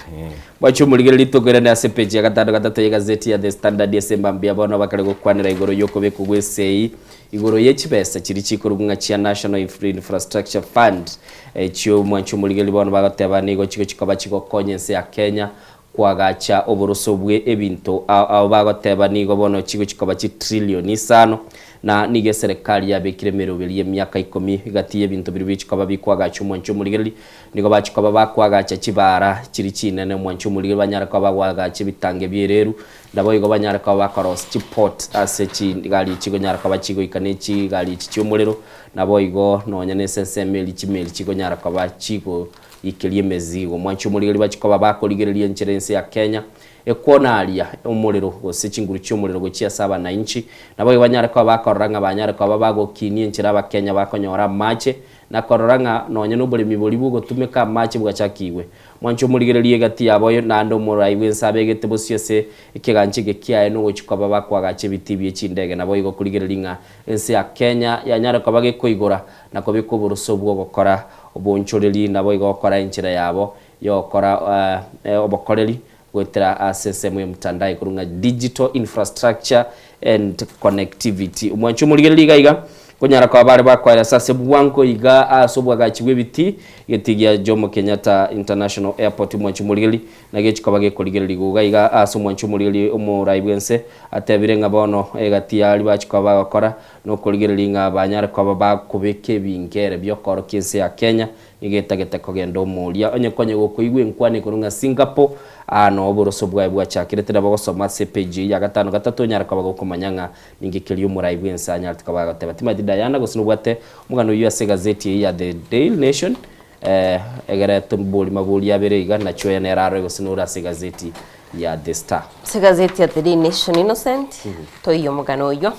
Mwanche omorigereria tokoirane ase epeji ya gatano gatato y'egazeti ya The Standard ase mambia bono bakare gokwanera igoro y'okobekwa gw'esei igoro ye chibesa chiria chikorokwa ng'a chia National Infrastructure Fund echio mwanche omorigereria bono bagoteba nigo chigochi koba chigokonya ense ya Kenya Koagacha oboroso bwe ebinto ao ao bagoteba nigo bono chigochi koba chitrilioni isano, na nigo eserekari yabekire emeroberi y'emiaka ikomi gati y'ebinto biria bichi koba bikoagacha omwancho omorigereri. Nigo bachi koba bakoagacha chibaara chiria chinene omwancho omorigereri banyare koba bagoagacha ebitange bi'ereru, naboigo banyare koba bakorosia chiport ase chigari chikonyara koba chigoika ne chigari echi chi'omorero, naboigo nonya nese ensemo eria chimeli chikonyara koba chigo Ikeria emezigo. Mwanche omorigereria bachie koba bakorigereria enchera ense ya Kenya ekwonaria omorero gose chinguru chi'omorero gochia ase abanainchi. Naboigo banyare koba bakorora ng'a banyare koba bagokinia enchera abakenya bakonyora amache na korora ng'a nonya noboremi boria bwogotumeka amache bwachakigwe. Mwanche omorigereria egati yabo naende omorai bwense abegete bosio ase ekegancha eke kiaye nogochia koba bakoagacha ebitii bie chindege naboigo korigereria ng'a ense ya Kenya yanyare koba gekoigora na kobeka oboroso bw'ogokora Obonchoreri naboigo gokora enchera yabo y'ogokora obokoreri goetera ase ensemo y'omotandao ekorwa ng'a Digital Infrastructure and Connectivity. Omwancho omorigereria iga iga, Konyara koba bare bakoeresa ase bwango iga ase obwagachi bw'ebiti, egeti gia Jomo Kenyatta International Airport omwanchi omorigeri na gechi koba gekorigererigwa iga iga ase omwanchi omorigeri omorai bw'ense atebire ng'a bono egati yaria bachi koba bagokora nokorigereria ng'a banyare koba bakobeka ebingere bi'okoorokia ense ya Kenya nigo etagete kogenda omoria. Onye konya gokoigwa enkwana ekorwa ng'a Singapore aa noo oboroso bwaye bwachakirete nabo ogosoma ase epage eyio ya gatano gatato onyare koba gokomanya ng'a Ninki keria omorai bw'ense anyarete koba agoteba? Timanyeti Diana gose nobwate omogano oyio ase egazeti eyio ya The Daily Nation, eh, egere tombori mabori abere iga, nachio oye nere arore gose nore ase egazeti ya The Star. Ase egazeti ya The Daily Nation Innocent, toiyo omogano oyio.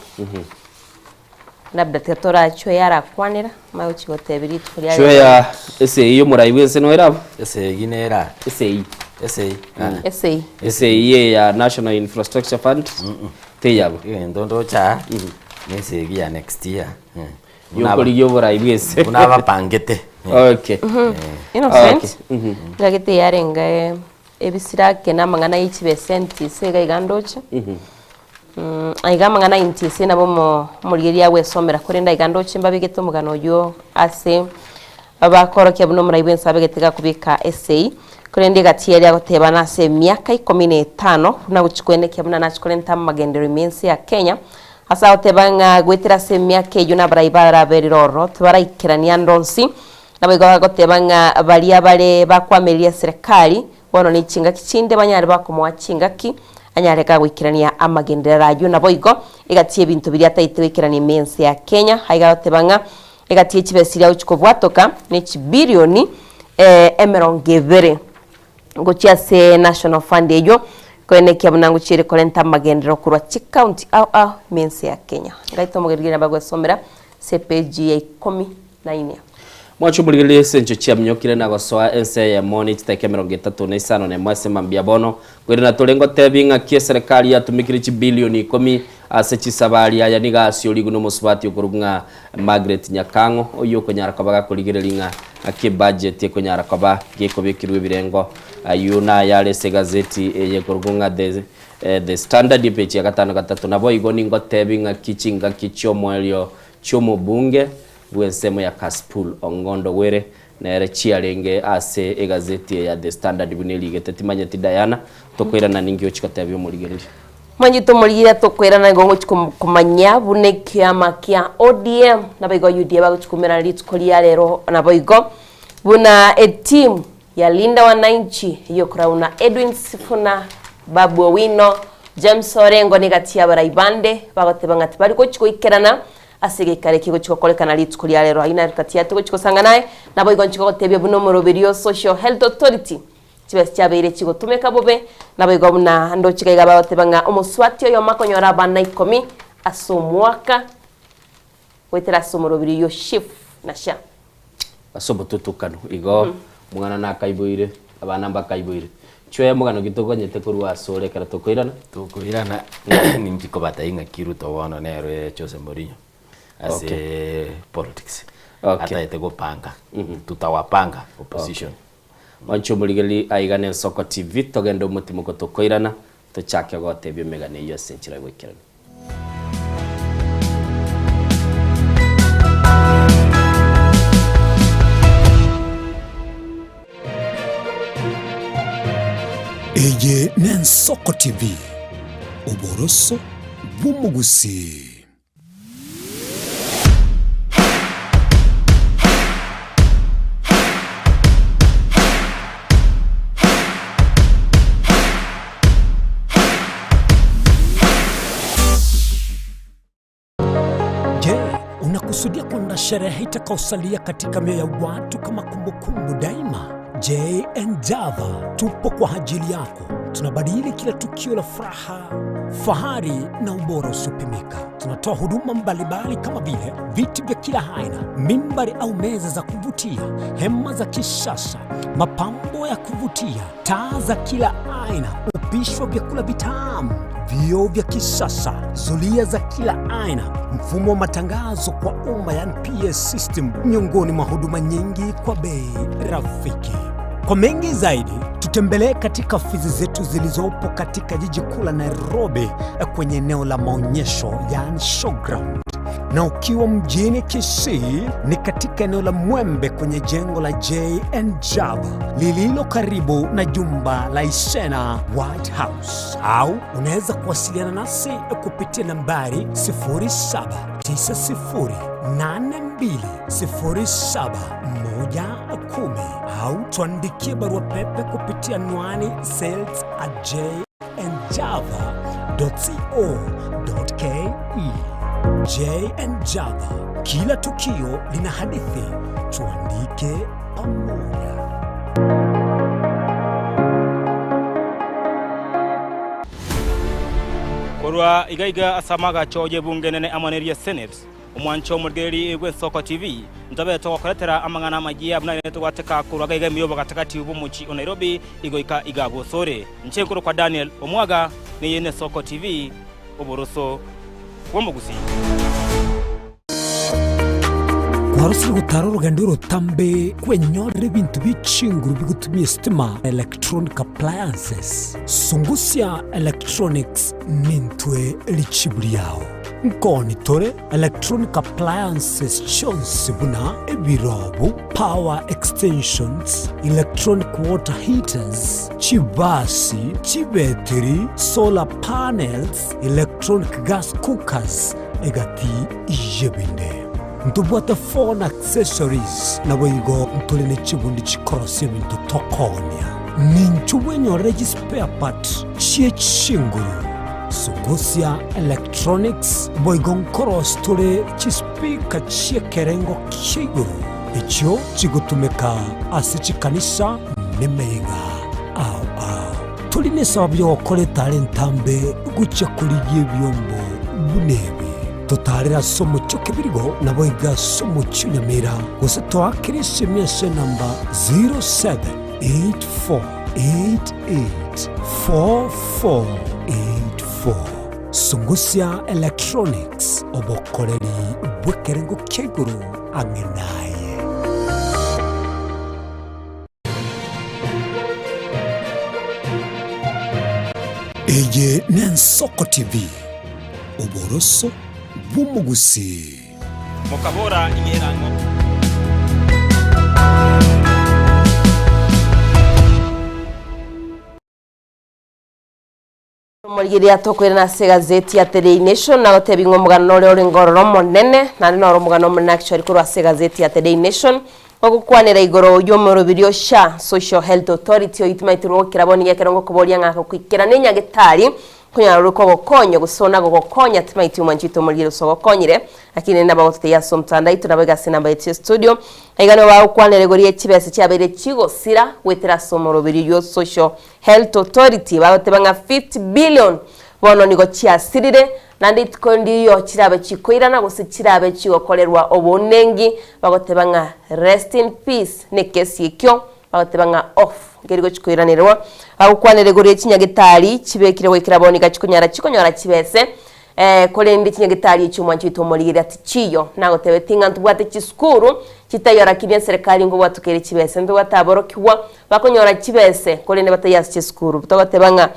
Labda tiga torachwe yarakwanera, omanye gochia gotebia rituko ria Chwe ya esegi y'omorai bw'ense noere abo? Esegi nere aa. Esegi. Esegi. Esegi. Esegi eye ya National Infrastructure Fund teyabo. Egento ndoche aa, ne esegi ya next year. Yokorigia oborai bw'ense. Buna abapangete. Okay. Innocent, Okay. ngagete yarenge ebisirake na amang'ana ye chibesenti ase iga iga ndoche. Aiga amang'ana a NTSA nabo omo omorigereria agwesomera korende aiga ndoche mbabegete omogano oyio ase bakorokia buna omorai bwense abegete gakobeka esei, korende egati eria agoteba nase emiaka ikomi na etano buna agochia koenekia buna nachia korenta amagenderero ime ense ya Kenya, ase agoteba ng'a goetera ase emiaka eyio nabarai baraberire ororo tibaraikerania ande onsi, Naboigo agoteba ng'a baria bare bakwamereria eserekari bono ne chingaki chinde banyare bakomoa chingaki anyare gagoikerania amagenderero ayio. Naboigo egati y'ebinto biria ataete goikerania ime y'ense ya Kenya. Aiga agoteba ng'a egati ye chibesa iria agochia kobwatoka ne chibilioni emerongo ebere gochia ase National Fund eyio koenekia buna ngochia ere korenta amagenderero korwa chicounty ao ao ime y'ense ya Kenya. Ngaite omogerigeri nabo agwesomera ase epeji ya ikomi na ine. Mwache omorigererie ase encho chiaminyokire na gosoa ense eyemo ne chitaika 35 na emo ase mambia bono. Koirana tore ngotebi ng'aki eserekari yatumekire chibilioni ikomi ase chisabari aya nigo aasiorigwe nomosubati okorokwa ng'a Margaret Nyakang'o oyio okonyara koba gakorigereria ng'a ng'aki ebudget ekonyara koba gekobekirwa ebirengo. Ayio nayare ase egazeti eye ekorokwa ng'a The The Standard epeji ya gatano gatato. Naboigo ningotebi ng'aki chingaki chiomoerio chi'omobunge bw'ensemo ya Kasipul Ong'ondo Were nere chiarenge ase egazeti eye ya The Standard buna erigete. Timanyeti Diana, tokoirana ninki ochia gotebia omorigereria? Manyete omorigereria tokoirana nigo ngochia komanya buna ekiama kia ODM naboigo UDA bagochia koumerana rituko ria rero naboigo buna etimu ya Linda Wananchi eyio na Edwin Sifuna, Babu Owino, James Orengo na egati y'abarai bande bagoteba ng'a tibari gochia goikerana ase egeikaro eke gochia gokorekana rituko ria rero. Ayio naro gati yaito gochia gosanga naye, naboigo nchia gogotebia buna omoroberio o Social Health Authority chibesa chiabeire chigotumeka bobe, naboigo buna ndoche iga iga bagoteba ng'a omoswati oyomo akonyora abana ikomi ase omwaka goetera ase omoroberio oyio SHIF na SHA. Ase obotutukanu igo omwana nakaiboire, abana mbakaiboire. Chwee omogano ki tokonyete korwa asore ekero tokoirana? Tokoirana ninki kobatebia ng'aki Ruto bono nere Jose Mourinho ase Okay. politics. Okay. Ataete gopanga, tutawapanga opposition. Mwanche omorigereria aiga na Ensoko TV, togende omotimoko tokoirana, tochake gotebia emegano eyio ase enchera y'ogoikeranu. Eye n'Ensoko TV, oboroso bw'omogusii. Je, unakusudia kuandaa sherehe itakayosalia katika mioyo ya watu kama kumbukumbu daima? JN Java tupo kwa ajili yako. Tunabadili kila tukio la furaha, fahari na ubora usiopimika. Tunatoa huduma mbalimbali kama vile viti vya kila aina, mimbari au meza za kuvutia, hema za kisasa, mapambo ya kuvutia, taa za kila aina, upishi wa vyakula vitamu, vioo vya kisasa, zulia za kila aina, mfumo wa matangazo kwa umma yani PA system, miongoni mwa huduma nyingi kwa bei rafiki. Kwa mengi zaidi, tutembelee katika ofisi zetu zilizopo katika jiji kuu la Nairobi kwenye eneo la maonyesho yani showground. Na ukiwa mjini Kisii ni katika eneo la Mwembe kwenye jengo la J&N Java lililo karibu na jumba la Isena White House, au unaweza kuwasiliana nasi kupitia nambari 0790820710 au tuandikie barua pepe kupitia anwani sales at jnjava.co.ke. JN Java, kila tukio lina hadithi, tuandike pamoja. Korwa iga iga ase amagacho y'ebunge enene amo neria Senate, omwancho omorigereria bw'Ensoko TV, ntobe togokoretera amang'ana amayia buna aye togwateka korwa iga iga ime y'obogatagati bw'omochie o Nairobi igoika iga bosore. Inche nkorokwa Daniel Omwaga, neye n'Esoko TV, oboroso bw'omogusii. Kwarosire gotara orogendo orotambe kwenyorera ebinto bie chinguru bigotumia esitima, electronic appliances. Sungusia Electronics nintwe richibu riao. Nkoni tore electronic appliances chionsi buna ebirobu, power extensions, electronic water heaters, chibasi, chibetiri, solar panels, electronic gas cookers, egati y'ebinde. Ntobwate phone accessories, naboigo ntore ne chibundi chikorosia ebinto tokoonia. Ninchu bwenyorere chispare part chie chinguru, Sungusia Electronics, boigo nkorosia tore chispeaker chi'ekerengo kia igoro, echio chigotumeka ase chikanisa nemeiga ao ao. Tori nesababu y'ogokora etara entambe gochia korigia ebiombo buna ebi. Totaarere ase omochie o Kebirigo, naboigo ase omochie o Nyamira, gose toakere esemi ase enamba 0784884484. Sungusia Electronics, obokoreri bw'ekerengo kia igoro ang'e naye. Eye n'Ensoko TV, oboroso bw'omogusii. Mokabora, Ing'ira ng'o? Omorigereria tokoirana ase egazeti ya The Daily Nation na gotebi ng'a omogano ore orenge ororo omonene naende noro omogano omonene actually korwa ase egazeti ya The Daily Nation ogokwanera igoro y'omorobiri o SHA, Social Health Authority, oyio timaete gokera bono nigo ekero ngokoboria ng'a gokoikera ne nyagetari konyara ore kogokonya gose ona gogokonya timaeti omwanchete omorigereria gose ogokonyire Lakini nabo bagototebia ase omotandao oito nabo iga ase enamba yaito ya studio. Iga nigo bagokwanera igoro ye chibesa chiabeire chigosira goetera ase omoroberio oyio Social Health Authority bagoteba ng'a 50 billion bono nigo chiasirire naende rituko ndiyo chirabe chikoirana gose chirabe chigokorerwa obounengi bagoteba ng'a rest in peace nekesi ekio bagoteba ng'a off nkeri gochi koiranerwa. Bagokwanera igoro ye chinyagetari chibekire goikera bono iga chikonyara chikonyora chibese Korende chinyagetari echio omwancho oito omorigereria tichiyo. Nagotebetie ng'a ntobwate chisukuru chitaiyo rakini eserekari nkobwatokeire chibese. Ntobwate aborokigwa bakonyora chibese korende bataiyo ase chisukuru. Togoteba ng'a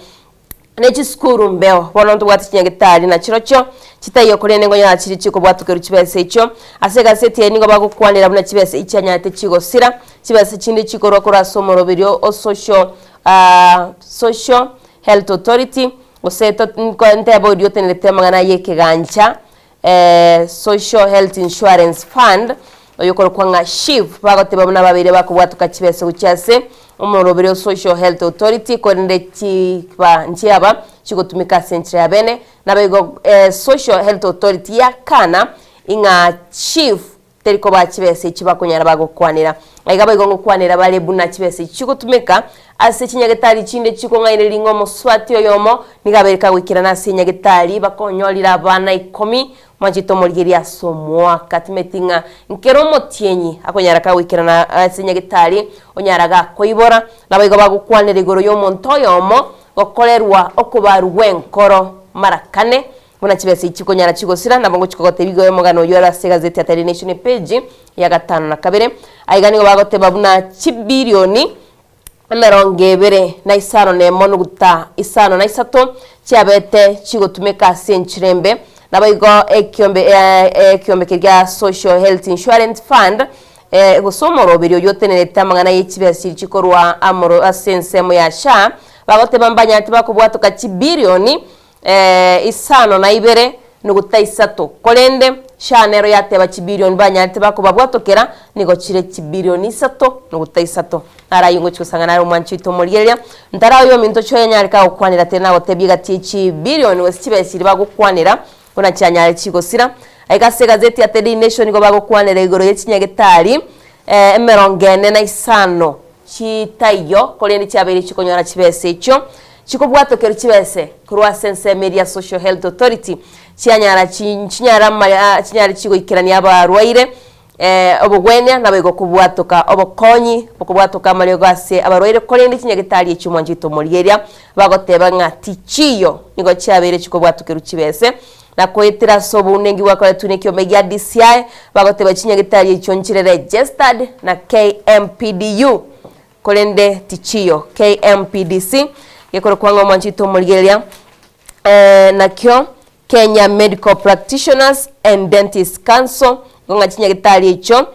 ne chisukuru mbeo bono ntobwate chinyagetari na chirochio chitaiyo korende nkonyora chiri chikobwatokerwa chibese echio. Ase egaseti eye nigo bagokwanera buna chibese echianyarete chigosira, chibese chinde chikorwa korwa ase omoroberio o social social Health Authority, gose ntebe oria otenerete amang'ana y'ekegancha Social Health Insurance Fund, oyokorokwa ng'a SHIF, bagoteba buna babeire bakobwatoka chibesa gochia ase omoroberi o Social Health Authority korende chiba nchiaba chigotumeka ase enchera ya bene. Naboigo Social Health Authority yakana ing'a SHIF Teri kobaa chibesa echi bakonyara bagokwanera. Aiga boigo ngokwanera bare buna chibesa echi chigotumeka ase chinyagetari chinde chikong'ainereria ng'a omosubati oyomo nigo abeire kagoikerana ase enyagetari bakonyorire abana ikomi mwanchete omorigereria ase omwaka. Timeti ng'a nkere omotienyi akonyara kagoikerana ase enyagetari onyara gakoibora. Naboigo bagokwanera igoro y'omonto oyomo gokorerwa okobarwa gw'enkoro mara kane Buna chibesa echi chikonyara chigosira, nabo ngochia kogotebia igo omogano oyio ore ase egazeti ya Daily Nation epage ya gatano na kabere. Aiga nigo bagoteba buna chibilioni emerongo ebere na isano na emo nuguta isano na isato chiabete chigotumeka ase enchera embe. Naboigo ekiombe ekiombe keria gia Social Health Insurance Fund gose omoroberi oyio otenerete amang'ana ye chibesa chiria chikorwa amoro ase ensemo ya SHA bagoteba mbanyarete bakobwatoka chibilioni isano na ibere nogota isato korende SHA nero yateba chibilioni banyarete bakobabwatokera nigo chire chibilioni isato nogota isato. Naro ayio ngochia gosang'ana are omwanchi oito omorigereria, ntara oyo ominto ochi oyanyare kagokwanera teri nagotebia egati ye chibilioni gose chibesa chiria bagokwanera buna chianyare chigosira. Aiga ase egazeti ya The Daily Nation nigo bagokwanera igoro ye chinyagetari emerongo ene na isano chitaiyo korende chiabeire chikonyora chibesa echio chikobwatokerwa chibese korwa ase ensemo eria Social Health Authority chianyara chinyara chinyare chigoikerania abarwaire Obogwenia naboigo kobwatoka obokonyi, okobwatoka amariogo ase abarwaire, korende chinyagetari echio mwanchete omorigereria, bagoteba ng'a tichiyo, nigo chiabeire chikobwatokerwa chibese, na koetera ase obounenki bwakoretwe nekiombe gia DCI, bagoteba chinyagetari echio nchire registered na KMPDU, korende tichiyo. KMPDC, gekorokwa ng'a omwanchete omorigereria, nakio Kenya Medical Practitioners and Dentists Council, igo ng'a chinyagitari echio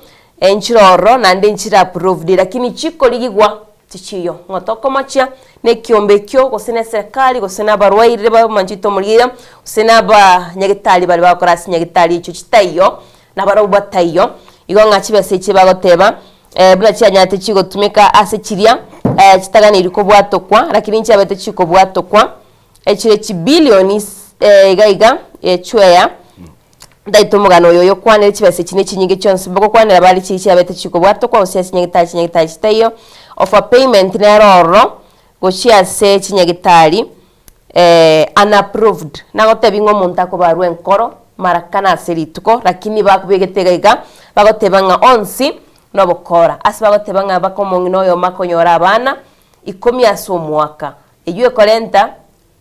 nchire ororo naende nchire approved lakini chikorigigwa tichiyo. Ng'a tokomochia na ekiombe ekio gose na eserekari gose na abarwaire bamanchete omorigereria gose na abanyagitari baria bagokora ase chinyagitari echio chitaiyo nabarobwo bataiyo. Igo ng'a chibesa echi bagoteba buna chianyarete chigotumeka ase chiria chitaganeiri kobwatokwa lakini nchiabete chikobwatokwa. Echire chibilioni iga iga echweya ntaete omogano oyo oyokwanere chibesa echi nechinyinge chionsi mbogokwanera bare chiri chiabete chikobwatokwa gose ase chinyagitari chinyagitari chitaiyo overpayment nero ororo gochia ase chinyagitari unapproved nagotebi ng'a omonto akobarwa enkoro mara kane ase rituko lakini bakobegete iga iga bagoteba ng'a onsi nobokora ase bagoteba ng'a mpaka omong'ina oyomo akonyora abana ikomi ase omwaka Eyio ekorenta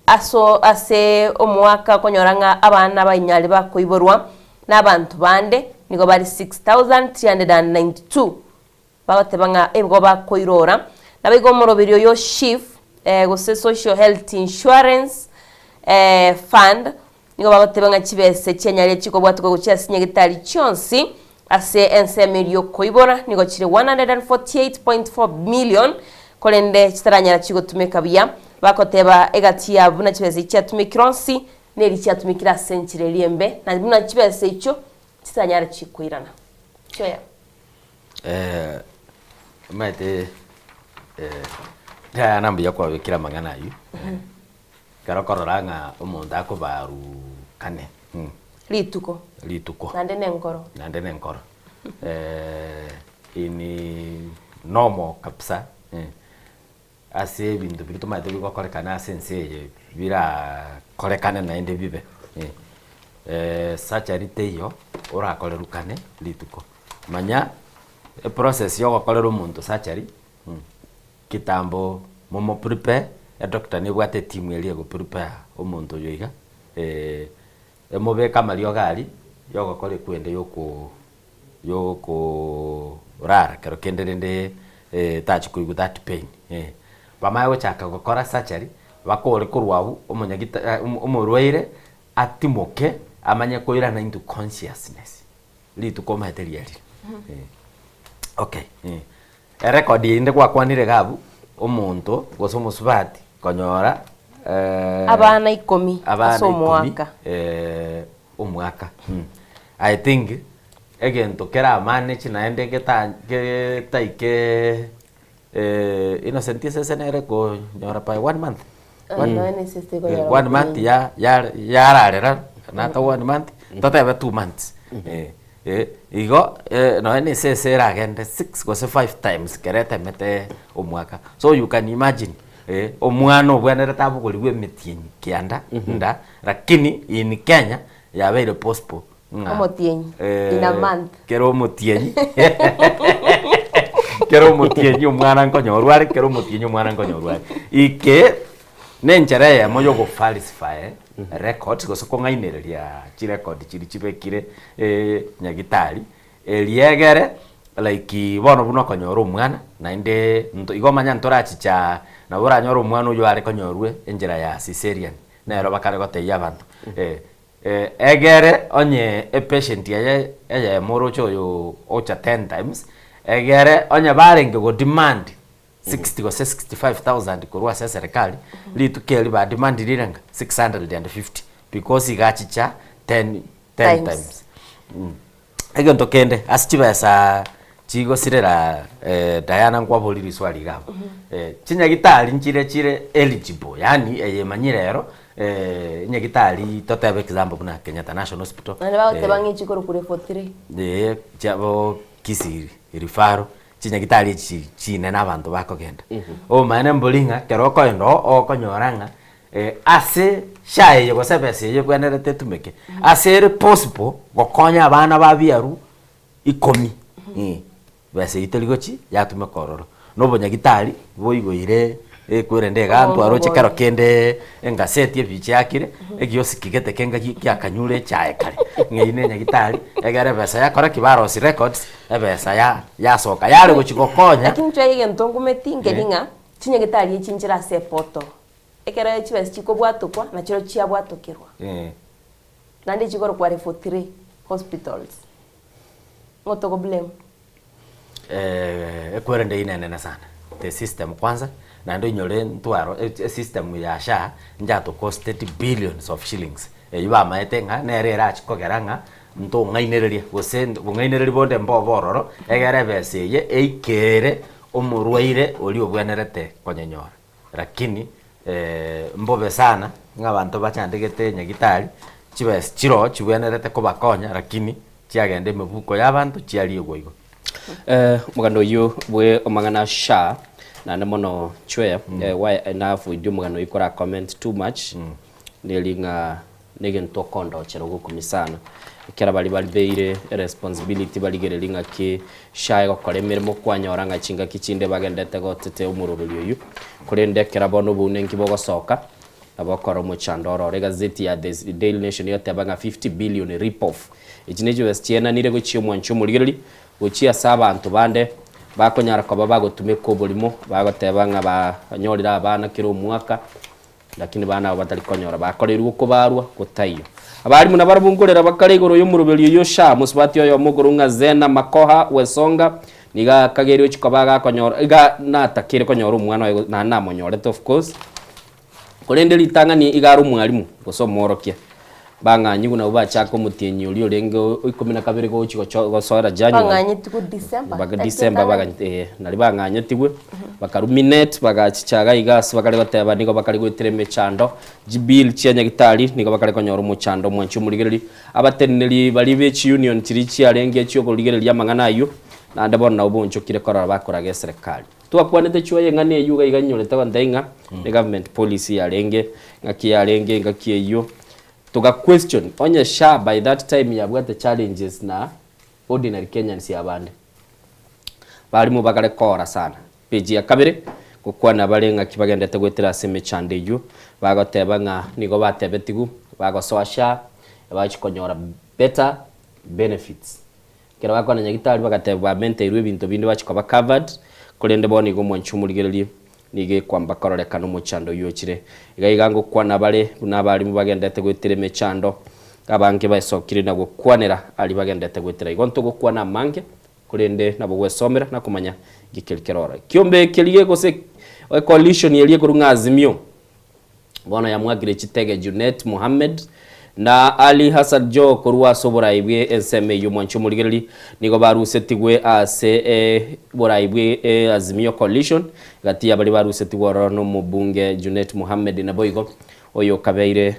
aso ase omoaka okonyora ng'a abana bainyare bakoiborwa na abanto bande nigo bare 6,392 bagoteba ng'a igo bakoirora. Naboigo omoroberi oyo SHIF gose Social Health Insurance Fund nigo bagoteba ng'a chibesa chianyarire chikobwatokwa gochia ase nyagetari chionsi ase ensemo eria y'okoibora nigo chire 148.4 million korende chitaranyara chigotumeka buya. Bagoteba egati ya buna chibesa echi chiatumekire onsi neri chiatumekire ase enchera eria embe na buna chibesa echio chitanyare chikoirana. Choya. Omanyete riaya nambuya kwabekire amang'ana aywo. Ekero okorora ng'a omonto akobarukane. Rituko. Rituko. Naende nenkoro. Naende nenkoro. In normal kabisa, ase ebinto biria tomanyete bigokorekana ase ense eye birakorekane naende bibe, surgery teiyo orakorerukane rituko. Manya eprocess ya ogokorera omonto surgery. Kitambo momo prepare, edoctor nebwate etimu eria ego prepare omonto oyo iga, emobeke amariogo aria yogokora ekwende yoko yokoorara kero kende rende tachi koigwa that pain eh. Bamanye gochaka gokora surgery, bakore korwa abwo omonyagita omorwaire atimoke amanye koirana into consciousness, rituko omanyete riarire okay. Erekodi eyio inde gwakwanire iga abwo, omonto gose omosubati konyora Abana ikomi abana ase ikomi, omwaka. omwaka. I think egento keramanage naende geta getaike Innocent esese nere konyora by one month. Ah, nonya na esese ekonyora One month ya ya yararera nata one month totebe 2 months. Igo nonya na esese eragende six gose five times kere etemete omwaka. So you can imagine omwana obwenerete abogorigwe emetienyi kianda nda lakini in Kenya yabeire possible ng'a Omotienyi, in a month. Kera omotienyi kera omotienyi omwana nkonyorwa are, kera omotienyi omwana nkonyorwa are. Eke na enchera eyemo ya ogofalsify records gose kong'ainereria chirecord chiria chibekire nyagitari, eria egere like bono buna okonyora omwana naende nto igo omanye ntorachicha nabo oranyore omwana oywo are konyorwa enchera ya cesarean, nero bakare gotebia abanto. Egere onye epatient eye eyemo oroche oyo ocha ten times, egere onye barenge go demand 60 gose 65,000 korwa ase eserekari, rituko eri ba demandire ng'a 650 because iga achicha ten ten Times. times. Egento kende, ase chibesa chigosirera Diana nkwaborie riswali iga abwo, chinyagitari nchire chire eligible yaani eye emanyire ero enyagitari totebe example buna Kenyatta National Hospital, Naende bagoteba ng'a echi korokwa level 3. Eeh chiabo Kisii Referral, chinyagitari echi chinene abanto bakogenda. Obomaene mbori ng'a ekero okoenda oo okonyora ng'a Ase sha eye gose ebesa eye ebwenerete etumeke, ase ere possible gokonya abana ba biaru ikomi, besa eyio teri gochi yatumeka ororo. Na obonyagitari boigoire ekwerende iga ntwaroche kero kende engaseti ebicha yakire, egiosiki gete kenge giakanyure echae kare, ng'a eyio na enyagitari, egere ebesa yakora ki? Barosia records, ebesa ya yasoka yare gochi gokonya. Lakini inche egento ngumeti nkeri ng'a chinyagitari echi nchire ase eportal. Ekero chibesa chikobwatokwa, nachio chiabwatokerwa. Naende chikorokwa level 3 hospitals. Ng'o togo blame? Ekwerende eyio nenene sana, the system kwanza, naende oinyore ntwaro esystem ya SHA njatocosted billions of shillings, eyio bamaete ng'a nere erachi kogera ng'a ntong'ainereria gose bong'ainereria bonde mbobe ororo, egere ebesa eye eikere omorwaire oria obwenerete konyenyora. Lakini mbobe sana ng'a abanto bachandegete nyagitari, chibesa chiroo chibwenerete kobakonya lakini chiagenda emebuko ya abanto chiariegwa igo. Omogano oyio bwe omang'ana SHA naende mono chwe why enough with omogano oyio kora comment too much neri ng'a negento okondochera ogokumia sana ekero baria babeire eresponsibility barigereria ng'aki SHA egokora emeremo kwanyora ng'a chingaki chinde bagendete gotetea omoroberi oyio korende ekero bono obounenki bogosoka nabo okora omochando ororo. Egazeti ya The Daily Nation egoteba ng'a 50 billion rip off echi ne chibesa chienanire gochia omwancho omorigereria gochia ase abanto bande bakonyara koba bagotumeka oborimo bagoteba ng'a banyorire abana kera omwaka Lakini bana abo batari konyora bakoreirwe okobarwa gotaiyo. Abalimu nabarabwo nkorera bakare igoro y'omoroberi oyio Sha, mosubati oyomo okorwa ng'a Zena Makoha Wesonga, nigo akageire ochia koba agakonyora iga natakeire konyora omwana oye naende namonyorete of course, korende ritang'ani iga are omwalimu gose omworokia. Bang'anyigwe nabwo bachaka omotienyi oria orenge o ikomi na kabere gochi gocho gosoera January. Bang'anyetigwe December. Baka December baga eh, naria bang'anyetigwe, bakaruminate bagachicha iga iga ase bakare goteba nigo bakare goetera emechando, chibill chia nyagitari nigo bakare konyora omochando omwanchi omorigereri. Abateneneri baria be chiunion chiria chiarenge chiokorigereria amang'ana aywo, naende bono nabo bonchokire korora bakoraga eserekari. Twakwanete chioye eng'ana eyio iga iga nyorete gontebia ng'a ne government policy yarenge, ng'aki yarenge engaki eyio. Toga question onye SHA by that time yabwate challenges na ordinary Kenyans abande. Barimu bakare koora sana. Page ya kabere, gokwana bare ng'aki bagendete goetera ase emechando eyio, bagoteba ng'a nigo batebetigwe bagosoa SHA bachi konyora better benefits. Ekero bakwana nyagitari bagateba bamenteirwe ebinto binde bachia koba covered, korende bono igo omwanchi omorigererie nigo ekwamba kororekana omochando oyio ochire. Iga iga ngokwana bare buna abarimu bagendete goetera emechando, abange baesokire na gokwanera aria bagendete goetera. Igo ntogokwana amange, korende nabo gwesomera na komanya inki keri keroro. Ekiombe keria gose ecoalition eria ekorwa ng'a Azimio, Bono yamwakire chitege Junet Mohammed na Ali Hassan Joho korwa ase oborai bwe ensemo eyio mwanche omorigereria nigo barusetigwe ase oborai bwe Azimio Coalition gati ya baria barusetigwe ororo na omobunge Junet Mohammed naboigo oyo okabeire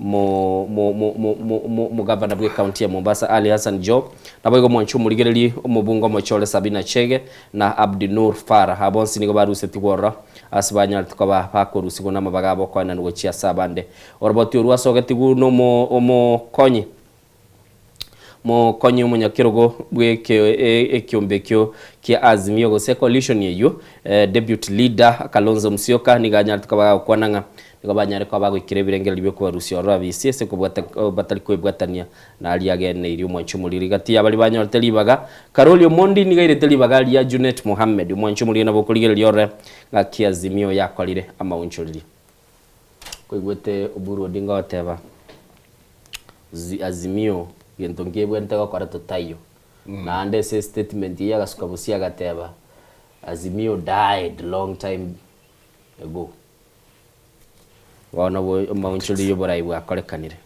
Omogavana bw'Ekaunti ya Mombasa Ali Hassan Joho, naboigo mwanche omorigereria omobunge omochore Sabina Chege na Abdinur Farah. Aba bonsi nigo barusetigwe ororo ase banyarete koba bakorusigwa namabaga abo okoenanwa gochia ase abande. Oroboti orwo asogetigwe nomokonyi Mokonyi omonyakerogo bw'ekiombe ekio kia Azimio gose coalition eyio, Deputy Leader Kalonzo Musyoka nigo anyarete koba gagokwana ng'a nigo banyare koba bagoikera ebirengererio biokobarusia ororo abisi ase kobwata batari kwebwatania na aria ageneirie omwanchi omoriri. Gati ya baria banyorete ribaga, Caroli Omondi nigo airete ribaga ria Junet Mohammed omwanchi omoriri nabo okorigereria orore ng'aki Azimio yakorire amaonchoreria. Koigwete Oburu Odinga ogoteba. Zi- Azimio gento nkebwenerete gokora totaiyo. Naende ase estatement eyio agasuka bosio agateba, Azimio died long time ago. Bono bo omoonchoreria oborai bwakorekanire.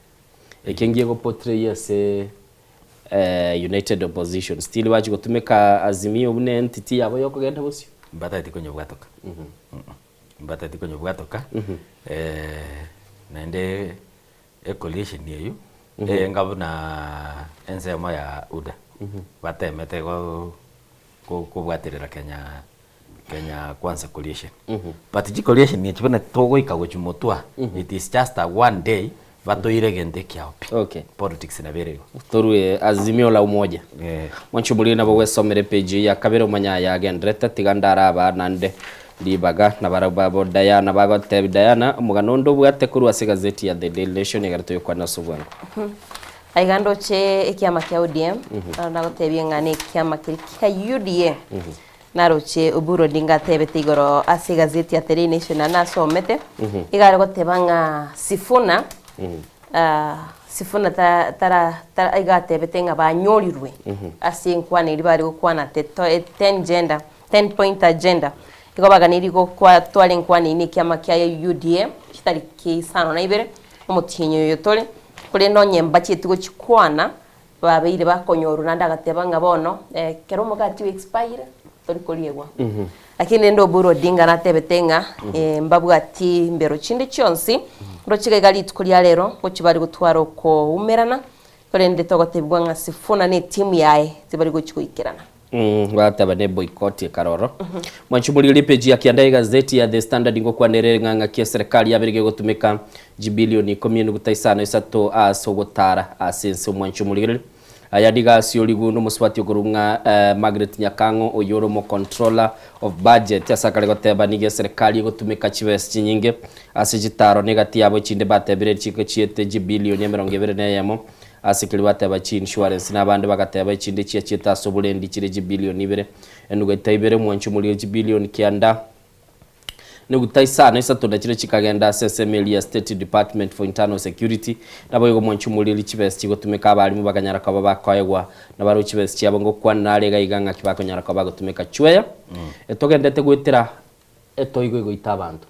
Eke ngiego portray ase United Opposition. Still bachia gotumeka Azimio buna entity yabo yokogenda bosio. Mbatageti konyobwatoka. Mbatageti konyobwatoka, naende ecoalition eyio enga buna ensemo ya UDA batemete go kobwaterera Kenya Kenya Kwanza coalition. But chicoalition echi buna togoika gochia motwe it is just a one day batoire egento ekiao pi. Okay. Politics nabo ere igo. Torue Azimio la Umoja. Mwanche omoriri nabo gwesomera epage eyio ya kabere omanye aya agenderete tiga ndaraba naende ribaga na barabwo babo Diana bagotebi Diana omogano onde obwate korwa ase egazeti ya The Daily Nation egere toyokwane ase obwango. Aiga ndoche ekiama kia ODM, nagotebie ng'a nekiama keria kia UDA. Naroche Oburu Odinga atebete igoro ase egazeti ya The Daily Nation naende nasomete, iga are goteba ng'a Sifuna, Sifuna ta- tara tara iga atebete ng'a banyorirwe ase enkwana eria bare gokwana te to ten gender, ten point agenda. Igo baganeirie gokwa twara enkwana eyio na ekiama kiaye UDA chitariki isano na ibere, omotienyi oyo tore, korende onye mbachieti gochikwana, Babeire bakonyorwa naende agateba ng'a bono ekero omogati o expire tori koriegwa. Lakini rende Oburu Odinga natebete ng'a mbabwati mbero chinde chionsi, roche iga iga rituko ria rero gochia bare gotwara okoumerana, korende togotebigwa ng'a Sifuna na etimu yaye tibari gochia goikerana. Bateba ne boycott ekaroro. Mwanche omorigeri epeji ya kianda y'egazeti ya The Standard ngokwana ere ng'a ng'aki eserekari yabere gegotumeka chibilioni ikomi enuguta isano isato ase ogotara ase ense omwanche omorigereri. Aya nigo asiorigwe nomosubati okorwa ng'a Margaret Nyakang'o oyio ore omocontroller of budget ase akare goteba nigo eserekari egotumeka chibesa chinyinge ase chitaro na egati yabo echinde batebire chiete chibilioni emerongo ebere na eyemo Ase keria bateba chiinsurance, na abande bagateba echinde chiachiete ase oborendi chire chibilioni ibere, enuguta ibere, omwancho omorire chibilioni kianda, neguta isano isato nachire chikagenda ase ensemo eria ya State Department for Internal Security. Naboigo omwancho omoriri chibesa chigotumeka abalimu bakanyara koba bakoegwa nabarabwo chibesa chiabo ngokwanera are iga iga ng'aki bakonyara koba bagotumeka chweya. Etogendete goetera etoigo egoita abanto.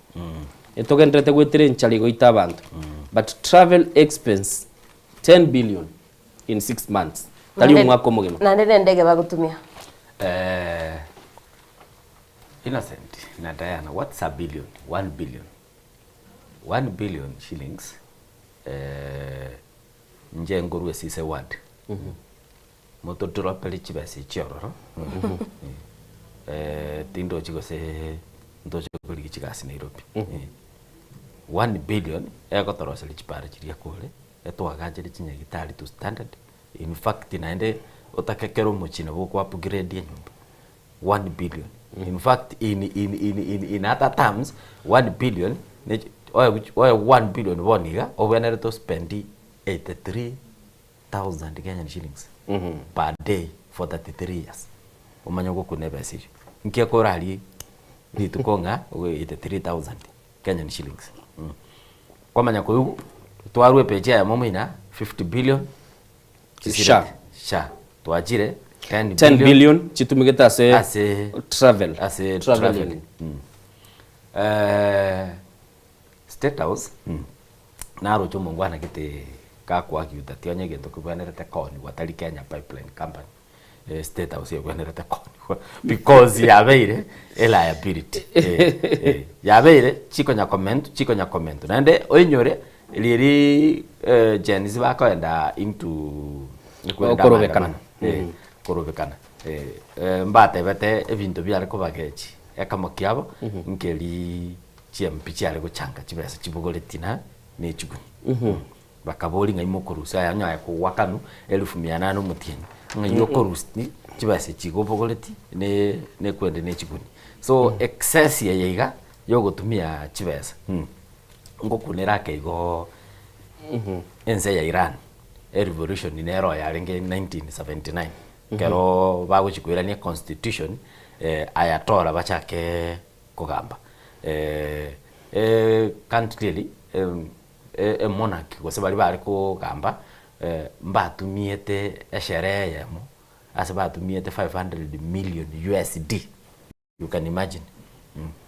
Etogenderete goetera enchara egoita abanto. But travel expense 10 billion in 6 months. Tari omwaka omogima. Naende na endege bagotumia. Eh, Innocent na Diana, what's a billion? One billion. One billion shillings, eh, nche nkorwa esise ward. Motodropere chibesa echi ororo, eh, tindochi gose ntoche korigia chigasi Nairobi. One billion egotoroseria chipara chiria kore, etwagachere chinyagitari to standard, in fact naende otake kera omochie nabo oko upgrade enyomba, one billion. In fact in in in in in other terms, one billion ne oegwe oegwe one billion bono iga, obwenerete ospend 83 thousand Kenyan shillings per day for 33 years omanye gokuna ebesa eyio. Nki ekorarie rituko ng'a ogoe 83,000 Kenyan shillings. Kwamanya koigwa twarwa epeji eyemo moina 50 billion Sha. sha twachire 10 10 billion chitumigete ase ase travel ase traveling. traveling. Eh, State House naroche omongwana gete gakoagiuta ti onye egento kebwenerete kooniwa tari Kenya Pipeline Company, State House ebwenerete kooniwa because yabeire eliability eh, eh, yabeire chikonya comment chikonya comment naende oinyore riria Gen Z bakoenda into kwenda Okorobekana. maandamano, eh, korobekana eh, mbatebete ebinto biare kobagechi ekemo kiabo nkeri Chiampi chiare gochanga chibesa chibogoretie na ne chiguni. Bakaboria ng'ai mokorusia aya onye aye kogoakanwa elfu mia nane omotienyi, ng'ai okorusia chibesa echi igo obogoretie ne nekwende ne chiguni. So excess eye iga yogotumia chibesa ngokunera ake igoo ense ya Iran, erevolution nero yarenge 1979 ekeroo bagochi koirania econstitution Ayatollah bachake kogamba country eri emonarchy gose baria bare kogamba. Mbatumiete esherehe eyemo ase batumiete 500 million USD, you can imagine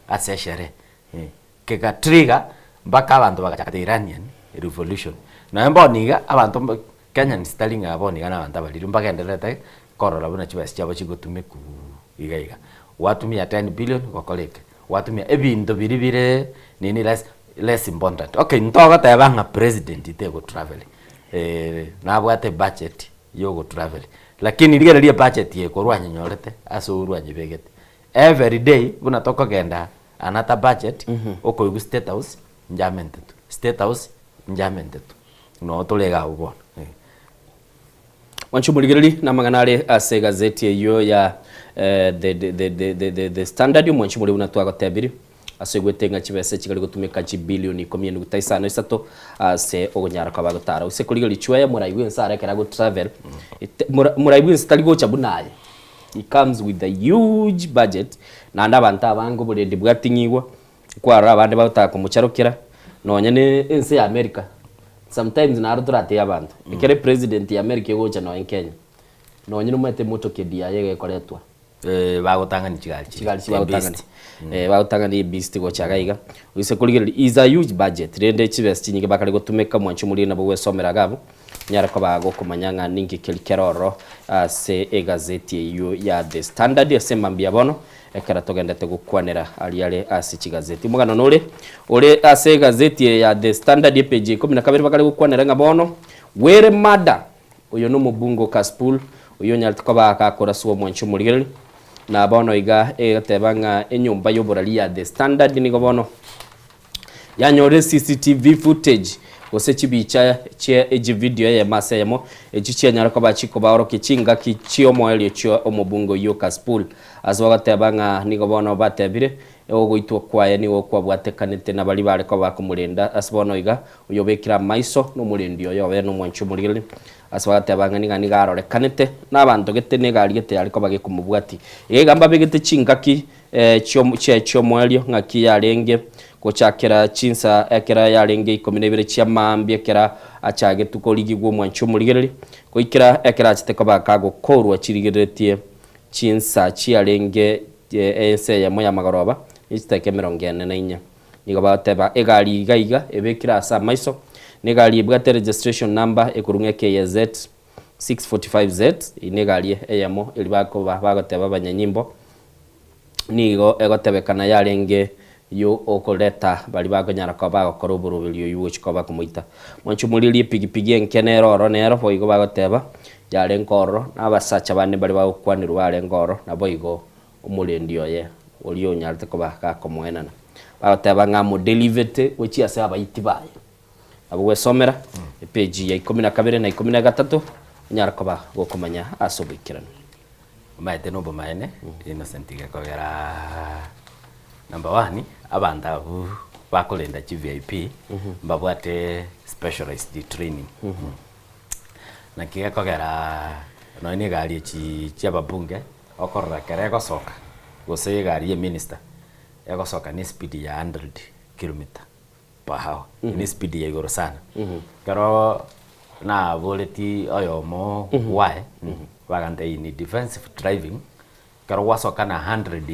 ase esherehe. Kega trigger mpaka abanto bagachaka the Iranian revolution. Nonya bono iga abanto mba Kenyans tari ng'a bono iga na abanto abariri mbagendererete korora buna chibesa chiabo chigotumekwa iga iga. Gwatumia 10 billion gokora eke, gwatumia ebinto biria bire nini less less important. Okay ntogoteba ng'a president tego travel nabwate ebudget ya ogotravel, lakini rigereria ebudget eye korwa anyenyorete ase orwa anyebegete. Every day buna tokogenda another budget, okoigwa state house nchamentetwe, state house nchamentetwe, noo tore iga abwo bono eh. Mwanche omorigereria namang'ana are ase egazeti eyio ya the, the, the, the, the, the, the Standard omwanche omorigereria buna twagotebirie ase oigwete ng'a chibesa chigari gotumeka chibilioni ikomi enuguta isano isato ase ogonyara kwaba gotara gose korigereria chwaya morai bwense are ekero ago travel morai bwense tari gocha buna aye he comes with a huge budget naende abanto abange oborendi bwating'igwa kwarora abande bagotaka komocharokera nonya ne ense ya America sometimes naro toratebie abanto ekero epresident ya America egocha nonya Kenya nonya nomanyete motorcade yaye iga ekoretwa. Bagotang'ani chigari chiria, chigari chiria bagotang'ani bagotang'ani ebeast gocha iga iga gose korigereria is a huge budget rende chibesa chinyinge bakare gotumeka mwanche omoriri nabo gwesomera iga abwo onyare koba gokomanya ng'a ninki keri kere ororo ase egazeti eywo ya The Standard ase mambia bono ekero togendete gokwanera aria are ase chigazeti. Omogano nore ore ase egazeti eye ya The Standard epage ya ikomi na kabere bakare gokwanera ng'a bono Were murder Oyo nomobunge o Kasipul, oyio onyarete koba gakoraswa omwancho omorigereria. Na bono iga egeteba ng'a enyomba y'oborari ya The Standard nigo bono yanyorire CCTV footage gose chibicha chie echividio eyemo ase eyemo echio chianyare koba chikobaorokia chingaki chi'omoerio chio omobunge oyio o Kasipul. Ase bagoteba ng'a nigo bono batebire ogoitwa kwaye nigo kwabwatekanete na baria bare koba bakomorenda. Ase bono iga Oyobekire amaiso nomorendi oye obe nomwanchi omorigereria, ase bagateba ng'a nigo nigo arorekanete nabanto gete na egari gete yare koba gekomobwatia. Iga iga mbabegete chingaki chiaye chi'omoerio, ng'aki yarenge gochakera chinsa ekero yarenge ikomi na ibere chia mambia ekero achagetwe korigigwa omwanchi omorigereria, goikera ekero achete koba kagokorwa chirigereretie chinsa chiarenge ense eyemo y'amagoroba, ne chidakika emerongo ene na inye. Nigo bagoteba egari iga iga ebekire ase amaiso, na egari ebwate registration number ekorwa ng'a KAZ 645Z, eyio negari eyemo eria bakoba bagoteba abanyanyimbo, nigo egotebekana yarenge yo okoreta baria bakonyara koba bagokora oboroberi oywo gochia koba bakomoita. Mwanche omorierie epigipigi enke nere ororo nero boigo bagoteba yarenge ororo, na abasacha bande mbaria bagokwanerwa barenge ororo, naboigo omorendi oye oria onyarete koba gakomoenana, bagoteba ng'a amodelivete gochia ase abaiti baye. Nabo gwesomera epeji ya ikomi na kabere na ikomi na gatato, onyare koba gokomanya ase oboikeranu. Omanyete nobomaene, Innocent gekogera number one, abanto abwo bakorenda chi VIP, mbabwate specialized training. Naki gekogera nonya na egari echi chia ababunge, Okorora ekero egosoka, gose egari y'eminister egosoka ne speed ya hundred kilometer per hour, ne speed ya igoro sana. Ekero naboretie oyomo why, bagantebia in defensive driving, ekero gwasoka na hundred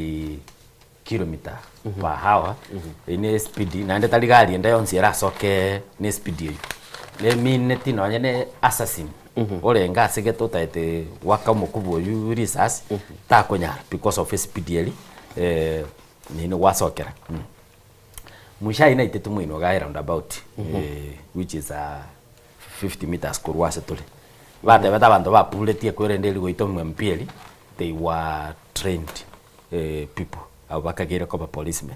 kilometer per hour, eyio ne speed naende tari gari ende yonsi erasoke ne speed eyio. Nemineti nonye ne assassin orenge ase gete otagete goaka omokuba oywo risasi, takonyara because of espeed eria nini gwasokera. Muchai naitete moino iga round about which is 50 meters korwa ase tore. Batebete abanto bapuretie kwerende erio goita omo-MP eria, they were trained. people abwo bakageire koba policemen.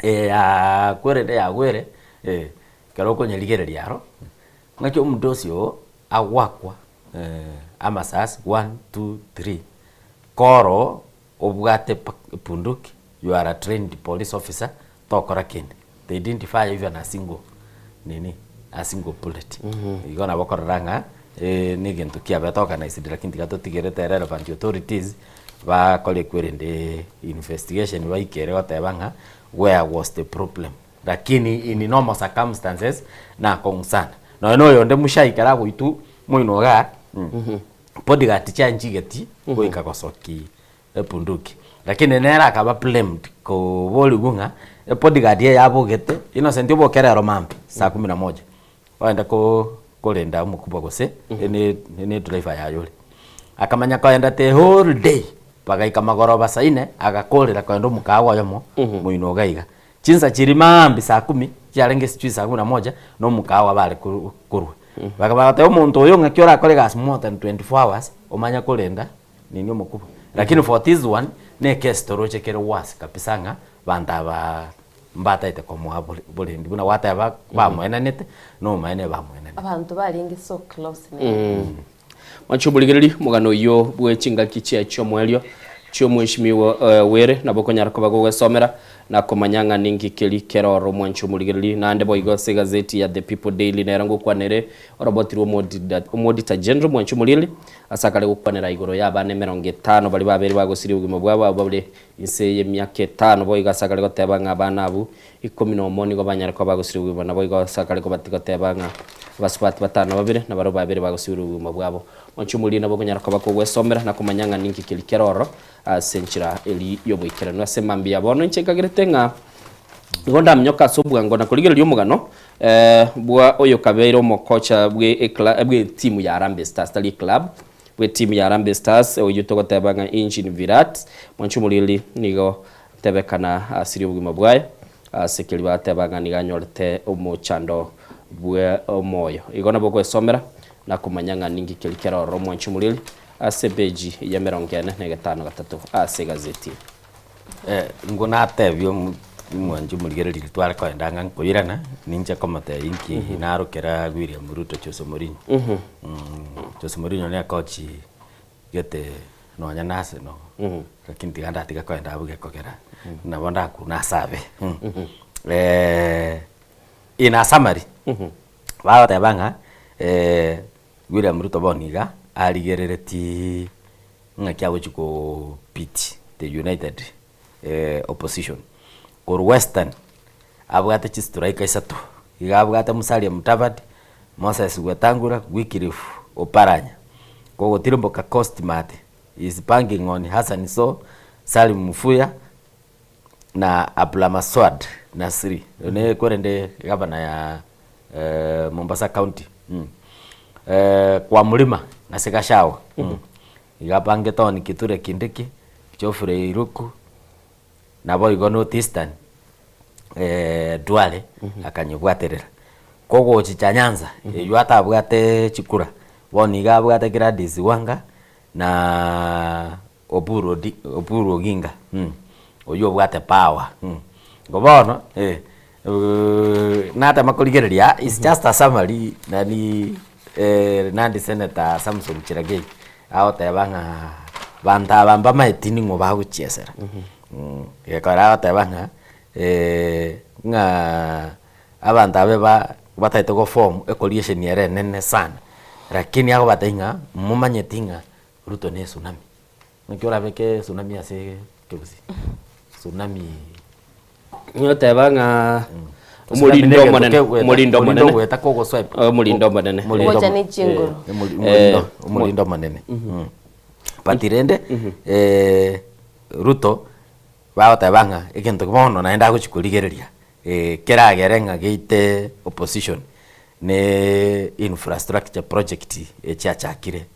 Yakwerete yagwere ekero okonyerigereria aro, ng'aki omonto osi oo agwakwa amasasi one, two, three, koro obwate bunduki, you are a trained police officer, tokora kende. They didn't fire even a single nini, a single bullet. Igo nabo okorora ng'a na egento kiabete organized lakini tiga totigerete relevant authorities bakore ekwerende investigation baikere goteba ng'a where was the problem. Lakini in normal circumstances nakong'u sana. Nonya na oyonde mushai kera agoitwa moino igaa, bodyguard chianchigeti goika gosoki ebunduki. Lakini nere akaba blamed koborigwa ng'a ebodyguard eye yabogete, Innocent oboke rero mambia saa kumi na moja, ogende ko korenda omokubwa gose ene ene edriver yaye ore. Akamanya koenda the whole day, bagaika magoroba saa nne, agakorera koenda omokawa oyomo moino iga iga. Chinsa chiria maambia saa kumi, chiarenge sijui saa kumi na moja, na omokawa bare koru korwa. Bakaba bagoteba omonto oyo ng'aki orakore egasi more than 24 hours, omanye korenda nini omokubwa. Lakini for this one, na ekesi toroche kere worse kabisa ng'a banto aba mbataete komoa bore borendi buna gwateba bamoenanete, na omoene bamoenanete. Abanto barenge so close nere. Mwanche omorigereria omogano oyio bwe chingaki chia chi'omoerio chi'omweshimiwa Were, nabo okonyara koba gogwesomera na komanya ng'a ninki keri kere ororo omwanche omorigereria. Naende boigo ase egazeti ya The People Daily nero ngokwana ere oroboti rw'Omoauditor General mwanche omorigereria ase akare gokwanera igoro y'abana emerongo etano baria babeire bagosiria obogima bwabo abwo bare inse y'emiaka etano boigo ase akare goteba ng'a abana abwo Ikomi nomo nigo banyare koba bagosirigwa obogima, naboigo ase akare kobati goteba ng'a abasubati batano na babere nabarabwo babere bagosibirwe obogima bwabo. Mwanche omorie nabo okonyara koba kogwesomera na komanya ng'a ninki keria kere ororo ase enchera eria y'oboikeranu. Ase mambia bono inche nkagerete ng'a nigo ndaminyoke ase obwango na korigereria omogano bwa oyokabeire omokocha bwe ecla bwe etimu ya Harambee Stars tari eclub, bwe etimu ya Harambee Stars oyio togoteba ng'a Engine Virat. Mwanche omorigereria nigo Tebekana asirie obogima bwaye ase keria bateba ng'a nigo anyorete omochando bwe omoyo. Igo nabo ogwesomera na komanya ng'a ninki keria kere ororo omwanchi omoriri ase epeji ya emerongo ene na egetano gatato ase egazeti. Nigo natebia omwanchi omorigereria tware koenda ng'a nkoirana, ninche komotebia inki narokera William Ruto Jose Mourinho. Jose Mourinho ne coach gete nonya na Arsenal, lakini tiga ndatiga koenda abwo gekogera nabo ndakune ase abe. In a summary, bagoteba ng'a William Ruto bono iga arigereretie ng'aki agochia ko beat the united opposition. Korwa Western, abwate chistriker isato, iga abwate Musalia Mudavadi, Moses Wetangula, Wycliffe Oparanya. Kogotirimboka Coast Mate is banking on Hassan Soo, Salim Mvurya na Abdulswamad Nassir, oyo ne kwerende gavana ya Mombasa county. Kwa Mlima ase Gachagua, iga abangete on Kithure Kindiki, Geoffrey Iruku, Naboigo North Eastern Duale akanyebwaterera. Kogochicha Nyanza eywo atabwate chikura, bono iga abwate Gladys Wanga na Oburu Odi Oburu Oginga oywo obwate power. Igo bono natema korigereria is just a summary nani Nandi Senator Samson Cherargei agoteba ng'a banto aba mbamaeti ning'o bagochiesera. Gekogera agoteba ng'a ng'a abanto abe ba batagete go form ecoalition ere enene sana, lakini agobatebia ng'a momanyeti ng'a Ruto ne etsunami. Naki orabeke etsunami ase ekegusii? Tsunami. Noteba ng'a omorindo omonene, omorindo omonene, Ogweta kogoswipe. Omorindo omonene. Gocha ne chinguru. Omorindo omonene. But rende Ruto bagoteba ng'a egento bono naende agochi korigereria keragere ng'a geite opposition ne infrastructure project echiachakire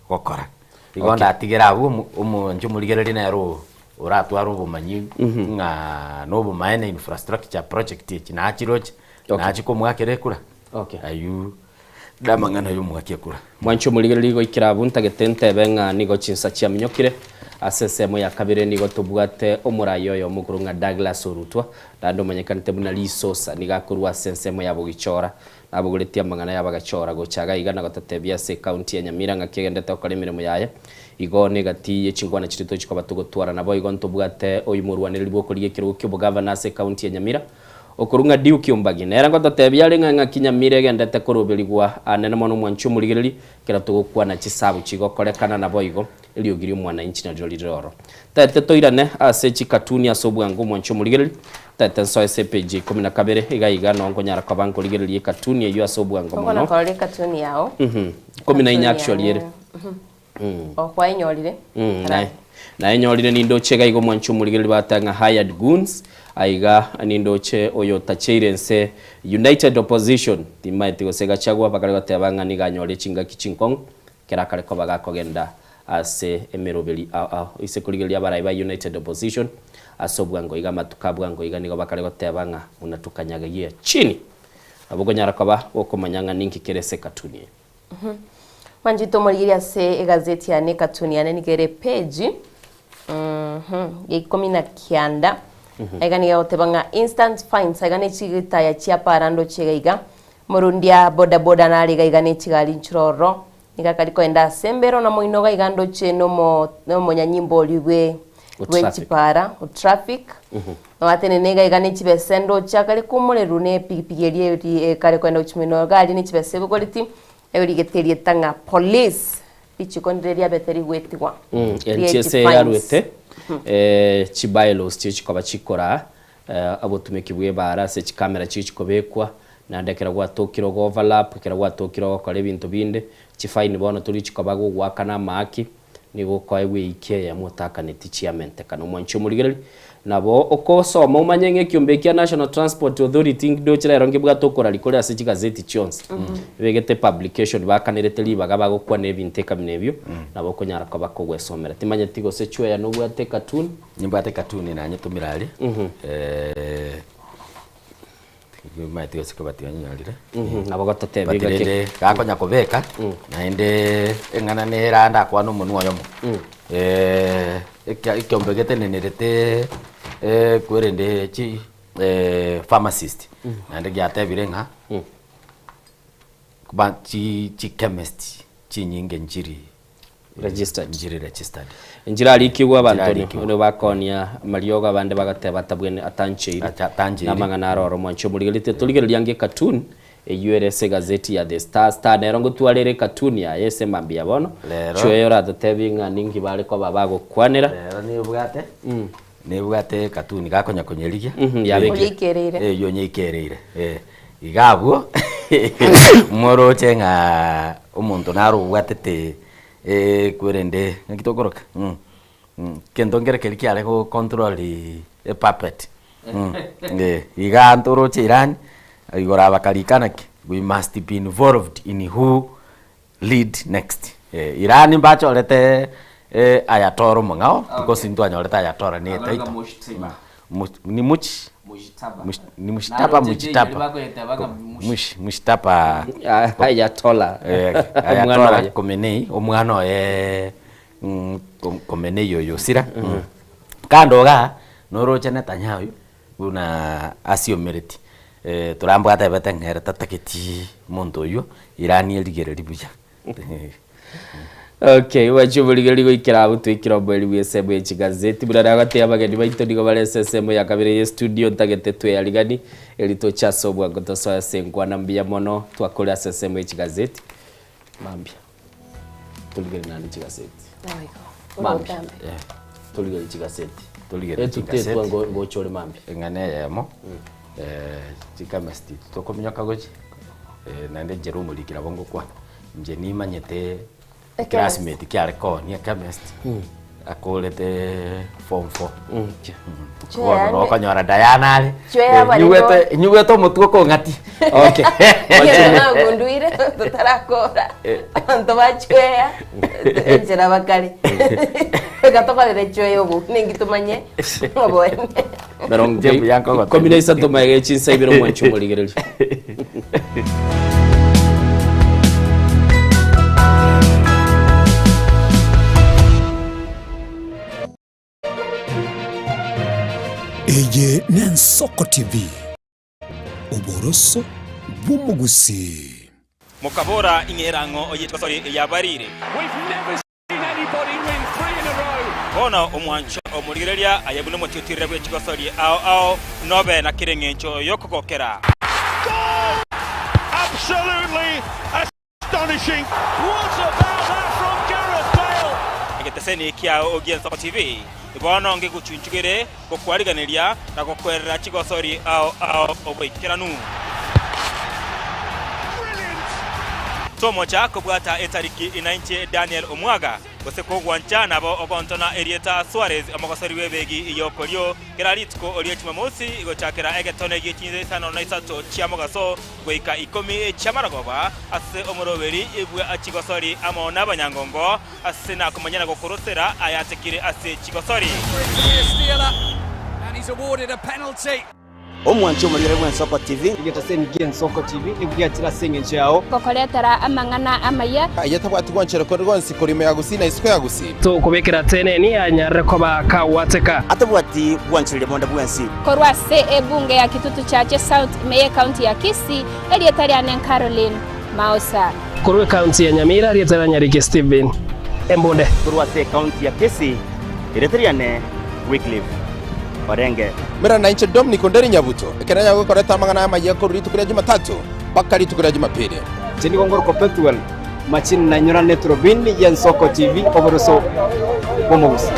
gokora. Igo ndatigere abwo omo omonche omorigereria nere oo oratware obomanyi ng'a nobomaene infrastructure project echi nachiroche, nachi komoakera ekura, aywo namang'ana ya omoaki ekura. Mwanche omorigereria goikera abwo ntagete ntebe ng'a nigo chinsa chiaminyokire. Ase ensemo ya kabere nigo tobwate omoraia oyomo okorwa ng'a Douglas Orutwa, naende omanyekanete buna Risosa, nigo akorwa ase ensemo ya Bogichora. Nabogoretie amang'ana y'abagachora gocha iga iga na gototebia ase ecounty ya Nyamira ng'aki egenderete gokora emeremo yaye. Igo negati ye chinkwana chiria tochi koba togotwara. Naboigo ntobwate oyio morwanereri bw'okorigia ekerogo ki'obogavana ase ecounty ya Nyamira. Okorwa ng'a Duke Ombagi nere ngototebia are ng'a ng'aki Nyamira egendete koroberigwa anene mono omwanchi omorigereria ekero togokwana chisabu chigokorekana naboigo eriogi ri'omwananchi nario rire oro. Taete toirane ase chikatuni ase obwango omwanchi omorigereria, taete nsoe ase epeji ya ikomi na kabere iga iga noo nkonyara koba nkorigereria ekatuni eyio ase obwango Okona mono. korora ekatuni yao. Mhm. Ikomi na inya Ekatuni actually yane. ere. Mhm. Mm. Oh, kwaenyorire? Mm, Kara. naye naenyorire nindoche iga iga omwanchi omorigereria bagoteba ng'a hired goons aiga nindoche oyo otacheire nse United Opposition timaeti gose Gachagua bakare goteba ng'a nigo anyore chingaki chinkong'u ekero akare koba gakogenda ase emeroberi ao ao ise korigereria abarai ba United Opposition ase obwango iga amatuko abwango iga nigo bakare goteba ng'a buna tukanyagegie chini nabo okonyara koba gokomanya ng'a ninki kere ase ekatuni eye. Mwanchete omorigereria ase egazeti yane ekatuni yane nigo ere page mhm, ya ikomi na kianda aiga nigo egoteba ng'a instant fines aiga ne chigitaya chia para ndoche iga iga morundia bodaboda nare iga iga ne chigari nchire ororo nigo akari koenda ase embero na moino iga iga ndoche nomo nomonyanyimbo oria bwe O bwe traffic. chipara o traffic Noatenene iga iga ne chibesa endoche akare komoreru ne epigipigi eria eri ekare koenda gochia moino iga aria ne chibesa ebogoreti, erigete erieta ng'a police, richiko ndire riabete rigwetigwa Mm, rie NTSA chifines. yarwete eh, chibylaws chichikoba chikoraa eh, obotumeki bwa ebara ase chikamera chichikobekwa naende ekero gwatokire ogo overlap ekero gwatokire ogokora ebinto binde chifaini bono tori chikoba gogoakana amaaki Nigo okoegwa eiki eyemo otakaneti chiamentekana. Omwanchi omorigereria, nabo okosoma omanye ng'a ekiombe ekia National Transport Authority ndoche rero nkebwate okorari kore ase chigazeti chionsi. Ebegete publication bakanerete ribaga bagokwana ebinto ekamina ebio, nabo okonyara koba kogwesomera. Timanyeti gose chweya nobwate ecartoon? Nimbwate ecartoon nanyetomire aria, Timanyeti gose kebati onyorire. Mhm, nabo gototebia But gaki. rende gakonya kobeka naende eng'ana nere ande akwane omonwe oyomo. Eh, ekia ekiombe getenenerete eh, kwerende chi eh, pharmacist naende giatebire ng'a ba chi chikemist chinyinge nchiri Registered. Nchiri registered. Enchera arikigwe abanto Enchera nigo bakonia amariogo abande bagateba atabwene atancheiri Atancheiri. namang'ana aroro mwanche omorigeretie torigereria ange ecartoon eywo ere ase egazeti ya The Star Star nero ngotwara ere ecartoon yaye ase emambia bono Rero. chweya oratotebie ng'a ninki bare koba bagokwanera Rero nibwate nibwate ecartoon gakonya konyerigia Mhm, yabekire. Oyeikereire. Eywo nyeikereire eh. Iga abwo moroche ng'a omonto naro obwatete kwerende ng'aki tokoroka kento nkere keria kiare go control epuppet iga ntoroche Iran igoro abakarika naki we must be involved in who lead next Iran mbachorete Ayatollah omong'ao because ntwanyorete Ayatollah ne etitle ni much ni mushtaba mujitaba mush mushtaba Ayatollah Ayatollah Khomeini omwana oye Khomeini oyo osira kando igaa noroche Netanyahu buna asiomereti Trump atebete ng'a ere tatageti monto oywo Iran erigereria buya. Okay, bachia oborigereri goikera abwo toikire oboeri bwa esemo ye chigazeti. Buna nagotebia abageni baito nigo bare ase esemo ya kabere ye studio ntagete tweyarigani eri toche ase obwango tosoe ase enkwana mbuya mono twakore ase esemo ye chigazeti. Mambia torigere naende chigazeti. Mambia torigere chigazeti. Torigere Etutetwa chigazeti. ngo- ngocha ore mambia. Eng'ana eyemo chikemist tokominyoka gochia naende inche omoriki nabo ngokwana. Inche nimanyete eclassmate kiare koonia chemist akorete form four. Bono Chwe okonyora Diana are Chwe eh, abare nyigwete nyigwete omotwe okong'atia. Okay. Nagunduire totarakora abanto bachweya enchera bakare reka tokorere chweya obo ninki tumanye oboene Merongo Jebu yankogotebi. ikomi na isato magega echinsa ibere omwanchi omorigereria. Eye n'Ensoko TV, oboroso bw'omogusii. Mokabora, Ing'era ang'o oyetwa yabarire. Bono omwancho. omorigereria aye buna omotiotirire bwe chigosori ao ao, nobe na kera engencho y'okogokera. Absolutely astonishing. What about that from Gareth Bale? Egeteseni kiao gi'Ensoko TV bono ngegochunchugere gokwariganeria na gokwerera chigosori ao ao oboikeranu. Tomocha kobwata etariki inainche Daniel Omwaga, gose kogwancha nabo ogontona erieta Suarez omogosori bw'ebegi y'okorio kera rituko rie Jumamosi gochakera egetone gie chinsa isano na isato chia mogaso goika ikomi chi'amarogoba ase omoroberi bwa chigosori amo nabanyangongo ase nakomanya na gokorosera ayatekire ase chigosori. Omwanchi omorigere bw'Ensoko TV. Egetaseni gi'Ensoko TV nigo giachire ase engencho yao. Gokoretera amang'ana amaya. Aye tabwati gwanchera konde gwonsi korwa ime ya Gusii na isiko ya Gusii. Tokobekera teneni anyarire koba kagwateka. Atabwati gwanchereria bonde bwensi. Korwa ase ebunge ya Kitutu Chache South ime y'Ekaunti ya Kisii, erieta riane Caroline Maosa. Korwa ekaunti ya Nyamira, erieta ria Nyariki Stephen Embunde. Korwa ase ekaunti ya Kisii, erieta riane Wycliffe Orenge. Mera nainche Dominic Onderi Nyabuto, ekero nanyare gokoreta amang'ana amayia korwa rituko ria Jumatatu mpaka rituko ria Jumapili. Inche nigo ngorokwa Pethuel Machini na inyora neturubini y'Ensoko TV oboroso bw'omogusi.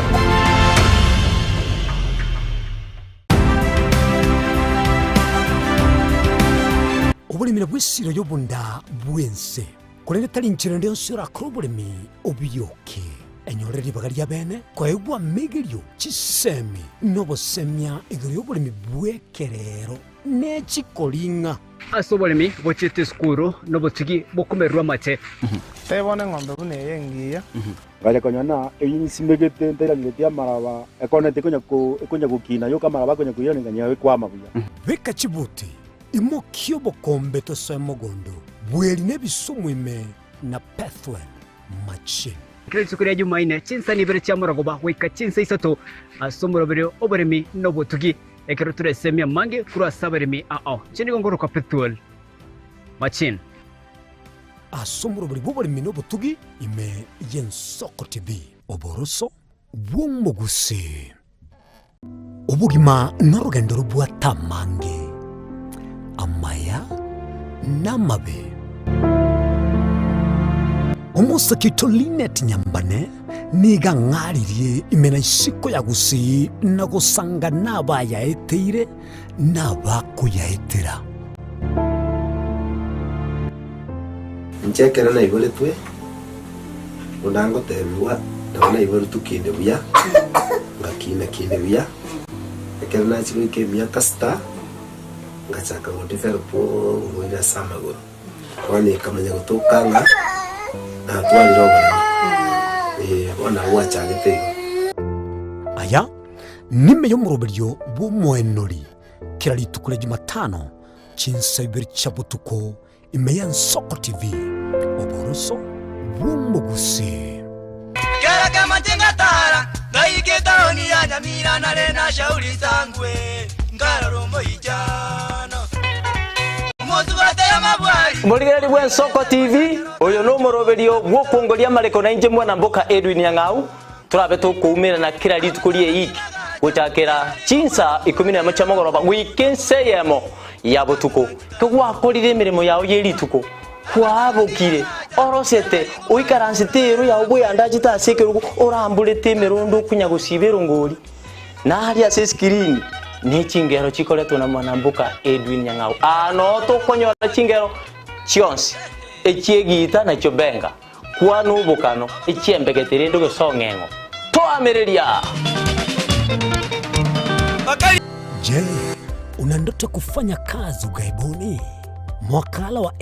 Oboremi nabwo esiro y'obonda bw'ense, korende tari inchera ende yonsi orakore oboremi obiyoke. Enyorere ribaga ri'abeene koegwa amegerio, chisemi, na obosemia igoro y'oboremi bw'ekerero ne chikoring'a. Ase oboremi bochiete esukuru nobotugi bokomererwa amache. Tebona eng'ombe buna eye engiya. Ngacha konyora ng'a eyio nsimegete ntairaneretie amaraba, ekoneti ekonya ko ekonya gokina yoka amaraba akonya koiraneria ng'a ekwama buya. Beka chibuti, imokia obokombe tosoe mogondo, bweri na ebisumu ime na Pethuel machine. Kera rituko ria Jumaine, chinsa ibere chia morogoba goika chinsa isato, ase omoroberio oboremi na obotugi, ekero toresemie amange korwa ase abaremi ao. Inche nigo ngorokwa Pethuel Machine. Ase omoroberi bw'oboremi na obotugi ime y'Ensoko TV. Oboroso bw'omogusii. Obogima norogendo robwate amange, amaya na amabe. Omosake oito Linet Nyambane nigo ang'aririe ime na isiko ya Gusii na gosanga nabayaeteire na abakoyaetera. Inche ekero naiboretwe, buna ngotebigwa, nabo naiboretwe kinde buya, ngakina kinde buya, ekero nachia goika emiaka sita, ngachaka go develop oborwaire ase amagoro. Bono ekamanya gotoka ng'a natwarire oboremo, eh, bono nabo gwachagete igo. Aya nime y'omoroberio bw'omoenori kera rituko ria Jumatano chinsa ibere chia botuko ime y'Ensoko TV, oboroso bw'omogusii. Kera kemache ngatara, ngaika etaoni ya Nyamira nare na Shauri Sangwe, nkarora omoichano. Omosubati amabwari. Omorigereria bw'Ensoko TV, oyo nomoroberio bw'okongoria amareko nainche mwana mboka Edwin Nyang'au, Torabe tokoumerana kera rituko ri'eiki, gochakera chinsa ikomi nemo chia mogoroba goika ensa eyemo ya botuko. Kegwakorire emeremo yao ye rituko, kwabokire, orosete, oikaransete eero yao bweyandachete ase ekerogo, oramborete emerondo okonya gosiba erongori, na aria ase esikirini ne chingero chikoretwe na mwanamboka Edwin Nyang'au. Aa noo tokonyora chingero chionsi, echi'egiita na chiobenga. Kwana obokano, echiembegete rende ogesong'eng'o. Toamereria! Je, una ndoto ya kufanya kazi ughaibuni? Mwakala wa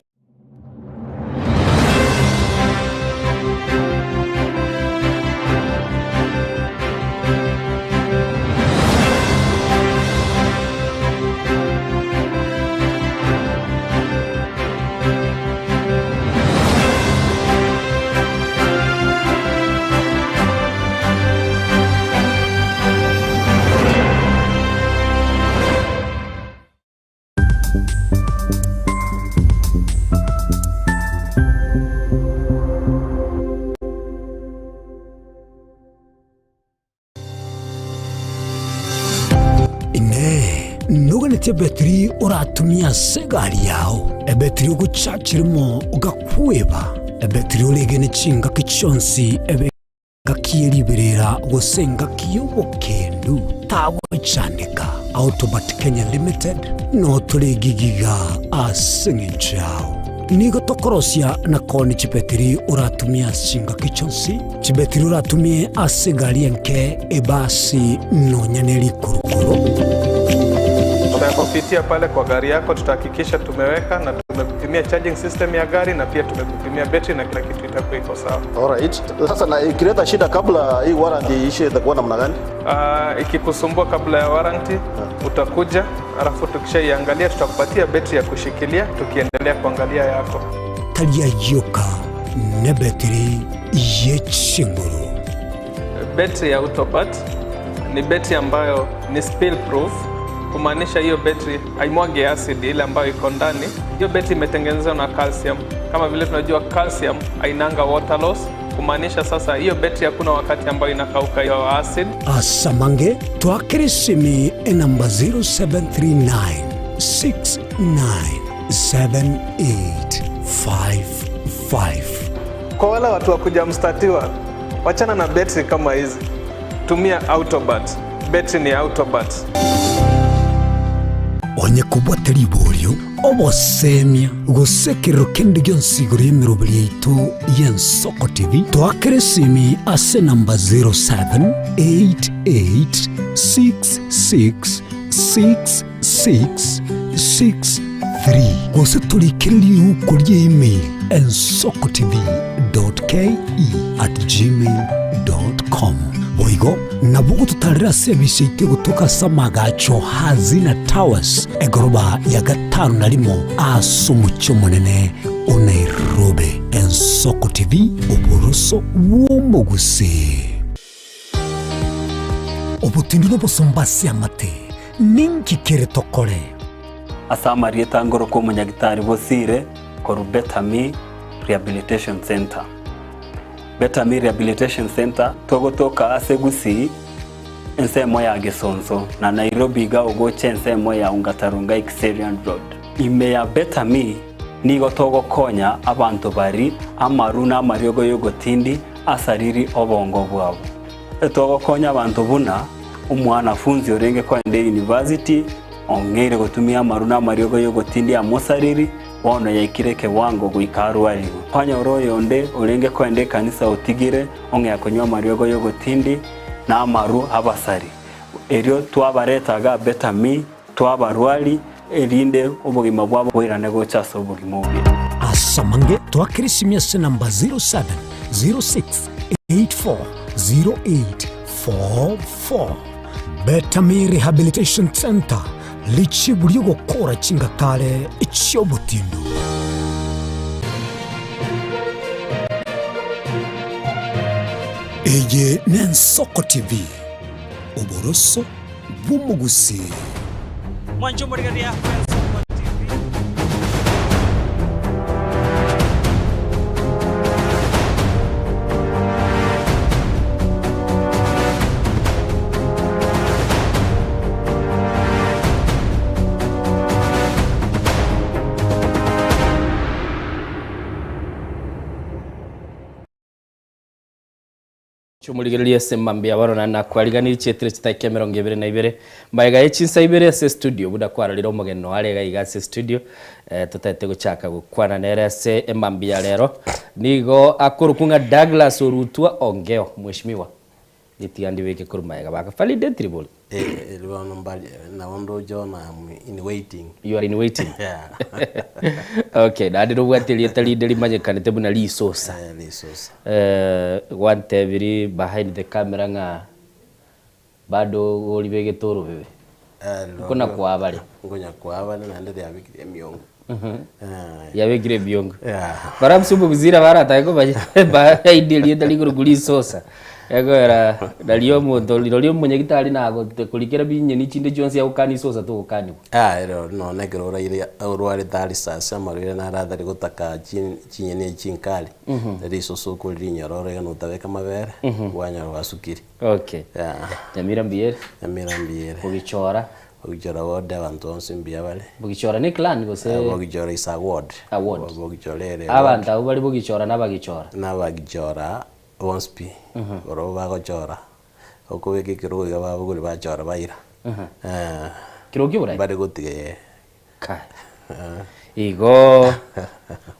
Norigetie ebetiri oratumie ase egari yao, ebetiri ogochachirimo ogakweba, ebetiri oregene chingaki chionsi ebe engaki ye riberera gose engaki y'obokendu, tagochandeka. Autobat Kenya Limited notore egigiga ase eng'encho yao. Nigo tokorosia na koonia chibetiri oratumie ase chingaki chionsi, chibetiri oratumie ase egari enke, ebasi, nonya ne rikurukuru. Tutakupitia pale kwa gari yako, tutahakikisha tumeweka na tumekupimia charging system ya gari na pia tumekupimia betri na kila kitu itakuwa iko sawa. Alright. Sasa na ikileta shida kabla hii warranty iishe itakuwa namna gani? Uh, ikikusumbua kabla ya warranty utakuja, alafu tukishaiangalia tutakupatia betri ya kushikilia tukiendelea kuangalia yako. Tari ayioka nebetiri ye chinguru. Betri ya Autobat ni betri ambayo ni spill proof, kumaanisha hiyo betri haimwagi acid ile ambayo iko ndani. Hiyo betri imetengenezwa na calcium. Kama vile tunajua calcium hainanga water loss, kumaanisha sasa hiyo betri hakuna wakati ambayo inakauka hiyo acid. Asamange twakere esimi enamba 0739 697855. Kwa wale watu wa kujamstatiwa, wachana na betri kama hizi, tumia Autobat. Betri ni Autobat. Onye kobwate riborio, obosemia, gose ekerero kende gionsi igoro y'emeroberi yaito y'Ensoko TV, toakere esimi ase enamba 0788666663 gose torikere riuko ria email ensokotv.ke@gmail.com. Boigo nabo ogototarera ase ebisa yaito egotoka ase amagacho Hazina Towers, egoroba ya gatano na rimo ase omochie omonene o Nairobi. Ensoko TV, oboroso bw'omogusii. Obotindu nobosomba ase amate, ninki kere tokore? Ase amarieta ngorokwa omonyagitari Bosire korwa Better Me Rehabilitation Centre. Better Me Rehabilitation Centre togotoka ase Gusii ensemo ya Gesonso na Nairobi iga ogocha ensemo ya Ongata Rongai Kiserian Road. Ime ya Better Me nigo togokonya abanto bari amaru na amariogo y'ogotindi asariri obongo bwabo. Togokonya abanto buna omwanafunzi orenge koenda eyunivasiti ong'eire gotumia amaru na amariogo y'ogotindi amosariri bono yaikire ekewango goika arwarigwe. Kwanyora oyonde orenge koenda ekanisa otigire ong'ea konywa amariogo y'ogotindi na amaru abasari. Erio twabareta iga Better Me twabarwari, erinde obogima bwabo boirane gocha ase obogima obuya. Asamange twakere esimi ase namba 0706840844. Betami Rehabilitation Centre, richibu ri'ogokora chingatare chi'obotindu. Eye n'Ensoko TV, oboroso bw'omogusii. Mwanche omorigereria bw'Ensoko TV. Chomorigererie ase mambia bono naende nakwariganirie chietire chidakika emerongo ebere na ibere mbaega ye chinsa ibere ase estudio buna kwarorire omogeni oo are iga iga ase estudio eh, totagete gochaka gokwana nere ase emambia ya rero nigo akorokwa ng'a Douglas Orutwa Ongeo mheshimiwa ritiga ndibeke korwa maega baka validate bori Eh, eri bono mbari nabo ndoche bono am in waiting. You are in waiting. Yeah. Okay, naende nobwate erieta rinde rimanyekanete buna risosa. Eh, risosa. Eh, gwantebiri behind the camera ng'a bado oribegete orobebe. Eh, Nkona kwabare. Nkonya kwabare naende riabekire emiongo. Eh. Yabekire emiongo. Yeah. Perhaps omogusii baratake komanya behind erieta rikorokwa risosa. Ekogera nario omonto rirorio omonyagitari nagote korikera binyeni chinde chionsi agokania isosa togokaniwa. Ah, ero nonye ekero oraire orwarete arisasi amarwaire naro atari gotaka chi chinyeni echi chinkari, risosa okori rinyororo iga notabeka amabere, kwanyora gwasukire. Okay. Yeah. Nyamira mbuya ere? Nyamira mbuya ere. Ogichora? Bogichora ward abanto bonsi mbuya bare. Bogichora ne clan gose? Bogichora is a ward. A ward. Bogichora ere ward. Abanto abwo bare bogichora na abagichora? Na abagichora bonsi pi, barobwo bagochora, okobeka ekerogo iga babogori bachora baira. Kerogo kia oborai? Mbare gotiga eh. Kai. Igo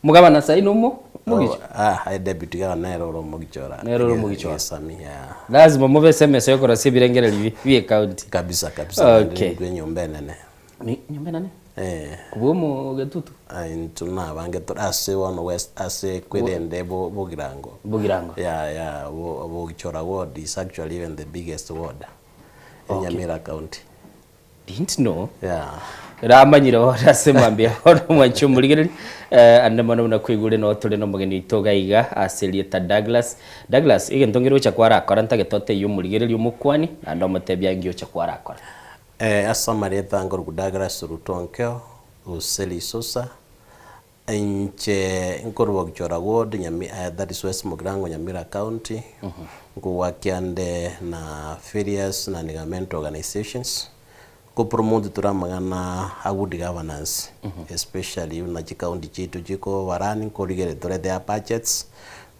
omogabana saii nomo omogichora? Ah, aye deputy gavana nere ore omogichora. Nere ore omogichora. Gesami, yeah. Lazima mobe ase emesa yokorosia ebirengererio bi bie county. Kabisa kabisa, naende Okay. intwe enyomba enene. Ni nyomba enene? Eh. Kobua omogetutu? Ah, intwe nabange tore ase bono west ase kwerende bo bogirango. Bogirango. Yeah, yeah, bo bogichora ward is actually even the biggest ward in Okay. Nyamira county. Didn't know. Yeah. Ramanyire bono ase mambia bono mwanche omorigereria eh, ande mono buna kwaigure no tore na omogeni oito iga iga ase erieta Douglas. Douglas, egento nkere gocha kwarakora ntagete otebie omorigereria omokwani naende omotebie ange ocha kwarakora. Eh, ase amarieta nkorokwa Douglas Ruto Onkeo, gose Risosa, Inche nkorwa Bogichora Ward, Nyami, that is West Mugirango, Nyamira County, nkogwakia nde na various non governmental organisations, nko promote tore amang'ana a good governance, especially buna chicounty chiaito chikoba run, nkorigereria tore their budgets,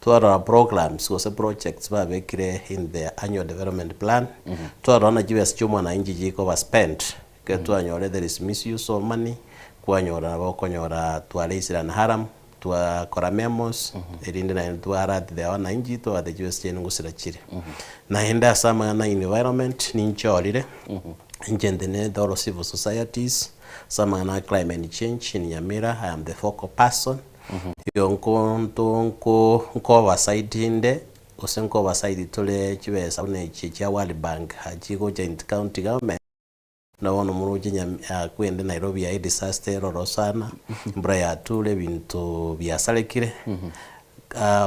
twarora programs gose projects babekire in their annual development plan, twarora na chibesa chia omwananchi chikoba spent, Ekero twanyore there is misuse of money, kwanyora nabo okonyora twareisire an haram, twakora memos, erinde naende twaratire abananchi twabate chibesa chiaino ngosira chire. Naende ase amang'ana ya environment ninchorire, inche ntenenete all civil societies, ase amang'ana ya climate change in Nyamira, I am the focal person, igo nko nto nko nko oversight inde, gose nko oversight tore chibesa buna echi chia World Bank chigocha into county government. Buna bono moroche kwende Nairobi aye disaster ere ororo sana, embura yature ebinto biasarekire.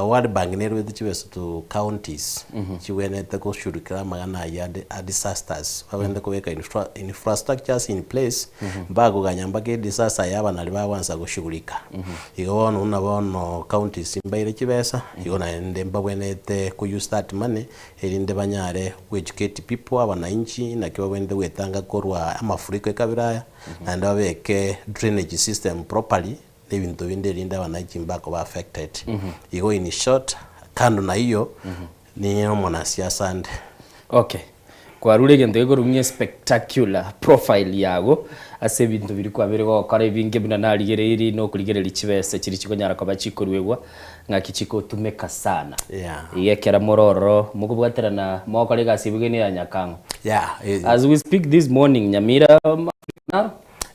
World Bank neruete chibesa to counties chibwenerete koshughulikera amang'ana ayio a disasters, babwenerete kobeka infrastructures in place mbakoganya mpaka edisaster yaba naria bagwansa koshughulika. Igo bono buna bono counties mbaire chibesa, igo naende mbabwenerete ko use that money Erinde banyare goeducate people, abananchi, naki babwenerete gwetanga korwa amafuriko ekabira aya, naende babeke drainage system properly, na ebinto binde erinde abananchi mbakoba affected. Igo in short, kando na iyio, niye omonasiasa ande. Okay. Kwarure egento gekorwa spectacular profile yago ase ebinto biria kwabeire gokora ebinge buna narigereirie na okorigereria chibesa chiria chikonyara koba chikoruegwa Ng'aki chigotumeka sana. Yeah. Iga ekero more ororo mokobwaterana mogokora egasi ebugeni ya Nyakang'o. Yeah. Eh, As we speak this morning Nyamira mafuriko naro?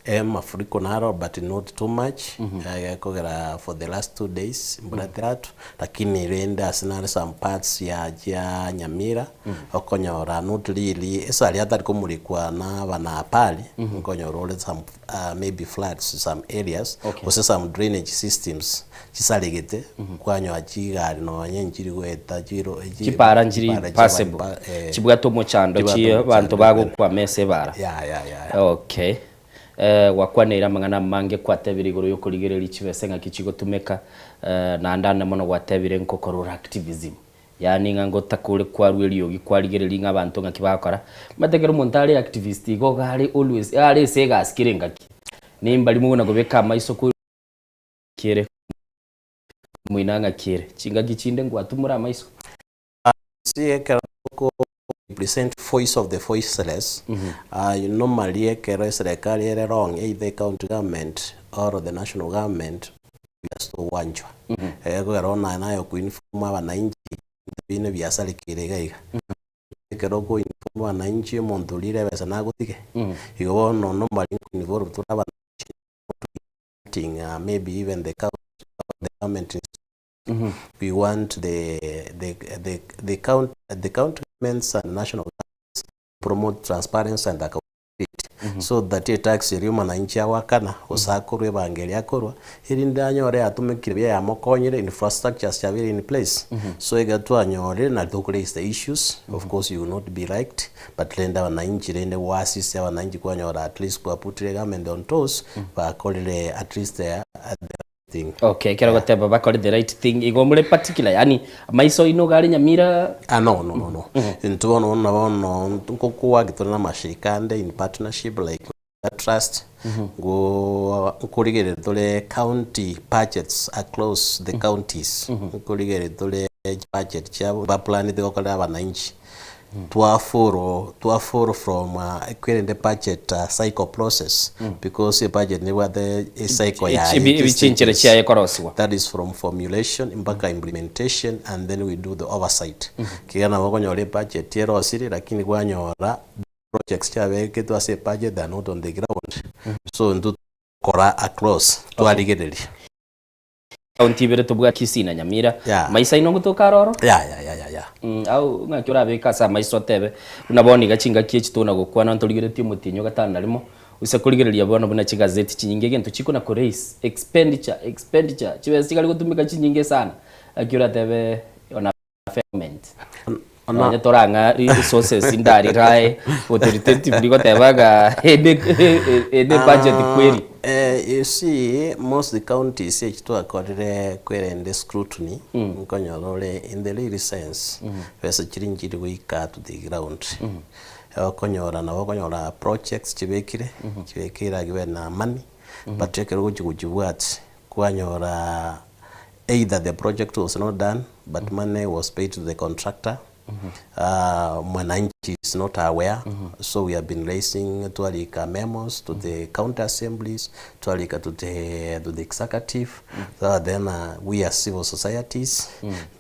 Eh, mafuriko naro but not too much. Mm -hmm. Eh, kogera for the last 2 days mbura mm -hmm. teratu lakini rende ase nare some parts ya chia Nyamira mm -hmm. okonyora not really esari atari komurikwa na abanapari mm -hmm. nkonyora ore some uh, maybe floods some areas Okay. gose some drainage systems chisaregete kwanyoa chigari nonye nchiri goeta chiro chi- Chipara nchiri chipara passable. chiba- eh, Chibwate omochando chibwate chi omochando abanto bagokwama ase ebara. Yeah, yeah, yeah. Okay. Eh, gwakwaneire amang'ana amange kwatebire igoro yokorigereria chibesa ng'aki chigotumeka eh, naende ande mono gwatebire nkokorora activism. Yaani ng'a ngotakore kwarua eriogi kwarigereria ng'a abanto ng'aki bagokora. Omanyete ekero omonto are activist igo iga are always are ase egasi kera engaki. Nimbari mogona kobeka amaiso ko kere moina ng'aki ere. Chingaki chinde ngwatumora amaiso. See ekero toko represent voice of the voiceless, you normally ekero eserekari ere wrong either ecounty government or the national government togwanchwa. Ekogera bono naye naye okoinform abananchi ebinto binde biasarekeire iga iga. Ekero okoinform abananchi omonto orire ebesa nagotige, igo bono normally nkoinvolve tore abananchi ng'a maybe even the county the government we want the the the the count the county governments and national governments promote transparency and accountability so that etax eria omwananchi agoakana gose akorwa ebango eria akorwa erinde anyore yatumekire buya yamokonyire infrastructures chiabeire in place. So iga twanyorire nari toko raise the issues of course you will not be liked but rende abananchi rende gwaasist abananchi kwanyora at least kwaputire government on toes bakorire at least the thing. Okay, ekero ogoteba bakore the right thing igo more particular yaani amaiso aino iga are Nyamira. Ah no no no no. Intwe bono buna bono nkokwaki tore na amashirika ande in partnership like. Trust, ngo nkorigereria tore county budgets across the counties, nkorigereria tore chibudget chiabo baplanete gokorera abananchi, twa follow twa follow from ekwerende budget cycle process because ebudget nebwate ecycle yaye Chinchera chiaye korosiwa. That is from formulation mpaka implementation and then we do the oversight. Kiga nabo okonyora ebudget erosire lakini kwanyora projects chiabeketwe ase ebudget they are not on the ground. So intwe tokora across twarigereria. County ibere tobwate Kisii na Nyamira. Yeah. Maiso aino ngotoka aroro? Yeah, yeah, yeah, yeah, yeah. Mm, au ng'aki orabeke ase amaiso otebe buna bono iga chingaki echi tona gokwana ntorigeretie omotienyi o gatano na rimo ase korigereria bono buna chigazeti chinyinge egento chikona ko raise expenditure expenditure chibesa chikari gotumeka chinyinge sana naki oratebe on a fair comment Nonye torang'a resources ndarirae authoritatively goteba ng'a ene ene budget kweri. You see most counties echi twakorire kwerende scrutiny nkonyora ore in the real sense besa chiria nchiri goika to the ground. Okonyora nabo okonyora projects chibekire chibekire agiwe na money but ekero ogochi gochibwati kwanyora either the project was not done but money was paid to the contractor mwananchi is not aware so we have been raising twarika memos to the county assemblies twarika to the, to the executive so then we as civil societies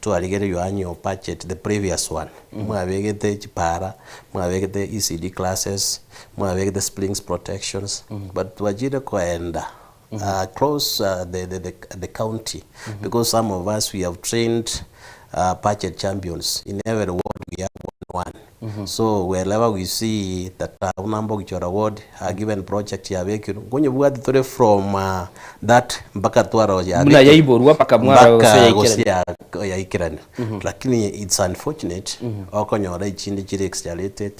twarigererio annual budget the previous one mwabegete chipara mwabegete ECD classes mwabegete springs protections but twachire koenda across the, the, the, the county because some of us we have trained budget champions in every ward we have one one so wherever we see that buna mbogichora ward a given project yabekirwe nkonyebwati tore from that mpaka twaro Buna yaiborwa mpaka mwaro gose mpaka yaikerani. gose yaikerani lakini it's unfortunate okonyora echinde chire exaggerated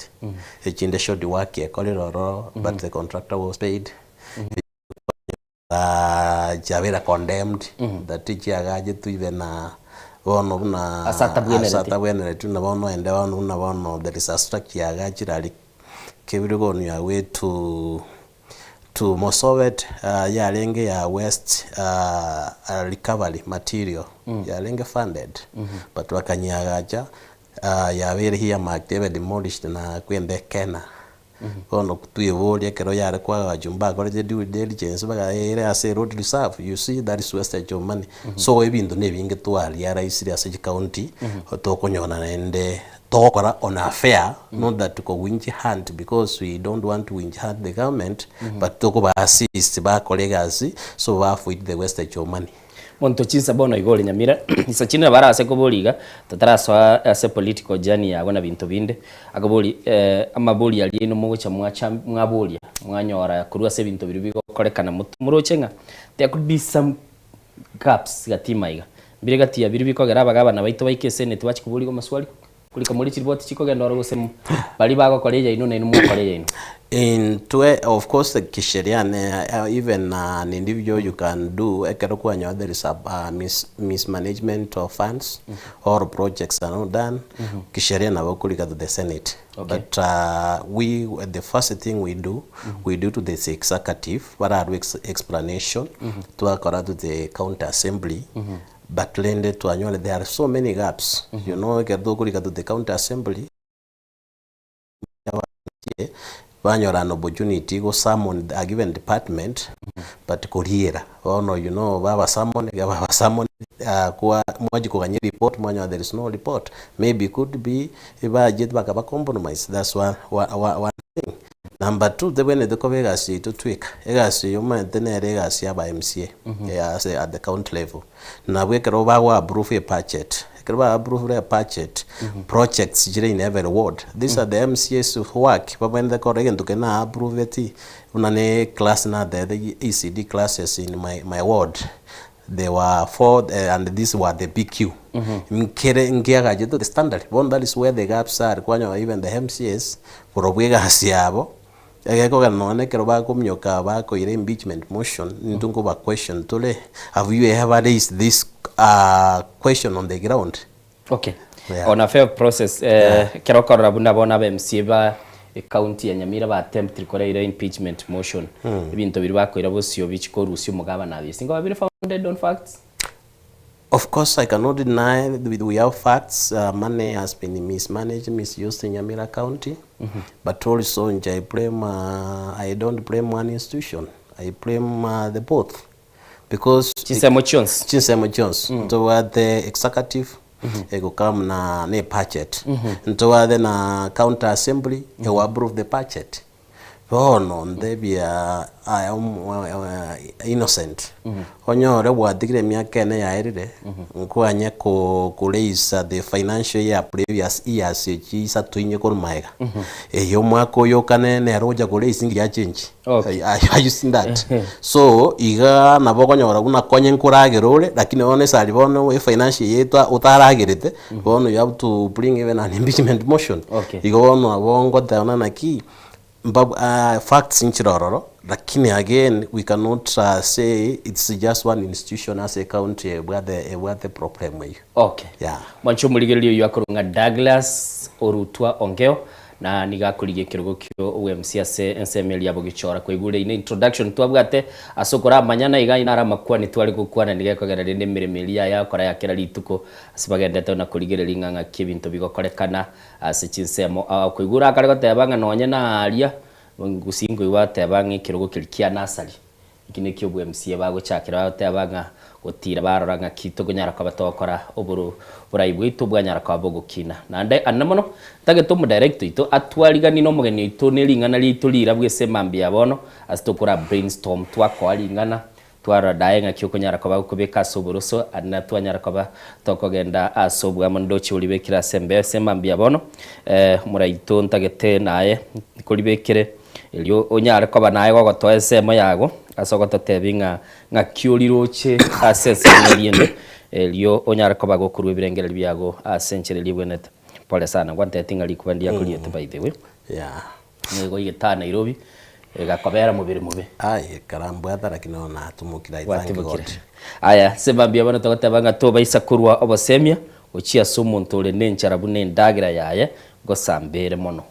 echinde short work ekorire ororo but the contractor was paid chiabeire condemned that chiagachetwe even bono buna Ase atabwenereti. ase atabwenereti buna bono ende bono buna bono there is a structure yagachire aria kebirwe on your way to to Mosovet yarenge ya waste recovery material yarenge funded but bakanyeagacha yabeire earmarked ebe demolished na kwenda ekena. Bono tweboria ekero yare koagachwa mbakorete due diligence bagaere ase road reserve, you see that is wastage of money. So ebinto na ebinge twarealisire ase chicounty, tokonyora naende togokora on a fair, not that ko winch hunt because we don't want to winch hunt the government, but tokoba assist bakore egasi so ba avoid the wastage of money. Monto chinsa bono iga ore Nyamira, insa chinde nabo arase koboria iga, totarasoa ase political journey yago na binto binde, akoboria amabori aria aino mogocha mwacha mwaboria, mwanyora korwa ase ebinto biria bigokorekana mot moroche ng'a there could be some gaps gati maiga. Mbire gati ya biria bikogera abagabana baito baike eseneti bachia koboria amaswali. Korika more chiriboti chikogenda oro gose baria bagokora eyaino nainwe mogokora eyaino. Intwe of course kisheria ne even an individual you can do ekero kwanyora there is a mismanagement of funds or projects are not done kisheria nabo okorika to the senate but we the first thing we do we do to the executive bararwe explanation twakora to the county assembly But rende twanyore there are so many gaps you know ekero tokorika to the county assembly banyora an opportunity go summon a given department but koriera bono you know baba summon ekero baba summon kwa mwachia koganya ereport mwanyora there is no report maybe could be ebudget bakaba compromised that's one one thing. Number two tebwenerete koba egasi yaito tweka, egasi eye omanyete nere egasi ya aba MCA ase at the county level. Nabwo ekero bago approve ebudget, ekero ba approvire ebudget, projects chire in every ward, these are the MCAs work babwenerete korora egento keria na approveti buna ne class natebete ECD classes in my my ward, there were four and these were the BQ. Nkere nkiagachete the standard, bono that is where the gaps are kwanyora even the MCAs Korobua egasi yabo, egekogera nonya nekero bakomioka bakoira impeachment motion, intwe nkoba question tore, have you ever raised this question on the ground? Okay. Yeah. On a fair process, eh, kero okorora buna bono aba MCA ba Ecounty ya Nyamira ba attemptire koreira impeachment motion ebinto biria bakoira bosio bichi korusia omogabana abisi ngoba bire founded on facts? Of course I cannot deny that we have facts, money has been mismanaged, misused in Nyamira County, but also inche I blame, I don't blame one institution, I blame the both because Chinsemo chionsi. Chinsemo chionsi. Ntobwate executive egokam na ne budget, ntobwate na county assembly ego approve the budget. Bono ntebia I am innocent, onyore gwatigire emiaka ene yaerire, nkwanye ko koraise the financial year previous years echi isato inye korwa magega. Eye omwaka oyo okane nere ogocha koraise ngiya change. Are you seeing that? So iga nabo okonyora buna konye nkoragera ore lakini bono esari bono efinancial year otaragerete, bono you have to bring even an impeachment motion. Igo bono nabo ngoteba ng'a naki, mbab facts nchire ororo, lakini again we cannot say it's just one institution ase ecounty ebwate ebwate problem eyio. Okay. Yeah. Mwanche omorigereria oyio akorwa ng'a Douglas Orutwa Ongeo, na nigo akorigia ekerogo kio obwemc ase ensemo eria bogichora. Kwaigure ine introduction twabwate ase okoramanyana iga naro amakwani tware gokwana nigo ekogera rende emeremo eria yaye akora ya kera rituko ase bagendete na korigereria ng'a ng'aki ebinto bigokorekana ase chinsemo. Koigure akare goteba ng'a nonye naria gusii nkoigwa ateba ng'a ekerogo keria kia nursery Eki nekio obwemsie bagochakera bagoteba ng'a gotira barora ng'aki tokonyara koba togokora oboru borai bwaito bwanyara koba bogokina. Naende anene mono, ntagete omodirect oito atwariganie nomogeni oito ne ring'ana riaito rira bwese mambia bono ase tokora brainstorm twakoa ring'ana twarora daye ng'aki okonyara koba gokobeka ase oboroso anene twanyara koba tokogenda ase obwamo ndoche oribekire ase embeo ase mambia bono omoraito ntagete naye nkoribekere Erio onyare koba naye gogotoa ensemo yago ase ogototebia ng'a ng'aki oriroche ase ensemo eria ende, erio onyare koba gokorua ebirengererio biago ase enchera eria ebwenerete. Pole sana, ngwantebetie ng'a rikuba ndiakoriete by the way. Yeah. Nigo igetaa Nairobi, egakobera mobere mobe. Aye, karambwata lakini bono natumokire, I thank God. Gwatimokire. Aya, ase mambia bono togoteba ng'a tobaisa korua obosemia gochia ase omonto ore nenchara buna endagera yaye, gosambere mono.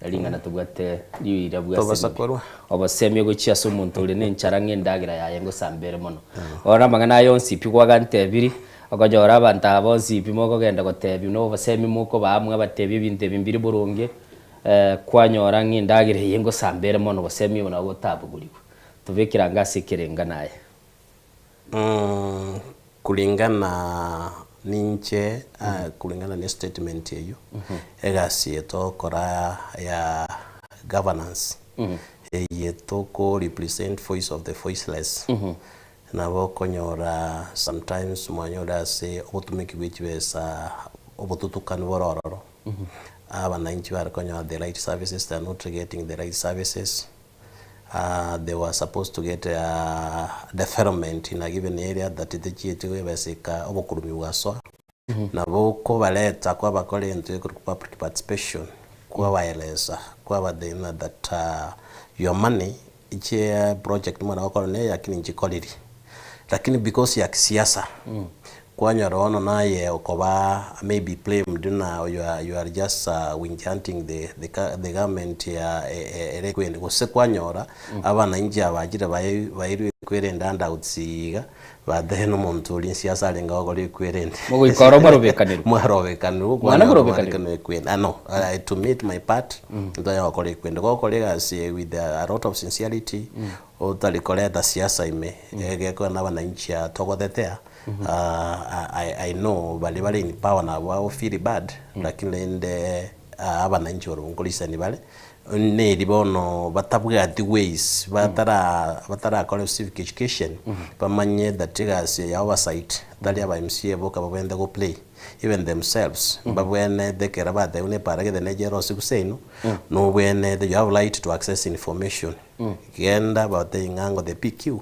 Ring'ana tobwate riira Tobasa bw'asemia. korwa. Obosemia gochia ase omonto ore nenchara ng'a endagera yaye ngosamba ere mono. Bono amang'ana aya onsi pi kwagantebiri, okonyora abanto aba bonsi pi mokogenda gotebia buna obosemia mokobaa mwabatebia ebinto ebi mbiri boronge, kwanyora ng'a endagera eye ngosamba ere mono obosemia obo nabo botabogorigwe. Tobekere ange ase ekerengano aye. Kulingana ninche, kulingana ne statement eyio, egasi eye togokora ya governance, eye toko represent voice of the voiceless, nabo okonyora sometimes mwanyora ase obotumeki bwe chibesa obotutukanu bore ororo, abananchi bare konyora the right services, they are not getting the right services. They were supposed to get development in a given area that techieti goebeseka obokurumi bwasoa. Nabo okobareta kwabakora egento gekorokwa public participation, kwabaelesa, kwabatebi that your money eche project mwana gokora neye lakini nchikoriri. Lakini because ya kisiasa, kwanyora bono naye okoba maybe blamed ng'a you are you are just witch hunting the the the government ya ere ekwende gose kwanyora abananchi abachire bae bairwe ekwerende handouts iga batebe na omonto oria siasa arenge gokora ekwerende. Mogoika oro mwarobekanirwe. Mwarobekanirwe Mwana kwanyora morobekanirwe. mwarobekanirwe ekwende ah no to me to my part ntonyara gokora ekwende gokora egasi eye with a lot of sincerity Otari koreta siasa ime, egekogera na abananchi aa togotetea, I I know baria bare in power nabo bago feel bad, lakini rende abananchi barobwo nkorisani bare, neri bono batabwati ways, batara batarakora civic education, bamanye that egasi eye ya oversight, tari aba MCA boka babwenerete go play. Even themselves mbabwenerete ekero batebiwa na epara gete neche erosiwu gose inwe, nobwenerete you have right to access information. Genda batebi ng'a ngo the PQ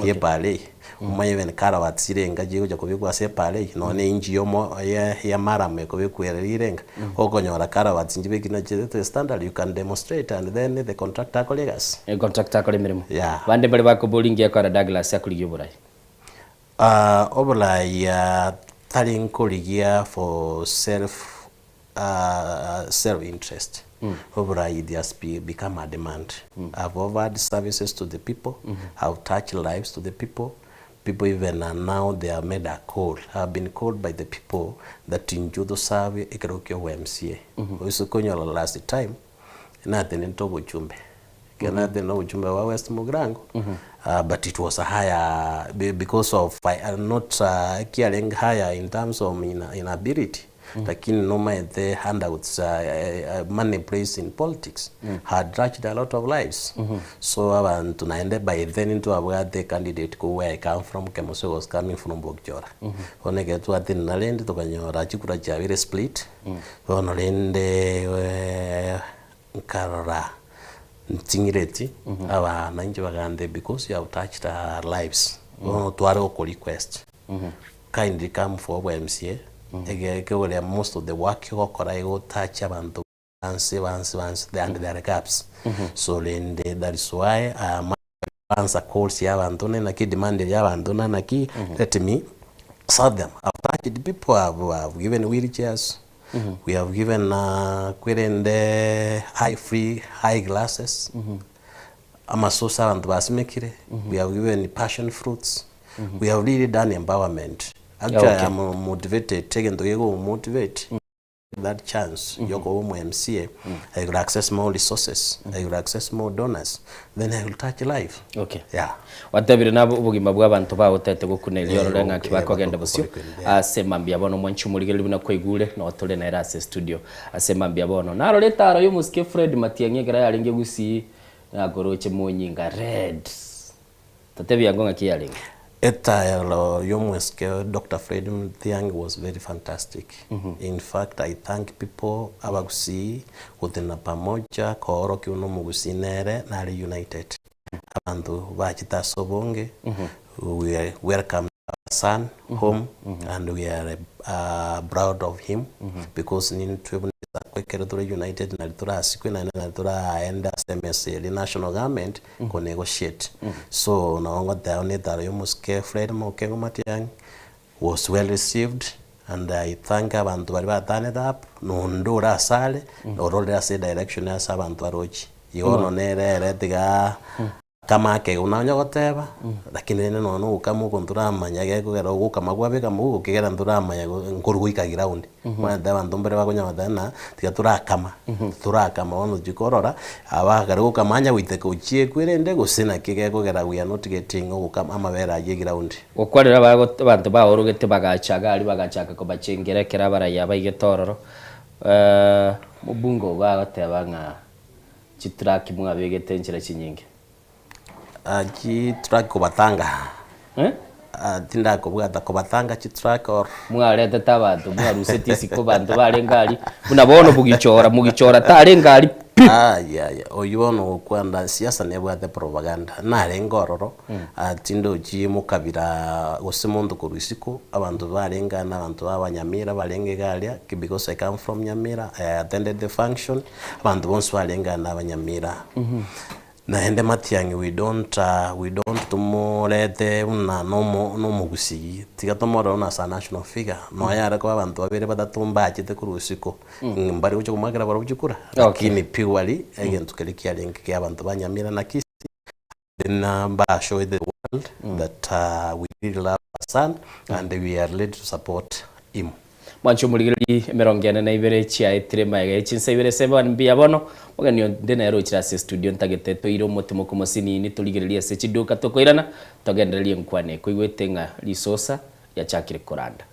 ye epara eye, omanye even culverts chirenga chigocha kobekwa ase epara eye, nonya na engine yomo ya ya murram ekobekwa ere rirenga, okonyora culverts nchibekire nachi to standard you can demonstrate and then the contractor akore egasi. Contractor akore emeremo. Yeah. Bande mbare bakoboria ngiya kora Douglas akorigia oborai. Oborai tari nkorigia for self self interest. Oborai it has be become a demand. I've offered services to the people, I've touched lives to the people, people even are now they have made a call, I've been called by the people that inchuo tosabe ekero kia obo MCA. Oise konyora last time, natenenete obochumbe, ekero natenenete obochumbe bwa West Mugirango, but it was a higher because of not ekiarenge higher in terms of inability. Lakini nomaete handouts money plays in politics had touched a lot of lives so abanto naende by then ntwabwate candidate korwa where I come from Kemosi was coming from Bokchora bono ekero twatenena rende tokanyora chikura chiabeire split bono rende nkarora nting'ireti abananchi bagantebia because you have touched our lives bono tware goko request Kindly come for obo MCA, ekegoria most of the work ogokora egotacha abanto bansi bansi bansi and there are gaps. So rende that is why I am answer calls ya abanto ne naki demand ya abanto na naki let me serve them. I've touched people, I've, I've given wheelchairs, we have given kwerende high free high glasses, amasosa abanto basimekire, we have given passion fruits. We have really done empowerment. Actually, Okay. I'm motivated, egento geko motivate that chance yokoba omo MCA, I will access more resources, I will access more donors, then I will touch life. Okay. Yeah. Watebire nabo obogima bwa abanto bagotete gokuna erio Eh, orore ng'aki eh, bakogenda bosio ase mambia bono mwanchi omorigereria buna kwaigure noo tore nere ase studio ase mambia bono narore etaro ya omosike Fred Matiang'i ekero yarenge gusii nakoroche monyinga red Totebie ango ng'aki yarenge. Etayaro y'omwesike Doctor Fred Matiang'i was very fantastic. In fact I thank people abagusii gotenena pamoja koorokia buna omogusii nere nare united. Abanto bachete ase obonge, we welcome our son home and we are proud of him because nintwe buna egesaku ekero tore united nari torasikwe naende nari toraende ase emesa eria national government ko negotiate so nabo ngoteba buna etaro ya omosike Fred Mokengo Matiang'i was well received and I thank abanto baria ba turned up na onde ore ase are ororire ase edirection ase abanto barochie. Igo bono nere ere tiga Kama akegwa nonya goteba, lakini rende nonya nogokama oko ntoramanya gekogera ogokama kwabeka moguko kegera ntoramanya nkoru goika ground. Omanyete abanto mbare bakonya goteba ng'a tiga torakama, torakama bono tochia korora, abakare gokama anya goiteka ochiekwe rende gose naki gekogera we are not getting ogokama amabere aywo eground. Gokwanera abago abanto baorogete bagacha iga aria bagachaka kobachengera ekero abarayia baigete ororo, mobunge ogo agoteba ng'a Chitraki mwabegete enchera chinyinge. Ah, chitraki kobatanga. Eh? Ah, tindakobwata kobatanga chitraki or. Mwaretete abanto mwaruseti isiko abanto barenge aria buna bono bogichora mogichora tarenge aria pi. Ayaya, oyio bono ogokwanda siasa nebwate propaganda. Narenge ororo, ah, tindochi mokabira gose monto korwa isiko, abanto barenge aa na abanto ba Nyamira barenge iga aria, because I come from Nyamira, I attended the function. Abanto bonsi barenge aa nabanyamira. Naende Matiang'i we don't we don't tomorete buna nomo nomogusii, tiga tomorore buna as a national figure. Nonya are koba abanto babere batato mbachete korwa isiko, mbare gocha komoakera barobwo chikura, lakini purely egento keria kiarenge kia abanto ba Nyamira na Kisii, then mbashow the world that we really love our son and we are ready to support him. Mwanche omorigererie emerongo ene na ibere chiaetire magega ye chinsa ibere ase ebani mbuya bono, omogeni onde nere ochire ase estudio ntagete toire omotimoko mosinini torigererie ase chiduka tokoirana togendererie enkwana eye koigwete ng'a risosa riachakire koranda.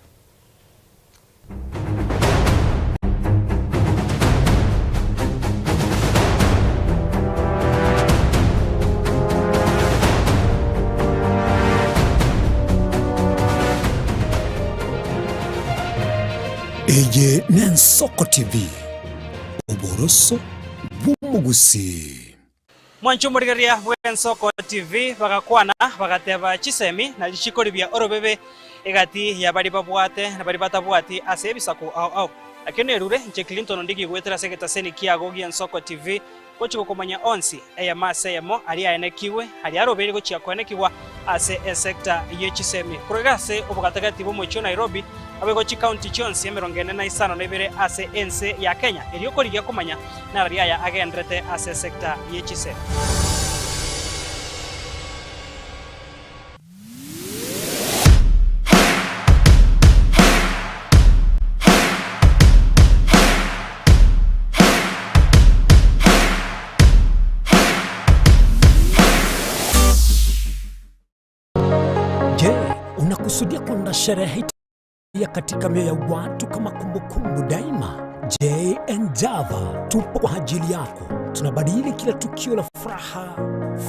Eye n'Ensoko TV, oboroso bw'omogusii. Mwanche omorigereria bw'Ensoko TV bagakwana bagateba chisemi na richiko ribia orobebe egati ya baria babwate na baria batabwati ase ebisaku ao ao. Nakio nerure inche Clinton Ondigi goetera ase egetaseni kiago gi'Ensoko TV gochia gokomanya onsi eyemo ase eyemo aria aenekigwe aria arobeire gochia koenekigwa ase esecta ye chisemi. Korwa iga ase obogatagati bw'omochie o Nairobi. Abego chikaunti chionsi 45 ase ense ya Kenya erio korigia komanya narari aya agenderete ase esecta ye chisemi. Je, unakusudia kwenda sherehe ya katika mioyo ya watu kama kumbukumbu daima? JN Java tupo kwa ajili yako. Tunabadili kila tukio la furaha,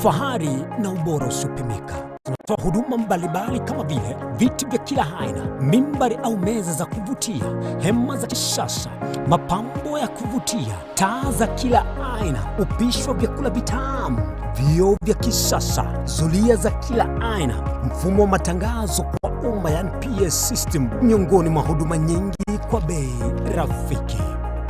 fahari na ubora usiopimika. Tunatoa huduma mbalimbali kama vile viti vya kila aina, mimbari au meza za kuvutia, hema za kisasa, mapambo ya kuvutia, taa za kila aina, upishi wa vyakula vitamu, vioo vya kisasa, zulia za kila aina, mfumo wa matangazo kwa umma yani PS system, miongoni mwa huduma nyingi kwa bei rafiki.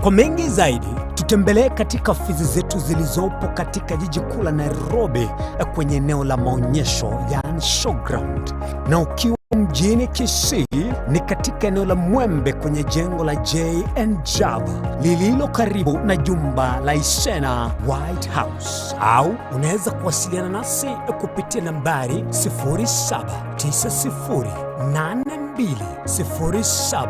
Kwa mengi zaidi, tutembelee katika ofisi zetu zilizopo katika jiji kuu la Nairobi kwenye eneo la maonyesho yani showground, na ukiwa mjini Kisii ni katika eneo la Mwembe kwenye jengo la JN Java lililo karibu na jumba la Isena White House, au unaweza kuwasiliana nasi kupitia nambari 0790820710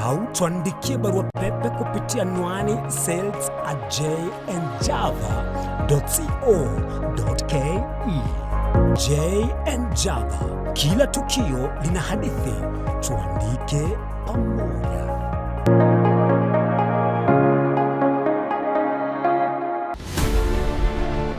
au tuandikie barua pepe kupitia anwani sales at jnjava.co.ke. JN Java, kila tukio lina hadithi, tuandike pamoja.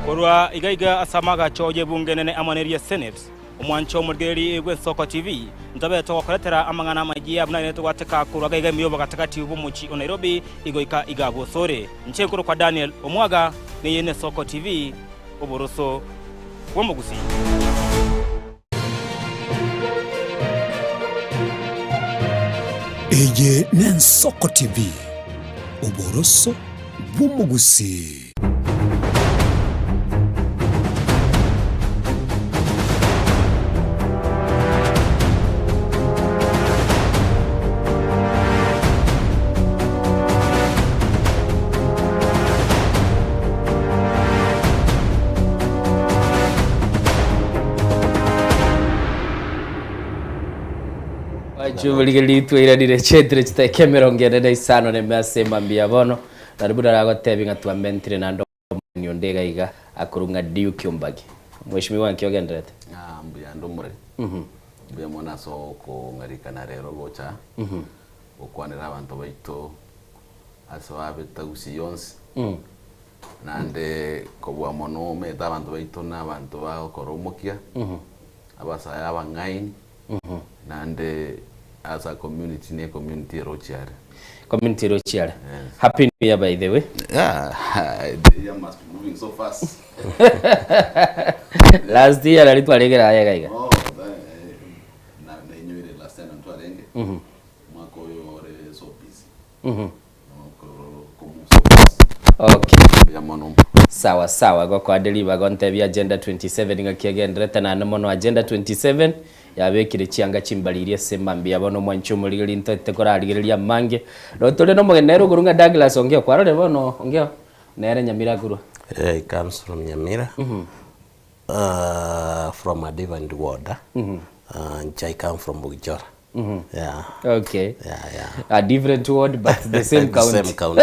Korwa iga iga ase amagacho y'ebunge nene amo neria Senate, omwancho omorigereria bw'Ensoko TV, ntobe togokoretera amang'ana amayia buna ere togwateka korwa iga iga emiyobo gatagati bw'omochie o Nairobi igoika iga bosore. Inche nkorokwa Daniel Omwaga, neye n'Esoko TV, oboroso bw'omogusii. Eye n'Ensoko TV, oboroso bw'omogusii. Chuburigereria twairanire chetire chiteka 45 neme ase mambia bono nari buna nagotebi ng'a twamentire naende omogeni onde iga iga akorwa ng'a Duke Ombagi. Mheshimiwa nki ogenderete? Ah, mbuya ande omoreri. Mbuya mono ase okong'arikana rero gocha gokwanera abanto baito ase babete gusii yonsi. Naende kobua mono omanyete abanto baito na abanto bagokora omokia, abasae abang'aini, naende as a community ne community erochie are. Community erochie are. Happy new year by the way. Yeah, the year must be moving so fast. Last year nari twaregera aye iga iga. Oh, that, eh, na nainyoire last time ntwarenge. Mwaka oyo ore so busy. Okay. Sawa sawa gokoa ribaga ontebie agenda 27 ng'aki egenderete naende mono agenda 27 yabekire chianga chimbaririe ase mambia bono omwanchi omorigereria ntoete korarigereria amange notore na omogeni nere okorwa ng'a Douglas Ongeo kwarorire bono Ongeo nere Nyamira akorwa. He comes from Nyamira from a different ward inche I come from Bugichora. Yeah. Okay. Yeah, yeah. A different ward but the same The county. same county.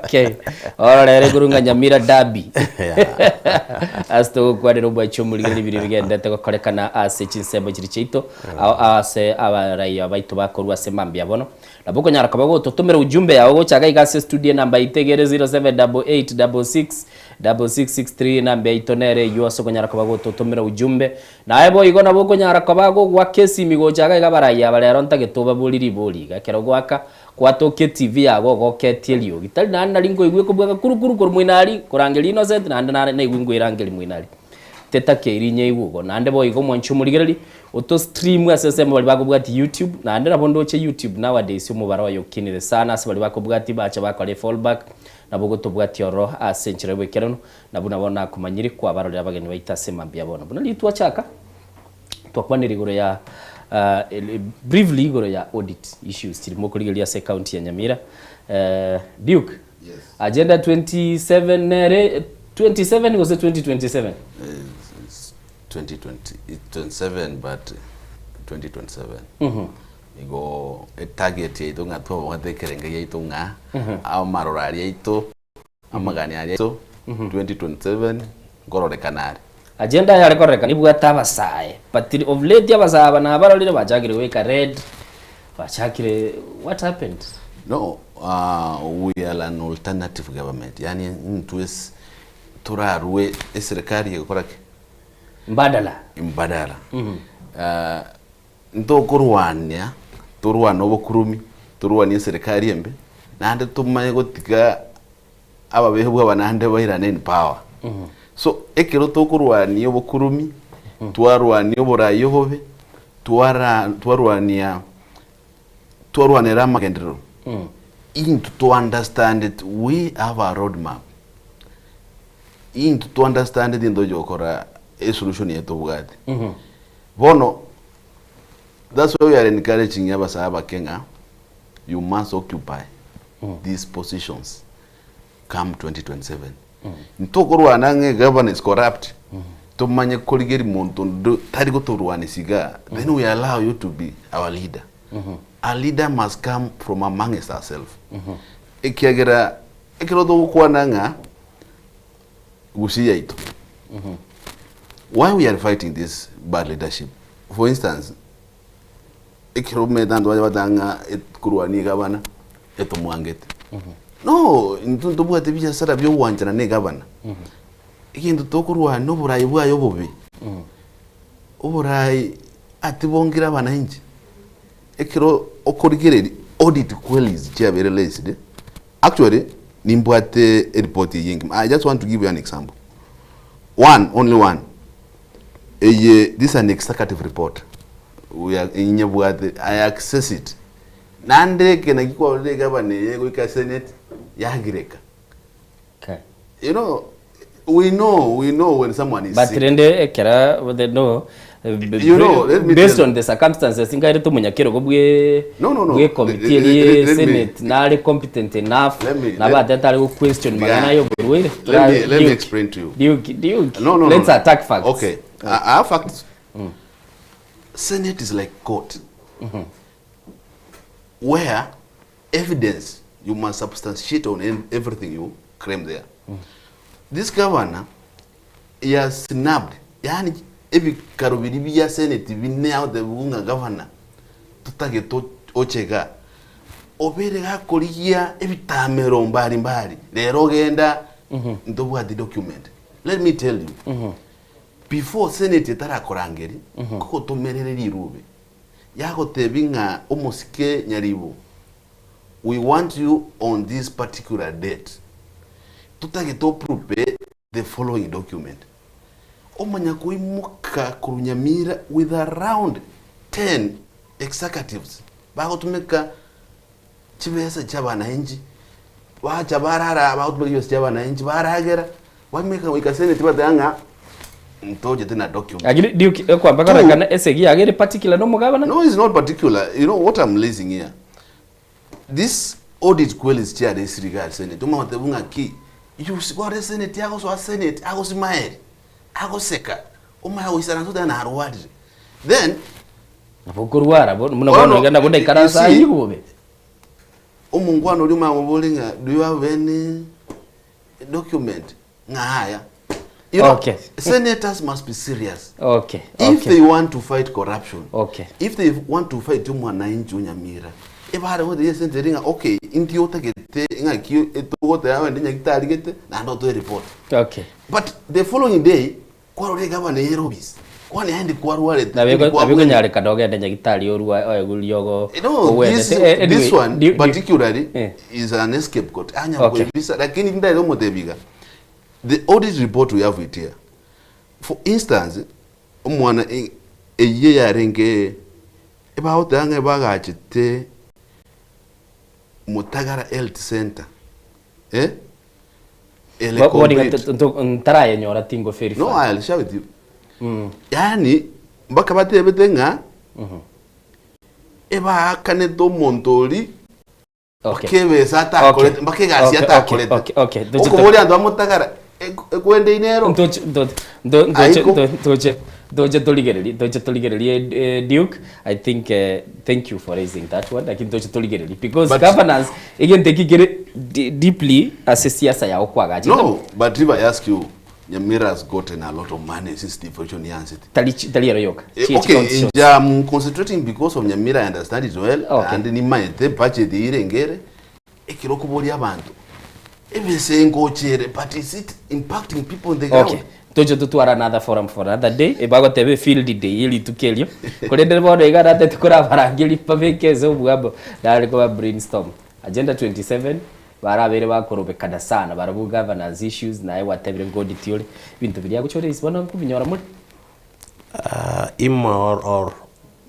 Okay. Orore ere korwa ng'a Nyamira Derby. Yeah. Ase togokwanera omwanchi omorigereria biria bigenderete gokorekana ase chinsemo chiria chiaito ase abaraiya baito bakorwa ase mambia bono. Nabo okonyara koba gototomera ujumbe yao gocha iga iga ase studio enamba yaito egere 078866 6663 enamba yaito nere eywo ase okonyara koba gototomera ujumbe. Naye boigo nabo okonyara koba gogoaka esimi gocha iga iga abarai aba rero ntagete obaborie ribori iga. Ekero goaka kwatokia etibi yago ogoketie eriogi. Tari naende nari nkoigwa ekobweka kuru kuru korwa moino aria korangeria Innocent naende nare naigwe nkoerangeria moino aria. Tetakeiri inyeigwe igo. Naende boigo omwanchi omorigereria oto stream ase ensemo baria bakobwatia YouTube naende nabo ndoche YouTube nowadays omobaro oye okinire sana ase baria bakobwatia bacha bakora efallback nabo ogotobwatia ororo ase enchera y'oboikeranu. Na buna bono nakomanyire kwabarorire abageni baito ase mambia bono. Buna riria twachaka, twakwanire igoro ya Briefly igoro ya audit issues chiri mokorigereria ase ecounty ya Nyamira. Duke, agenda 27 nere 27 gose 2027? It's 2020, it's 27 but 2027. Igo etarget yaito ng'a twabwate ekerengo giaito ng'a amaroro aria aito Amagani aria aito 2027 nkororekana are. Agenda yare kororekana ebwate abasae but of late abasae aba nabarorire bachakire goika red bachakire what happened? No, we are an alternative government yaani intwe torarue eserekari egokora ki? Mbadala. Mbadala. Ntokorwania, torwane obokurumi, torwanie eserekari embe, naende tomanye gotiga ababebwa aba naende bairane in power. So ekero tokorwania obokurumi, twarwania oborai obobe, twara twarwania twarwanera amagenderero, intwe to understand it we have a road map. Intwe to understand it ntoche gokora esolution eye tobwate. Bono that's why we are encouraging abasae abake ng'a you must occupy these positions come 2027. Ntokorwana ng'a egavana is corrupt, tomanye korigeria monto onde tari gotorwanisia igaa, then we allow you to be our leader. A leader must come from amongst ourselves. Ekiagera ekero togokwana ng'a Gusii yaito. Why we are fighting this bad leadership? For instance, ekero omanyete abanto baria bateba ng'a korwania egavana etomwangete. No, intwe ntobwate ebiasara bia ogwanchana na egavana. Egento tokorwania na oborai bwaye obobe, oborai atibongire abananchi. Ekero okorigereria audit queries chiabeire raised, Actually nimbwate eripoti eye engima, I just want to give you an example, one, only one, eye this is an executive report, we are inyebwate, I access it, naende eke naki kwarorire egavana eye egoika senate yagireka, Okay. you know, we know, we know when someone is But sick. rende ekera the no You know, let me based tell on the circumstances ingaire tomonyakerogo bwe No, no, no. bwe committee Let- eri let- let me- senate nare competent enough Let me- nabo let- atete are go question Yeah. magana yo burwaire Let me, let me explain to you. Duke, Duke, No, no, let's no. attack facts. Okay. Our facts. Senate is like court. Where evidence you must substantiate on everything you claim there. This governor, he has snubbed, yani ebikaro biria bia senate bine agotebiwa ng'a governor totagete oche igaa, obeire gakorigia ebitamero mbari mbari, rero ogenda ntobwati document. Let me tell you, before senate etarakorangeria, nkogotomerere rirube, yagotebi ng'a omosike Nyaribo, we want you on this particular date, totagete oprove the following document, omanya koimoka korwa Nyamira with around 10 executives bagotumeka chibesa chia abananchi, bacha barara bagotumeka chibesa chia abananchi baragera, baimoka goika senate bateba ng'a ntochete na document. Lakini Duke, ekwamba Two, korekana esegi yage ere particular na omogabana? No, it's not particular. You know what I'm raising here? This audit queries chiare esirikari senate, omanye goteba ng'a ki, you see, kore senate agosoa senate, agosimaeri, agoseka, omanye goisaransa oteba narwarire. Then, Nabo okorwara bono, buna bono Bono, iga nabo you ndaikaranse see, aywo bobe. omongwana oria omanye koboria ng'a do you have any document? Ng'a aya. You know, Okay. senators must be serious. Okay. If okay. they want to fight corruption, Okay. if they want to fight omwananchi o Nyamira, ebare gotebia esente eria ng'a okay, inki otagete ng'aki etogoteba wende nyagitari gete naende otoe report. Okay. But the following day, kwarora egavana ere office, kwani aye ndi kwarwarete, Nabo ndi eko- nabo kwabwenire. ekonyarekana ogende nyagitari orwa oegwe riogo No, ogwete. this, Eh, anyway, this one particularly eh. is an escape court. Anya Okay. kwebisa, lakini ndare omotebi iga. The audit report we have it here. For instance, omwana eyio yarenge ebagoteba ng'a ebagachete Mutagara Health Center eh, ere Bo- bono iga complete. ntarayenyora tingo verify. No, I'll share with you. Yaani mpaka batebete ng'a. Ebaakanete omonto oria Okay. mpaka ebesa atakorete, Okay. mpaka egasi Okay, okay, atakorete. okay, okay. Ntoche- Okoboria abanto bamotagara, ekwende ine ero. Ntoche- nto- nto- ntoche- Aiko. nto- ntoche ntoche torigererie ntoche torigererie eh, Duke I think eh, thank you for raising that one lakini ntoche torigererie because But- governance egento eki kere di- deeply ase siasa yao kwagacha No, but if I ask you, Nyamira has gotten a lot of money since devolution yansete. Tari chi- tari ero yoka. Eh, Chi- okay, county inja I'm concentrating because of Nyamira, I understand it well, Okay. and nimaete budget irengere, ekero okoboria abanto, ebese ngochere, but is it impacting people on the ground? Okay. Toche totwara another forum for another day ebagoteba efield day erituko erio korende bono iga natete korabarangeria babeke ase obwabo nare koba brainstorm agenda 27 Barabere bakorobekana sana barabwo governance issues naye gwatebire ngoditi ore ebinto biria agocha ore bono nkobinyora more. Imo or, or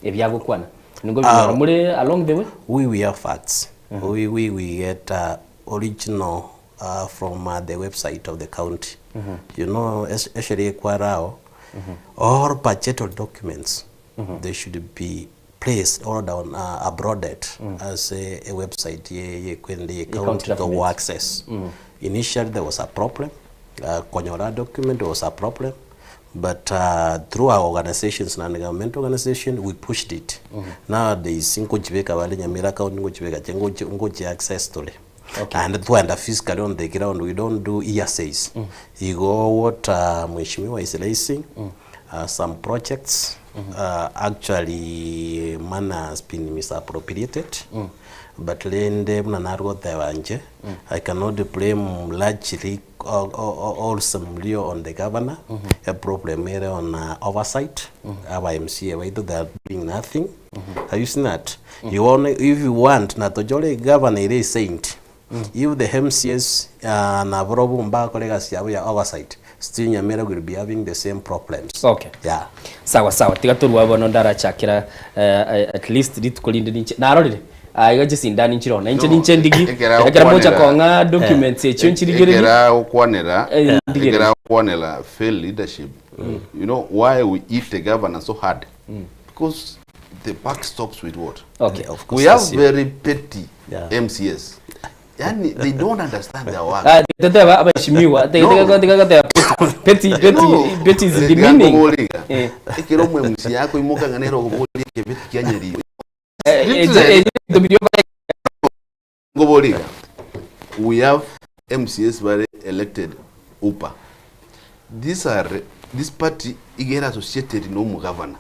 Ebiagokwana nkobinyora more along the way. We we have facts. We, we, we get uh, original uh, from uh, the website of the county. You know, es- esheria ekwarao, all budgeted documents, they should be placed or down uh, uploaded as a, a website ye ye kwende ye county county to government. access. Initially there was a problem. Uh, konyora document was a problem. But uh, through our organizations, non-government organization, we pushed it. Nowadays, ngochibeka bale Nyamira County, ngochibeka che, ngochi ngochi access to it. Okay. And twenda physically on the ground, we don't do hearsays. Igo what uh, Mheshimiwa is raising, some projects actually money has been misappropriated. But rende buna narigoteba inche, I cannot blame largely also mrio on the governor. A problem ere on oversight. Aba MCA baito they are doing nothing. Have you seen that? You only, if you want natochore governor ere saint. If the MCAs uh, naborobu mbakore egasi yabo ya oversight, still Nyamira will be having the same problems. Okay. Yeah. Sawa sawa tiga torwa bono ndarachakera eh, at least rituko rinde ninche narorire Ah, iga chisindani nchiro na inche No, ninche ndigi ekera ekera mocha okwanera- kong'a documents echio nchirigererie Ekera okwanera, Eh, ndigererie. ekera okwanera fail leadership. You know why we eat the governor so hard? Because the buck stops with what? Okay. Of course, We have yes, yeah. very petty Yeah. MCS. Yani they don't understand their work. Ah, teteba abaheshimiwa No. tiga petty petty No. petty is Eh, demeaning ngakoboriga. Eh. Ekero omwe MC yako imokang'anera okoboria ekebeti kia Nyariri. Eh, eh, Literally, eh, eh, ngoboriga. We have MCS very elected UPA. These are this party igera associated no governor.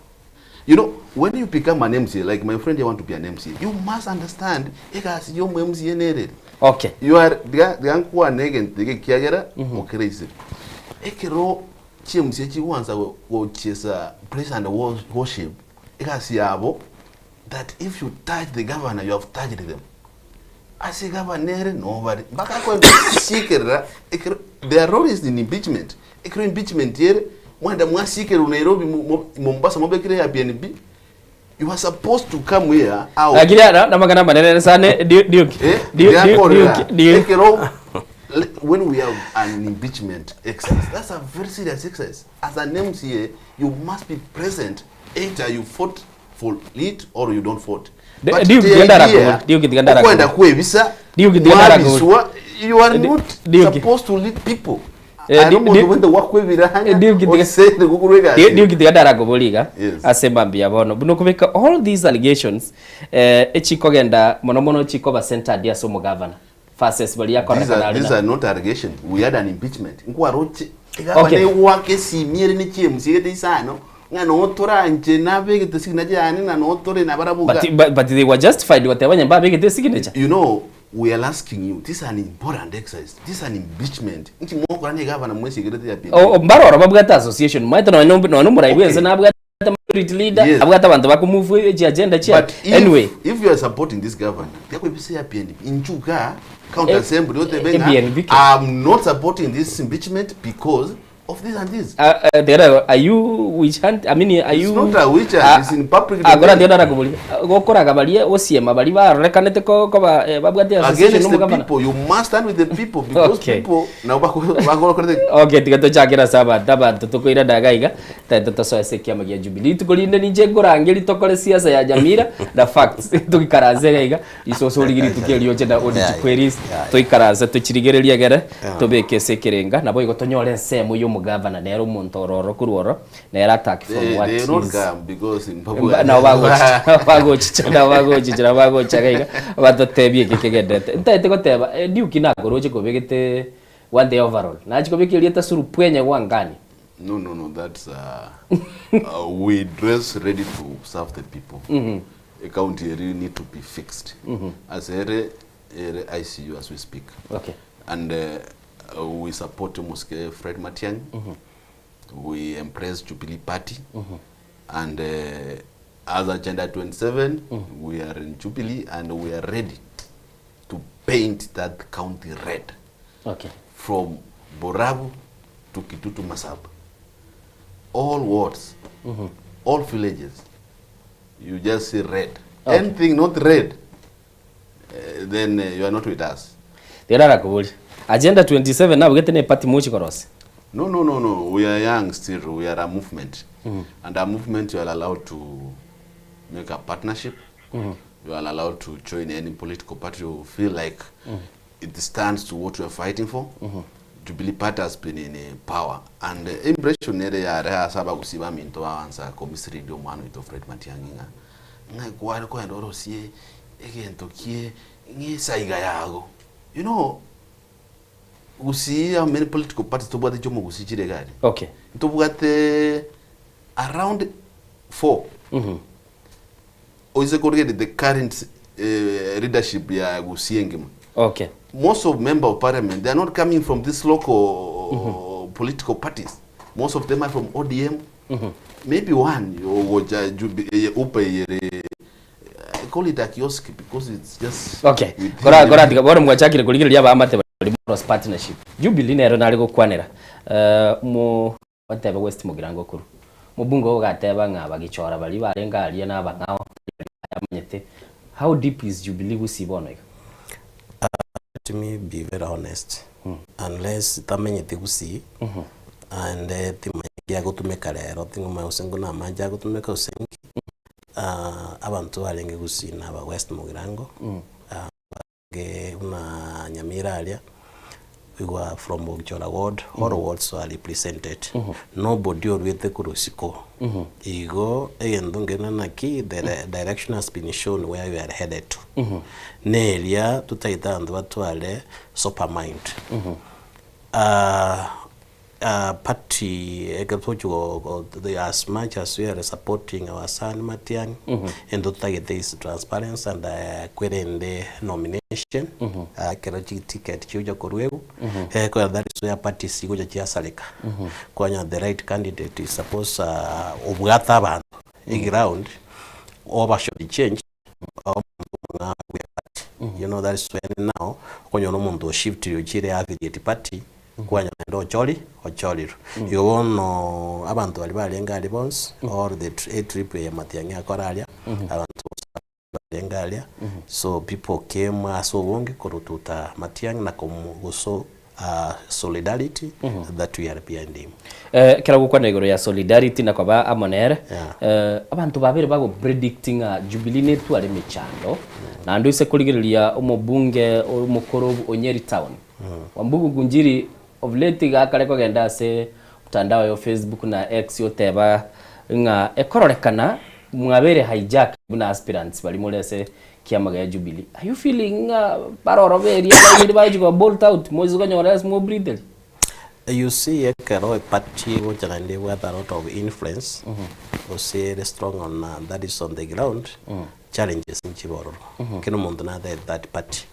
You know, when you become an MCA, like my friend, you want to be an MCA, you must understand egasi yomu MCA nerere. Okay. You are ndigankwane egento eke ekiagera okereisire. Ekero chi MCA chigwansa gochesa praise and worship, egasi yabo that if you touch the governor, you have touched them. Ase governor ere nobody. Mpaka kwesikerera ekero their role is in impeachment. Ekero impeachment yere mwenda mwasikerera Nairobi Mombasa mobekire ya BNB. You are supposed to come here out. Lakini na na magana manene sana Duke. Eh, Duke ndiakorera. Duke Duke. Ekero when we have an impeachment exercise, that's a very serious exercise. As an MCA, you must be present. Either you fought for it or you don't vote. But Duke the tiganda idea, rakuri. Duke tiganda rakuri. okwenda kwebisa, Duke tiganda rakuri. mwabiswa, you are not Duke. supposed to lead people. Eh, Ari omonto bwende wakwebiranya, Duke tiga- osende gukurwega Duke Duke tiganda rakoboriga. Yes. Ase mambia bono. Buno kubeka all these allegations eh echikogenda mono mono chikoba centered ase omugavana. Versus bari These are, yakorekana these are not allegation. We had an impeachment. Nkwaroche Okay. igavana wake simiere ni chiMCA gete isano ng'a notoranje nabegete signature yane na notore nabarabuga. But they were justified whatever nyamba begete signature. You know, we are asking you, this is an important exercise. This is an impeachment. Nchi mwokora ni gavana mwesi gerete ya PNP. O mbarora babwate association maite no no no murai bwense nabwate majority leader Yes. abwate abantu bakumove echi agenda chia But if, anyway if you are supporting this governor, yakwebisa ya PNP. Inchuka county Eh, assembly yote eh, benga. PNP. I'm not supporting this impeachment because of this and this. Tiga are you witch hunt? I mean, are It's you not a witch hunt, it's in public Ah, kora domain. tiga narakoboria. Gokoraga baria gosiema baria barorekanete ko koba eh, babwate association Against the nomogabana. people, you must stand with the people because Okay. people now bagokorete Okay, tiga tochakera ase abanto abanto tokoirana iga iga tete tosoe ase ekiama gia Jubilee. Rituko rinde ninche nkorangeria tokore siasa ya Nyamira na facts toikaranse iga iga Isoso origie rituko erio oche na audit queries toikaranse tochirigererie egere tobeke ase ekerenga naboigo tonyore ensemo ya omogavana nere omonto ore ororo korwa ororo nere attack from They, what they will not is come because in Mba- Papua nabo bagochicha nabo bagochicha nabo bagochicha nabo bagocha iga iga batotebie eke kegenderete ntaete goteba eh, Duke nakoroche kobegete one day overall nachi kobeka erieta surupwenye gwangani No, no, no. That's we dress ready to serve the people. A county really need to be fixed. As ere ere ICU as we speak. Okay. And we support Muske Fred Matiang'i. We embrace Jubilee Party. And as Agenda 27, we are in Jubilee and we are ready to paint that county red. Okay. From Borabu to Kitutu Masaba. All wards, all villages, you just see red. Okay. Anything not red, then you are not with us. Tiga narakoboria agenda 27 nabogete ne party mochi korosia No, no, no, no. We are young still. We are a movement. And a movement, you are allowed to make a partnership. You are allowed to join any political party you feel like it stands to what you are fighting for. Jubilee Party has been in power. And impression ere yare asaba gusiba minto bawansa komisiri omwana oito Fred Matiang'i ng'a ng'a kware koenda orosie egento kie ng'esaiga yago. You know, gusii how many political parties tobwate chiomo gusii chire gari Okay. tobwate around four oise korigeri the current leadership ya gusii engima Okay. most of member of parliament they are not coming from these local political parties most of them are from odm maybe one ogocha upe yere I call it a kiosk because it's just Okay. within Kora the- kora tiga bono mwachakire kurigereria abamate bari cross partnership. Jubilee nero nari gokwanera. Eh mo bateba West Mugirango kuru. Mubunge ogateba ng'a bagichora bari barenga aria na abang'ao amanyete. How deep is Jubilee gusii bono iga? Let me be very honest unless tamenyeti gusii and timanyeti agotumeka rero ting'omanya gose nguna amache agotumeka gose nki abanto barenge gusii na aba West Mugirango barenge buna Nyamira aria igwa from Bogichora ward all wards were represented nobody oruete korwa isiko igo egento nkere naki the direction has been shown where we are headed to neria totaete abanto batware sober mind party ekero togochi go go the as much as we are supporting our son Matiang'i ento totagete is transparency and kwerende nomination ekero chiticket chigocha korwa ekero that is where parties chigocha chiasareka kwanyora the right candidate is suppose obwate abanto eground oba short change omonto omong'ao bwe party you know that is when now okonyora omonto oshiftire ochire affiliate party kwanyora naende ochori ochorirwe. Igo bono abanto baria barenge aria bonsi all the etrip eye Matiang'i akora aria abanto bonsi barenge aria so people came ase obonge korututa Matiang'i na komo goso solidarity that we are behind him. Eh, ekero ogokwana igoro ya solidarity na koba amo nere, eh, abanto babere bago predict ng'a Jubilee netware emechando, naende oise korigereria omobunge omokoro o Nyeri town, Wambugu Ngunjiri of late iga akare kogenda ase mtandao ya Facebook na X oteba ng'a ekororekana mwabeire hijacked buna aspirants baria more ase kiama gia Jubilee. Are you feeling ng'a baroro beria abaibori bagochi koba bolt out moise konyora ase mobreatheri? You see ekero eparty egocha naende ebwate a lot of influence gose ere strong on that is on the ground challenges nchibe ororo. Kera omonto nataete that party.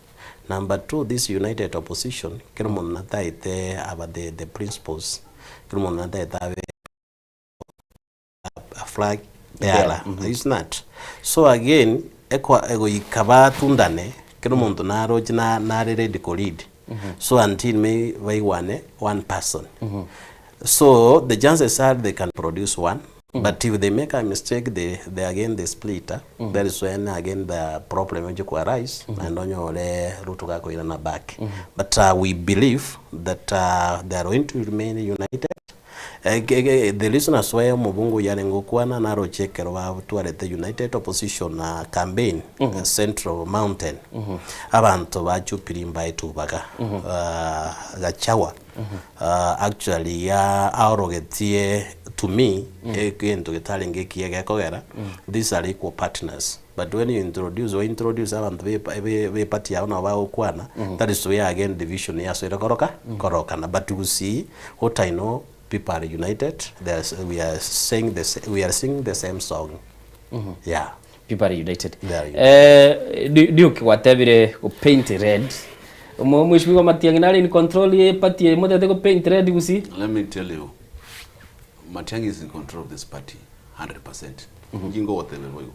Number two this united opposition kera omonto nataete aba the the principles kera omonto nataete abe a flag bearer is not. So again ekwa egoika batundane kera omonto naroche na nare ready ko lead so until may baigwane one person. So the chances are they can produce one but if they make a mistake they, they again they split that is when again the problem egochia ko arise naende onyore Ruto gakoirana back. But we believe that they are going to remain united. The reason as why omobunge oyio arenge gokwana naroche ekero batwarete united opposition campaign Central Mountain abanto ba Jubilee mbaetwe obaga Gachagua actually iga aorogetie to me egento getarenge ekiya gekogera these are equal partners but when you introduce o introduce abanto be eparty yao nabo bagokwana that is where again division yasoire koroka korokana but gusii what I know people are united they are we are saying the we are singing the same song yeah. People are united. They are united. Eh, Duke gwatebire go paint red. Omo mheshimiwa Matiang'i nare in control ye party eye motete go paint red gusii? Let me tell you, Matiang'i is in control of this party 100%. Inki ngogotebera boigo?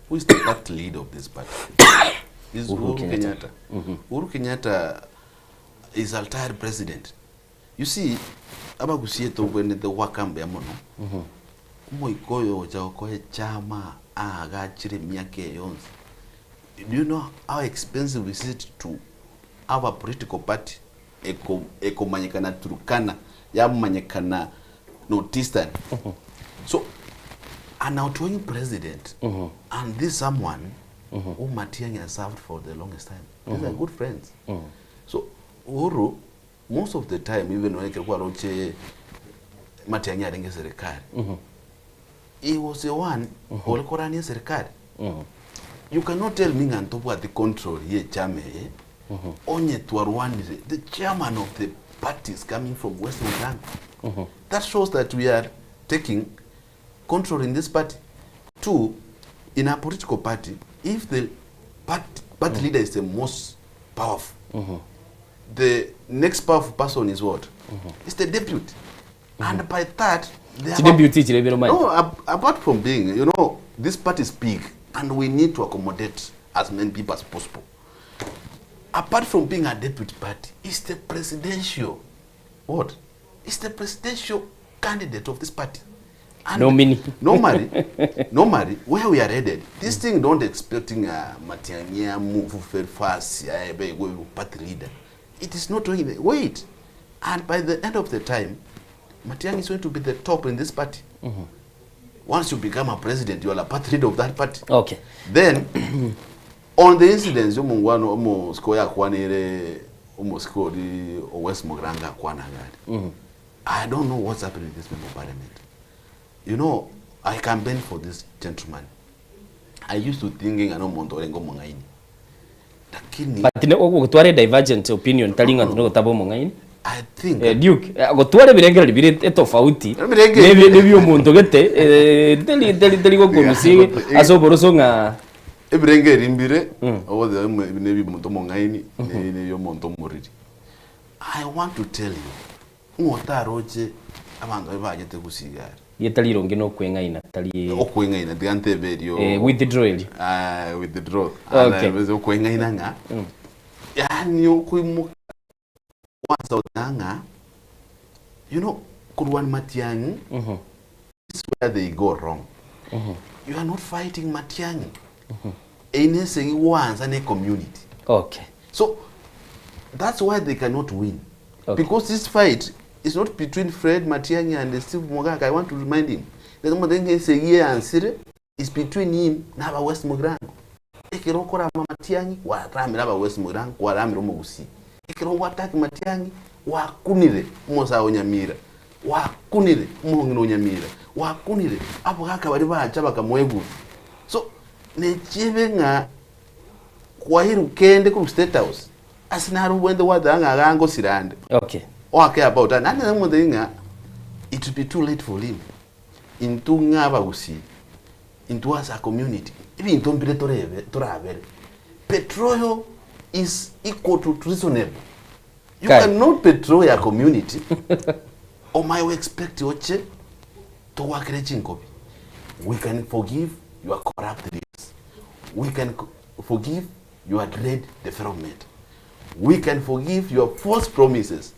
Who is the party leader of this party? Is Uhuru Uhuru Kenyatta. Kenyatta. Uhuru Kenyatta is a retired president. You see, abagusie tobwenerete goaka mbuya mono, omoika oyo ogocha gokoa echama aagachire emiaka eye yonsi, do you know how expensive is it to have a political party eko ekomanyekana Turkana, yamanyekana North Eastern? So an outgoing president and this someone who Matiang'i has served for the longest time, these are good friends. So Uhuru Most of the time even when ekero kwaroche Matiang'i arenge eserekari, he was the one ore korania eserekari. You cannot tell me ng'a ntobwati control ye echama eye onye twarwanire the chairman of the party is coming from West Mugirango. That shows that we are taking control in this party. Two, in a political party, if the party, party leader is the most powerful, the next powerful person is what? It's the deputy. And by that, they have a- Chideputy chire bire omanyete. No, apart from being, you know, this party is big and we need to accommodate as many people as possible. Apart from being a deputy party, it's the presidential, what? It's the presidential candidate of this party. And Nominee. Normally, normally, where we are headed, this thing don't expecting Matiang'i move very fast, party leader. It is not going, wait. And by the end of the time, Matiang'i is going to be the top in this party. Once you become a president, you are a party leader of that party. Okay. Then, on the incidents, omongwano omosiko yakwanire omosiko ori o West Mugirango akwana gari. I don't know what's happening with this member of parliament. You know, I campaigned for this gentleman. I used to thinking ano omonto orenge omong'aini. Lakini But ne ogotware divergent opinion tari ng'a nogotaba omong'aini. I think Eh, Duke, eh, gotwara ebirengererio bire etofauti Ebirengererio. nebi nebi omonto gete eh, teri teri teri gokorusia ase oboroso ng'a Ebirengererio mbire ogoteba ebi nebi omonto omong'aini nebi nebi omonto omoriri. I want to tell you ng'a otaroche abanto baria bachete gosiga are. Rieta rironge nokweng'aina tari Okweng'aina tiga ntebe erio. Eh, withdraw erio. Ah, withdraw. Okay. Ana okweng'aina ng'a yaani okoimoka kwanza oteba ng'a you know korwa Matiang'i this is where they go wrong. You are not fighting Matiang'i. Eyio ne esegi gwansa ne community. Okay. So that's why they cannot win. Okay. Because this fight is not between Fred Matiang'i and Steve Mogaka. I want to remind him. Ng'a esegi eyansire is between him na aba West Mugirango. Ekero okorama Matiang'i, gwaramire aba West Mugirango, gwaramire omogusii. Ekero ogwataki Matiang'i, gwakunire omosae o Nyamira, gwakunire omong'ina o Nyamira, gwakunire abogaka baria bacha bakamoa egusu. So, nechibe ng'a kwairwe kende korwa State House, ase naro obwenerete gwateba ng'a iga ngosira ande. Okay. Oake about ande. Naende namotebi ng'a it will be too late for him. Intwe ng'a abagusii, intwe as a community, ebinto mbire torebe torabere. Petroyo is equal to treasonable. You Kare. cannot petrol a community omaye o expect oche togoakere chinkobi. We can forgive your corrupt leaders. We can forgive your dread development. We can forgive your false promises.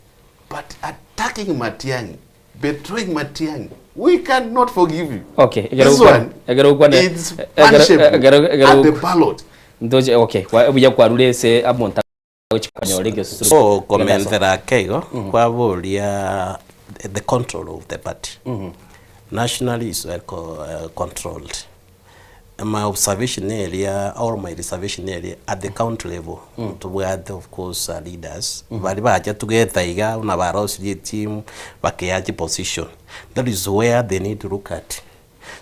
But attacking Matiang'i, Betraying Matiang'i, we cannot forgive you. Okay, ekero This gokwana one ekero gokwana is ekero punishable ekero ekero at the ballot. Ntoche okay, kwa buya kwarure ase amonto agochi konyora egesusuro. So komentera ake igo, kwaboria the control of the party. Nationally is well controlled. My observation eria or my reservation eria at the county level ntobwate of course leaders baria bacha together iga buna barosirie etimu bakeaa chiposition that is where they need to look at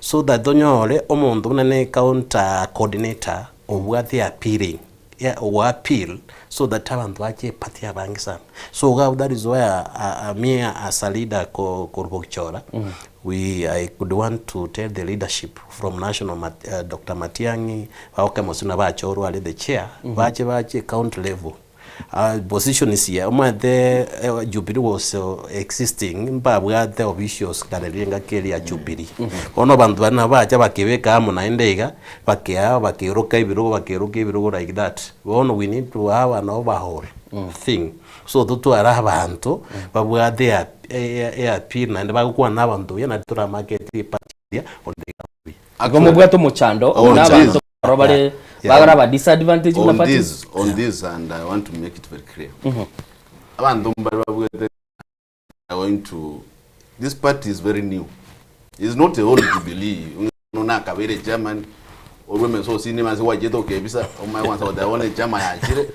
so that onyore omonto buna ne county coordinator obwate appealing ya ogo appeal so that abanto bache eparty abange sana. So iga that is where me as a leader ko korwa Bogichora we I could want to tell the leadership from national Mat Doctor Matiang'i bagoke mosio nabachorwe are the chair bache bache county level positions ya omanyete Jubilee was existing mbabwate officials kare riria engaki eria ya Jubilee. Bono abanto baria nabo bacha bakebeka amo naende iga, bakea bakeroka ebirogo bakeroka ebirogo like that. Bono we need to have an overhaul thing so totware abanto babwate eappeal naende bagokwana na abanto buya naende toramarket eparty eria on the ground buya. Igo mobwate omochando buna abanto aro bare bagora aba disadvantage buna On party. this, on this and I want to make it very clear. Abanto mbare babwate are going to this party is very new. It's not a old Jubilee. Ono nakabere chairman orwe meso osine mase wachete okebisa omaye kwanza goteba bono echama yachire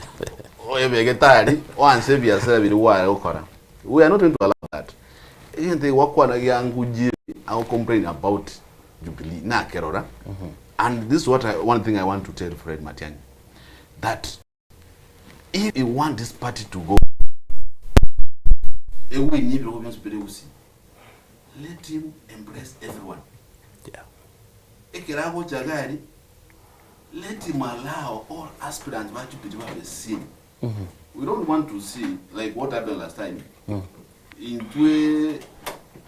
oyebeke tari oanse ebiasara biria gware gokora. We are not going to allow that. Egento eke gwakwana giangujire ago complain about Jubilee nakerora and this is what I, one thing I want to tell Fred Matiang'i that if you want this party to go ewinye ebirogo bionsi bire gusii let him embrace everyone ekero agocha iga aria let him allow all aspirants ba Jubilee babe seen we don't want to see like what happened last time intwe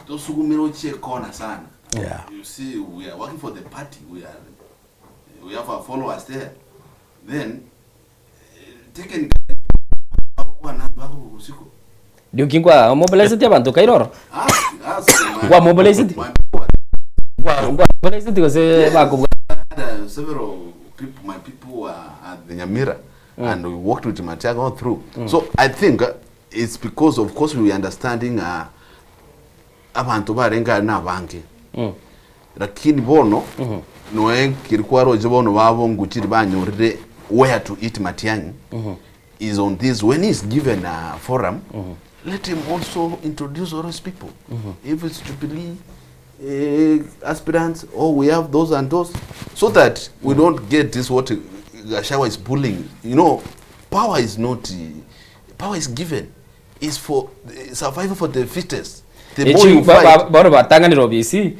tosugumire ochie corner sana Yeah. you see we are working for the party we are we have our followers there then taken bakwana bakobosiko Ndioki nkwa mobilized abanto kairoro. Nkwa mobilized. Nkwa nkwa mobilized gose bakobwa. had several people, my people were at the Nyamira, and we worked with Matiang'i all through. So I think it's because, of course, we understanding abantu barenge na abange lakini bono noe kiri kwaroche bono babonguchiri banyorire where to eat Matiang'i is on this when he's given a forum let him also introduce all those people if it's Jubilee aspirants or we have those and those so that we don't get this what Gachagua is pulling you know power is not power is given is for survival for the fittest the more you fight Bono batang'anire obisi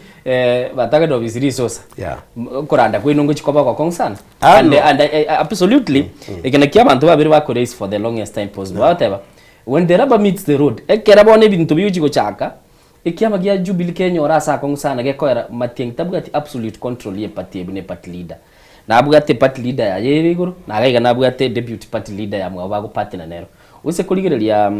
batang'anire obisi risosa. Yeah. Okoranda kwaino ngochi koba ogokong'u sana. Ah, And no. and absolutely eke naki abanto babere bako race for the longest time possible. Bagoteba when the rubber meets the road ekero bono ebinto bigochi gochaka ekiama gia Jubilee kenyore ase akong'u sana gekoera Matiang'i tabwati absolute control ye party buna party leader. Nabwate party leader yaye ere igoro naga iga nabwate deputy party leader ya mwabo bagopartner nero. Ose korigereria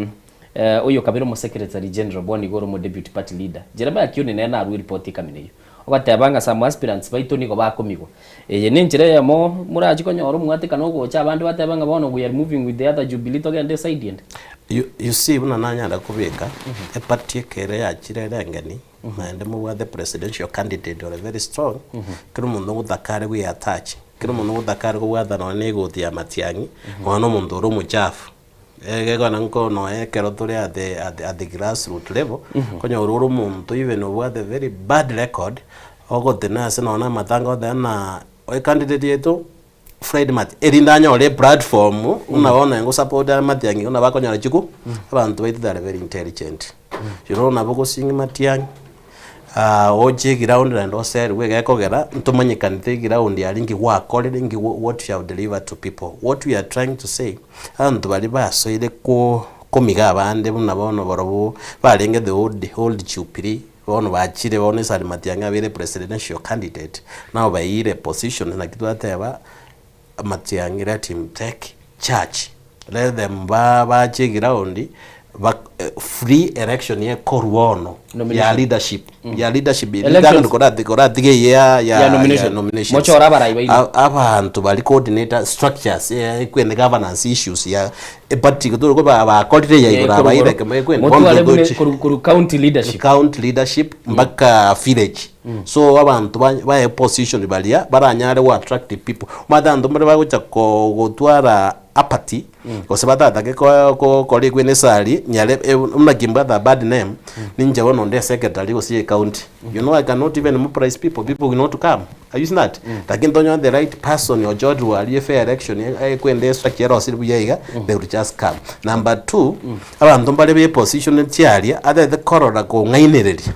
oyo kabere omo secretary general bono igo ore omo deputy party leader Jeremiah Kioni nere narue report ekamina eyio. Ogoteba ng'a some aspirants baito nigo bakomigwa. Eye ne enchera eyemo morachi konyora omwatekano ogocha abande batebe ng'a bono we are moving with the other Jubilee togende eside ende. You, you see buna nanyara kobeka, eparty ekere yachire ere engeni, naende mobwate presidential candidate ore very strong, kera omonto ogotaka are goiattach, kera omonto ogotaka are kobwata nonye na egoti ya Matiang'i, nonya na omonto ore omochafu. Egekone nko nonya ekero tore at the, at the, at the grassroot level, konyora ore omonto even obwate very bad record, ogotena ase nonya na amatanga ogoteba ng'a oye candidate yaito Fred Matiang'i, erinde anyore eplatform buna bono ngosupport are Matiang'i buna bakonyora chiku, abanto baito they are very intelligent. You know nabo gosing Matiang'i, oche eground naende oserwe gekogera ntomanyekanete eground aria nki gwakorire nki what you have delivered to people. What we are trying to say, abanto baria basoire ko komiga abande buna bono barobwo barenge the old old Jubilee, bono bachire bono ase aria Matiang'i abeire presidential candidate, nabo baeire position naki twateba Matiang'i let him take charge, let them ba bache eground. Free election ekorwa bono ya Nomination. leadership ya leadership Elections. ritang'ani korati koratiga eye ya ya Ya nomination. ya nominations. Mochore abarai baino. Abanto bari coordinator structures ekwene governance issues ya eparty tore koba bakorire ya igoro abaire kemo ekwene Motware bune koru county leadership. County leadership mpaka village. So abanto ba bae position baria baranyare go attract people. Omanyete abanto mbare bagocha ko gotwara apathy gose batatake ko gokora ekwene esari nyare buna kimbwate a bad name ninche bono onde secretary gose ecounty. You know I cannot even mobilize people, people will not come. Are you seeing that? Lakini tonyore the right person ochorirwe aria efair election ekwende estructure erosire buya iga, they will just come. Number two, abanto mbare be position chiaria atete korora kong'ainereria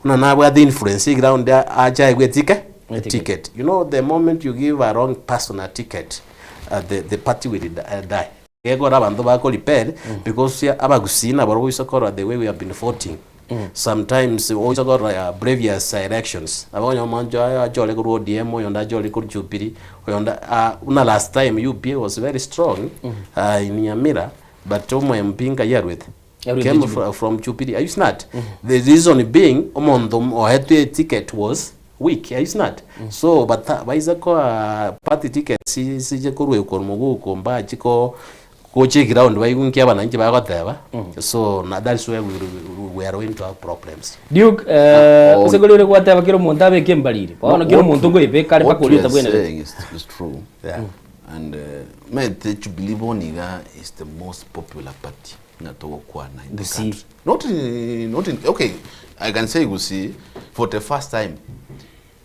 buna nabwate influence eground ache aegwe etike eticket. You know the moment you give a wrong person a ticket, the, the party will die. Gekora abanto bako repel because abagusii nabarobwo oise korora the way we have been voting sometimes oise korora previous elections nabo okonyora omonto aye achore korwa ODM oyonde achore korwa Jubilee oyonde buna last time UPA was very strong in Nyamira but omo MP nkai arwete Arwete came Jubilee. from Jubilee are you seeing that the reason being omonto oetwe eticket was weak are you seeing that so bata baise koa party ticket siche korwa korwa moguko mbachi ko gocha eground baigwe nki abananchi bagoteba so na that's where we, we are going to have problems. Duke, eh, ase korende gwateba kera omonto abeke embariri. Bono kera omonto nkoebeka are mpaka oria otabwenereti. saying is true. And mete Jubilee bono iga is the most popular party ng'a togokwana in the Gusii. country. Not in, not in, okay, I can say Gusii for the first time.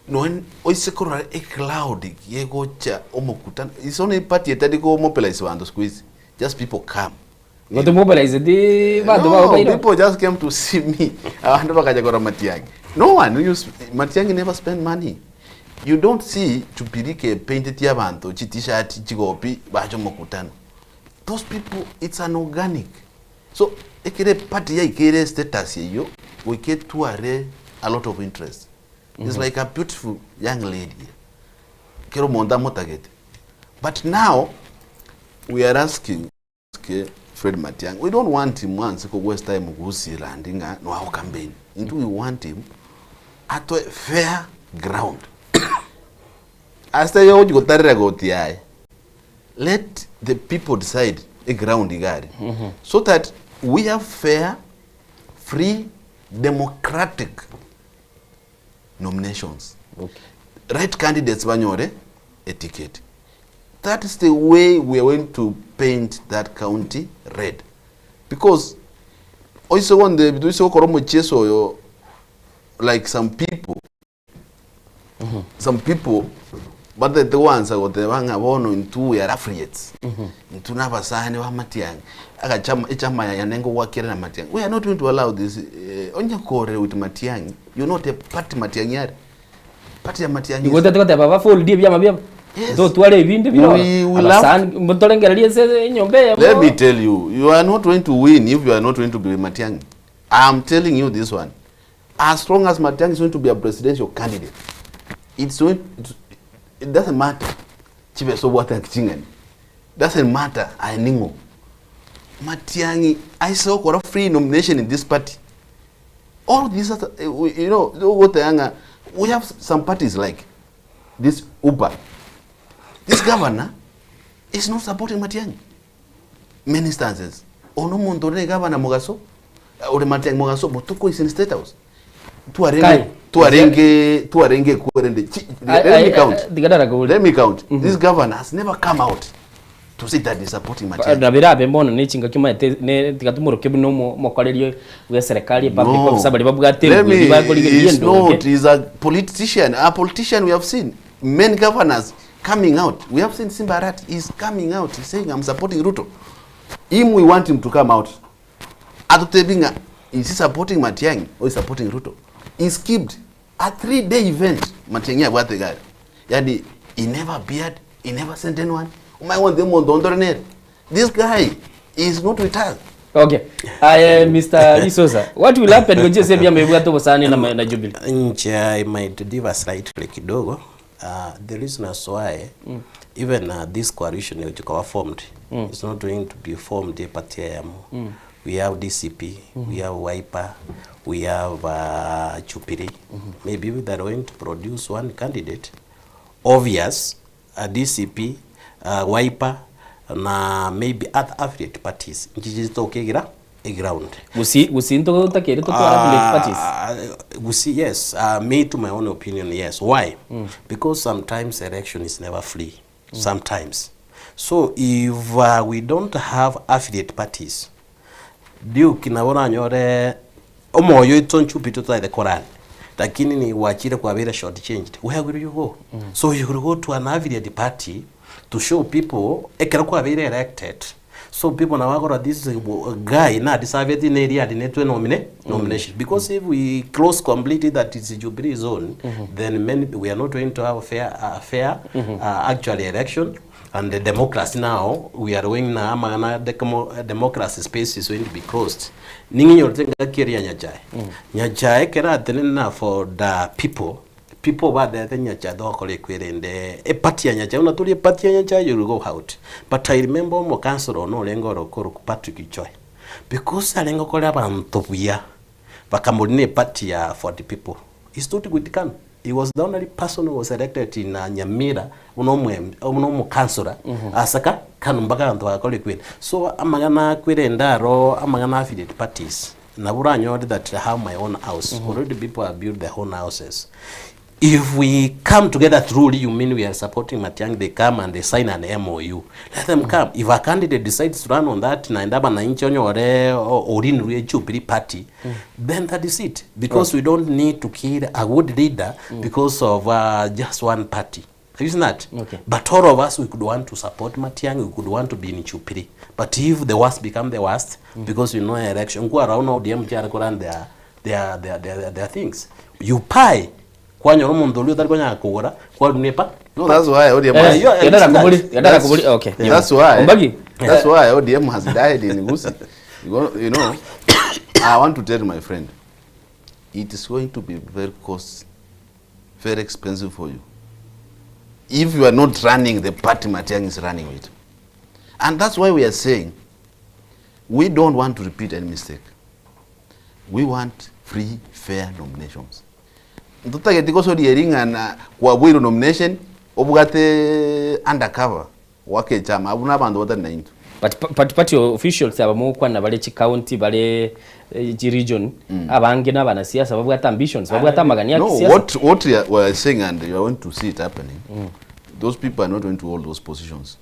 Noen oise korora e cloud yegocha omokutano. It's only party etari ko mobilize bantu siku hizi. Just people come. Igo mobilized banto No, bagobaire. people just came to see me. Abanto bakaja korora Matiang'i. No one use Matiang'i never spend money. You don't see Jubilee ke painted abanto chi t-shirt chigopi bacha omokutano. Those people it's an organic. So ekere party yaikere status eyo goika etware a lot of interest. It's like a beautiful young lady. Kero omonto amotagete. But now we are asking Fred Matiang'i. We don't want him once ko waste time gusira ndinga no aho campaign. Into we want him at a fair ground. Ase yo gotarira goti yaye. Let the people decide a ground igari. So that we have fair, free, democratic nominations. Right candidates banyore a ticket. That is the way we are going to paint that county red. Because oise wonde bitu okora omocheso oyo like some people some people batete gwansa goteba ng'a bono intwe we are affiliates intwe na abasani ba Matiang'i agachama echama yane ngogwakera na Matiang'i. We are not going to allow this. Onye kore with Matiang'i, you're not a party Matiang'i are. Party ya Matiang'i Igo tete goteba bafoldie ebiama biabo. Totware ebinde bire oro. We will have Abasani motorengererie ase enyomba eyemo. Let me tell you, you are not going to win if you are not going to be Matiang'i. I am telling you this one. As long as Matiang'i is going to be a presidential candidate, it's going, it's, it doesn't matter. Chibe so what chingani. Doesn't matter. I ningo. Matiang'i, I saw a free nomination in this party. All these, other, we, you know, what the we have some parties like this Uber. This governor is not supporting Matiang'i. Many instances. Ono muntu ore governor Mugaso, ore Matiang'i Mugaso, Mutuku is in State House. Tuarenge, Kai. tuarenge, tuarenge kuerende. Ai, Let me ai, count. ai, digadara kuri. Let me count. This governor has never come out to say that he's supporting Matiang'i. Nabirabe mbono nechinga kimaete ne tigatumoroke buna omokorerio bwa serikali public No. officer bari babwate Let me, nguri bakorigereria he's endonge. not, he's a politician. A politician we have seen many governors coming out. We have seen Simba Arati is coming out. He's saying, I'm supporting Ruto. Him, we want him to come out. Atutebinga, is he supporting Matiang'i or is he supporting Ruto? He skipped a 3-day event. Matiang'i abwate gari. Yani, he never appeared. He never sent anyone. Umai want them on the This guy is not with us. Okay. Mr. Lisosa, what will happen when you say we have got Bosani na Jubilee? Nche, I might differ slightly kidogo. The reason as why even this coalition which was formed is not going to be formed a party. We have DCP, we have Wiper, we have Jubilee. Maybe if they are going to produce one candidate, obvious, DCP, Wiper na maybe other affiliate parties nchiche chitoke egira eground. Gusii gusii ntotakeire totware affiliate parties? Gusii yes, me to my own opinion yes. Why? Because sometimes election is never free, sometimes. So if we don't have affiliate parties, Duke nabo oranyore omoyo oito nchupi totaete korana lakini ni gwachire kwabeire short changed where will you go? So you will go to an affiliate party to show people ekero kwabeire elected so people nabo bakorora this guy na deserveti na eria arinetwe nomine nomination because if we close completely that is Jubilee zone then many we are not going to have fair, fair actually election And the democracy now we are going na amang'ana democracy space is going to be closed. Ning'inyorete engaki eria ya Nyachae. Nyachae ekero atenene na for the people, people batebete Nyachae togokora ekwerende eparty ya Nyachae buna tori eparty ya Nyachae you will go out. But I remember omokansoro one orenge ore okorokwa Patrick Joy, because arenge gokora abanto buya, bakamorina eparty ya for the people. He stood with Kanu. He was the only person who was elected in Nyamira buna omo buna omokansora ase ka Kanu mpaka abanto bagakora ekweri. So amang'ana akwerende aro amang'ana affiliate parties nabo oranyore that I have my own house already people have built their own houses. If we come together truly you mean we are supporting Matiang'i they come and they sign an MOU let them come. If a candidate decides to run on that naende abananchi onyore orinirwe Jubilee party Then that is it because we don't need to kill a good leader because of just one party. Have you seen that? Okay. But all of us, we could want to support Matiang'i, we could want to be in Jubilee. But if the worst become the worst, because you know election, go around ODM chiare koran their, their, their, their, their things. You pay, kwanyora omonto oria otari konyara kogora, kwaruna epa. No, that's why ODM Eh, has, you are- Yadara kubuli, yadara That's- kubuli, okay. That's why. Ombagi? That's why ODM has died in Gusii. You go, you know, I want to tell my friend, it is going to be very cost, very expensive for you. If you are not running the party Matiang'i is running with. And that's why we are saying, we don't want to repeat any mistake. We want free, fair nominations. Ntotageti gosoria ring'ana kwabuirwe nomination, obwate undercover, goaka echama, abwo nabanto batari naintwe. But but party officials aba mogokwana bare chicounty bare chi region abange na abanasiasa babwate ambitions babwate amagani ya No, kisiasa. what we are, we are saying and you are going to see it happening, those people are not going to hold those positions.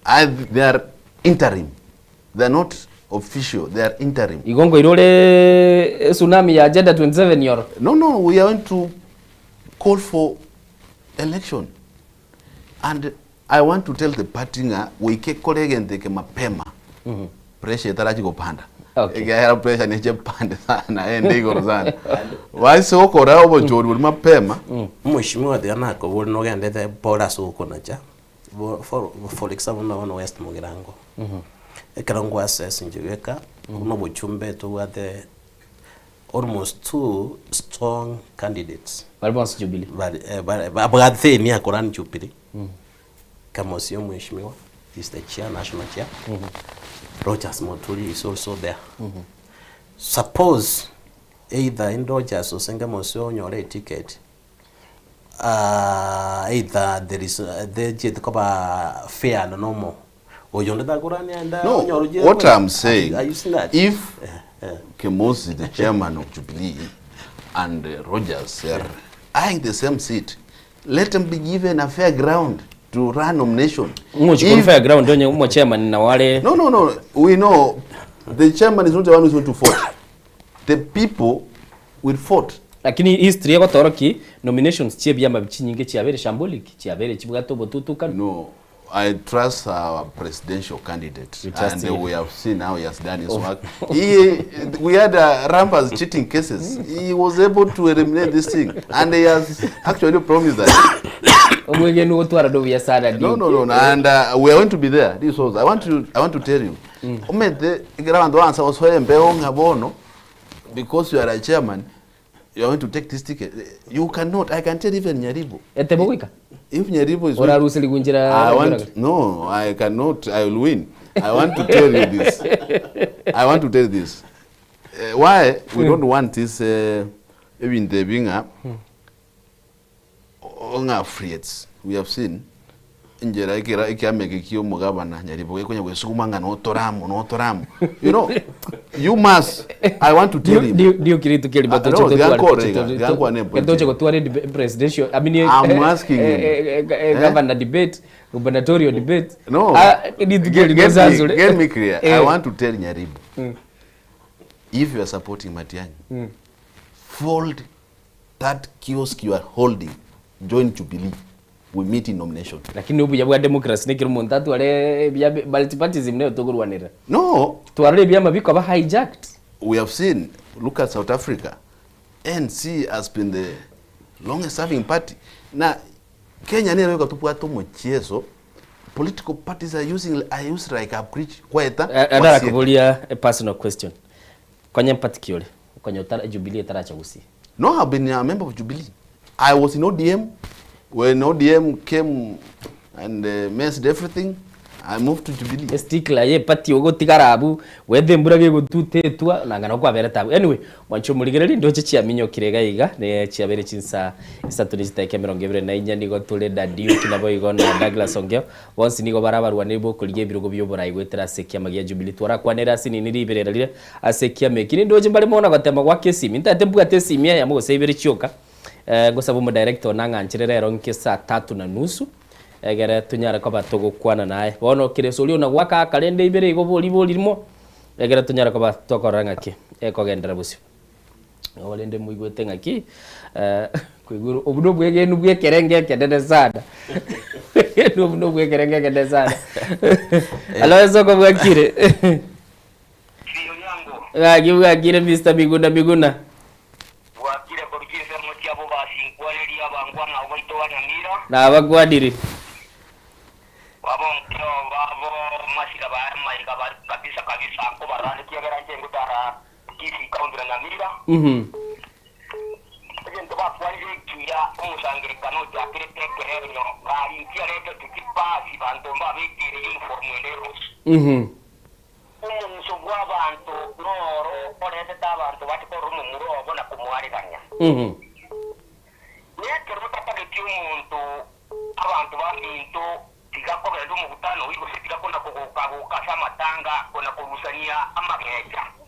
I, they are interim. They are not official, they are interim. Igo nkoirore tsunami ya agenda 27 yoro. No, no, we are going to call for election. And I want to tell the party ng'a goika ekore egento eke mapema pressure etarachi gopanda ekiagera pressure neche epande sana ende igoro sana baise gokora obochori bori mapema Mheshimiwa tiga nakobori nogendete pore ase okonacha bo for for example buna bono West Mugirango ekero nkwa assess inche bweka buna obochumbe tobwate almost two strong candidates Bari bonsi Jubilee. Bari eh, bari babwate emiaka run Jubilee Kamosi omweshimiwa is the chair, national chair. Rogers Moturi is also there. Suppose either in Rogers gose Kamosi onyore eticket, either there is thechiete koba fair and normal. Oyo onde takorania ende No, onyore oche what I'm saying, Are you seeing that? if Kemosi, the chairman of Jubilee, and Rogers are eyeing the same seat, let them be given a fair ground to run nomination. Ng'ochi If- fair ground onye umo chairman na wale No, no, no. We know the chairman is not the one who's going to vote. The people will vote. Lakini history egotoroki nominations chie biama chinyinge chiabere shambolic chiabere chibwate obotutukanu. No, I trust our presidential candidate, You trust and him. we have seen how he has done his work. He, we had rampant cheating cases. He was able to eliminate this thing, and he has actually promised that. Omwegenu gotwara do biasara No, no, no, no. And we are going to be there. This was, I want to, I want to tell you. Omete, ekero abanto baansa gosoa embeo ng'a bono, because you are a chairman, you are going to take this ticket. You cannot. I can tell even Nyaribo. Etebo goika. If Nyaribo is Orarusiri gunjira I want no, I cannot. I will win. I want to tell you this. I want to tell this. Eh, why we don't want this eh, ebinto ebi ng'a ng'a affiliates we have seen enchera ekera ekiama eke kia omogabana Nyaribo gekonya gwesuguma ng'a notore amo notore amo you know you must I want to tell him Ndio kiritu kiri Ah, no, tigankore iga, tigankwane point toche gotwara presidential I mean I'm asking him. eh, governor debate gubernatorial debate No. Ah, nitu kiri Get me, nozazure get me clear. I Eh. want to tell Nyaribo Mm. if you are supporting Matiang'i, Mm. fold that kiosk you are holding, join Jubilee. We meet in nomination. Lakini obuya bwa democracy nekero omonto atware ebia multipartyism nero togorwanera. No. Twarora ebiama bikoba hijacked. We have seen, look at South Africa. ANC has been the longest serving party. Now, Kenya nero tobwate omochieso political parties are using are used like a bridge kweta Andara kuburia a personal question. Konya mpatiki ore. Konya otara Jubilee etaracha gusii. No, I've been a member of Jubilee. I was in ODM. When ODM came and messed everything, I moved to Jubilee. Stickler ye party ogotigara abu wethe embura gegotutetwa nang'ana okwaberete abwo. Anyway, mwanche omorigereria ndoche chiaminyokire iga iga ne chiabere chinsa isato ne chidakika emerongo ebere na inya nigo tore Dadiuki nabo igo na Douglas Ongeo bonsi nigo bare abarwani bokorigia ebirogo bia oborai goetera ase ekiama gia Jubilee. Twarakwanere ase nini riberera rire ase ekiama eki. Nindoche mbare mono gotema goaka esimi ntaete mbwate esimi eyemo gose ibere chioka eh, ngosaba omodirector one ang'anchere rero nke saa tatu na nusu Egere tonyare koba togokwana naye. Bono kereso oria ona goaka aka rende ibere igo bori bori rimo, egere tonyare koba tokorora ng'aki ekogenderera bosio. Igo rende moigwete ng'aki eh, koigure obwo na obwegenu bwa ekerenge ekenene sana. Obwo na obwa ekerenge ekenene sana. Alo esoko bwakire. Gaki bwakire Mister Miguna Miguna. Nabakwanire. Mhm. Mhm. Mhm.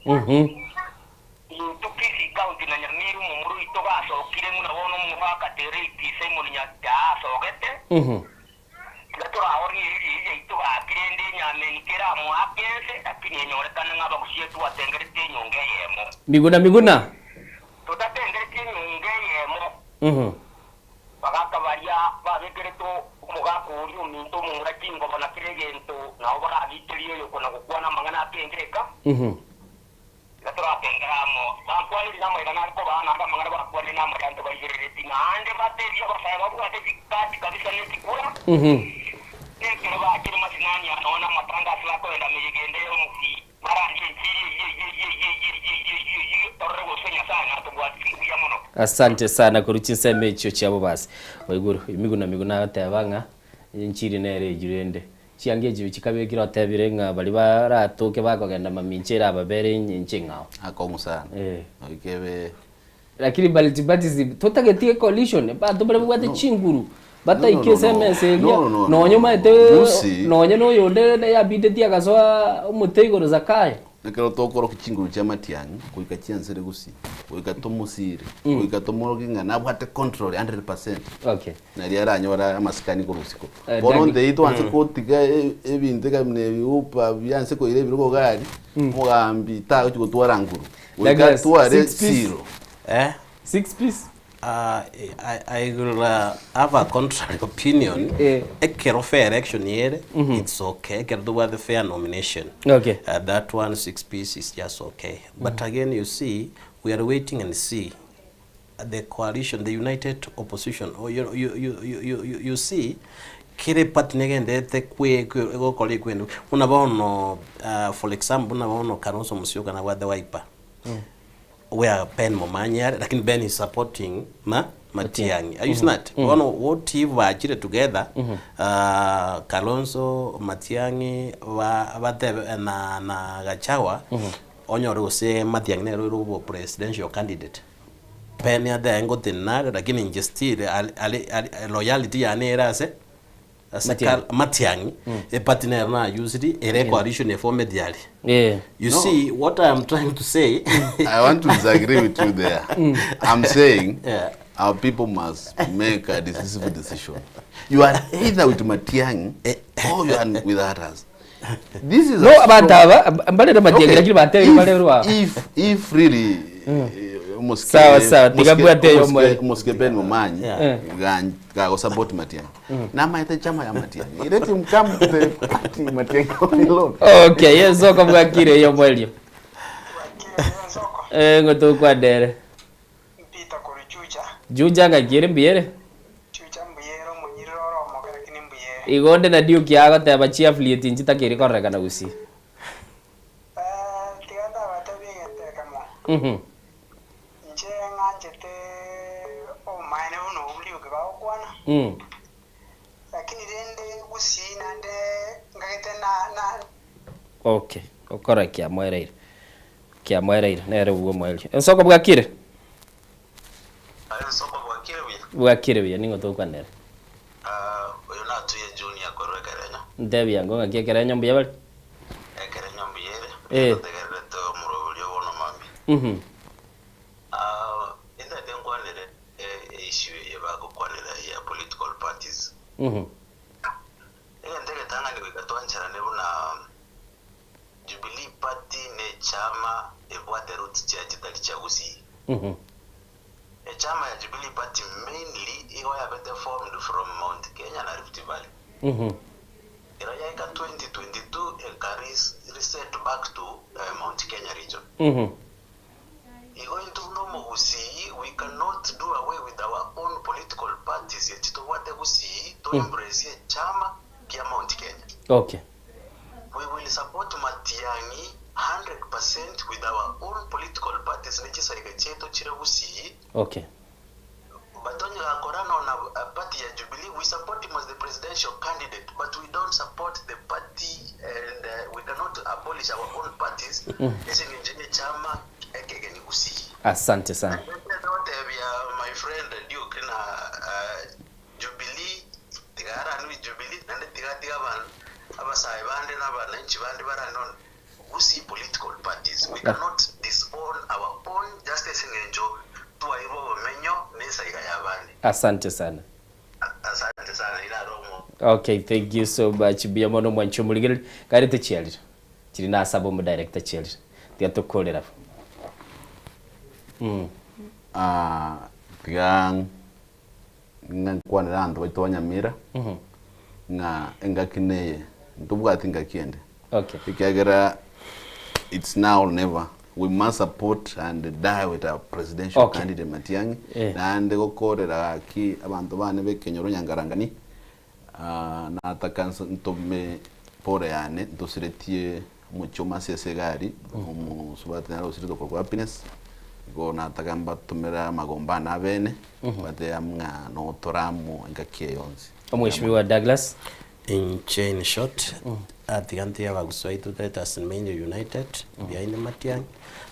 Mhm. Mhm. Miguna Miguna. Mhm. Mhm. Mhm. Asante sana korwa chinsemo echio chiabo basi. Oigure, Miguna Miguna agoteba ng'a enchiri nere eywo rende. Chianga echio chikabekire otebire ng'a baria baratoke bakogenda mamincha ere ababere enche eng'ao. Akong'u sana. Eh. Oikebe Lakini multipartyism totageti ecoalition abanto bare babwate chinguru bataike No, no, ase no, no. emesa eria No, no, no, nonye no. omanyete Lucy. nonye na oyonde yabideti agasoa omote igoro Zakayo. Ekero tokorokia chinguru chia Matiang'i goika chiansere gusii goika tomosire goika tomorokie ng'a nabwate control 100% Okay. Nari aranyora amasikani korwa isiko. Eh, Bono Doug- nteyi twanse Mm. kotiga e- ebinto eka buna ebiupa bianse koira ebirogo gari omogambi tagochi gotwara nguru goika Douglas, tware six piece. zero. Eh? Six piece. I will have a contrary opinion. Ekero fair election yere, it's okay. Ekero tobwate fair nomination. Okay. That one six piece is just okay. But again, you see, we are waiting and see the coalition, the united opposition. Oh, you, you, you, you, you, you, you see, kere party negenderete kwe kwe- egokora ekwendo buna bono for example buna bono Kalonzo Musyoka nabwate Wiper where Ben Momanyi are, lakini Ben is supporting ma Matiang'i. Are you seeing that? Bono what if bachire together, Kalonzo, Matiang'i, ba batebe na na Gachagua, onyore gose Matiang'i nere oire obo presidential candidate. Peni atebe ngotenena are lakini inche still are are are loyalty yane ere ase ase Matiang'i. Kal Matiang'i, eparty nero nayusiri ere ecoalition eformeti aria. Eh. You No. see what I am trying to say I want to disagree with you there. I'm saying Yeah. our people must make a decisive decision. You are either with Matiang'i or you are with others. This is No, a abantu strong- aba mbarere Matiang'i Okay. lakini batebe If- barerwa. If if really eh, omosike- Sawa, sawa, tiga omosike- bwate yo omosike- mweri. omosike Ben Momanyi Yeah. gago support Matiang'i. Namaete chama ya Matiang'i. Let him come to the party Matiang'i alone. Okay, yensoko bwakire yo mwelio. Eh, ngotukwadere. Juja ng'akire mbuyere. Igo onde na Duke agoteba chiaffiliate nchitakeri kororekana gusii. Okay, okora kiamwereire. Kiamwereire nere obwo mwerio. Ensoko bwakire? Bwakire buya ning'o tokwanera? Ntebi yango ng'aki ekerenyo mbuya bare? Eh. Echama ya Jubilee Party mainly igo yabete formed from Mount Kenya na Rift Valley. Ero yaika 2022 eka reset back to Mount Kenya region. Igo into no Gusii, we cannot do away with our own political parties yet tobwate Gusii to embrace chama kia Mount Kenya. Okay. We will support Matiang'i 100% with our own political parties nechisaiga chetu chire Gusii. Okay. But onye gakorana na party ya Jubilee, we support him as the presidential candidate, but we don't support the party and we cannot abolish our own parties. Ese ni njenye chama ekegeni Gusii. Asante sana. Tebia my friend Duke na Jubilee tigarani Jubilee nande tigatiga abantu abasayi bande n'abananchi bande barano Gusii political parties. We cannot disown our own just as ngenjo tuwairwa obumenyo n'esaiga y'abandi. Asante sana. Asante sana ila romo. Okay, thank you so much. Mbuya mono mwanche omorigereri. Kare tochiarire. Chiri nasaba omo director chiarire. Tiga tokorera bo. Ah, tiga ng'a nkwanera abanto baito ba Nyamira, ng'a engaki neye, ntobwati engaki ende. Okay. Ekiagera it's now or never. We must support and die with our presidential candidate Matiang'i. Naende gokorera gaki abanto bane bekenyoro nyangarangani. Ah, nataka ntome pore yane ntosiretie omochoma ase ase egari omosubati nare osirete okorokwa happiness igo nataka mbatomera amagomba ane abene bate ng'a notoramo engaki eyonsi. Omweshimiwa Douglas. In chain short, atiga ntiga abagusi baito let us remain united behind Matiang'i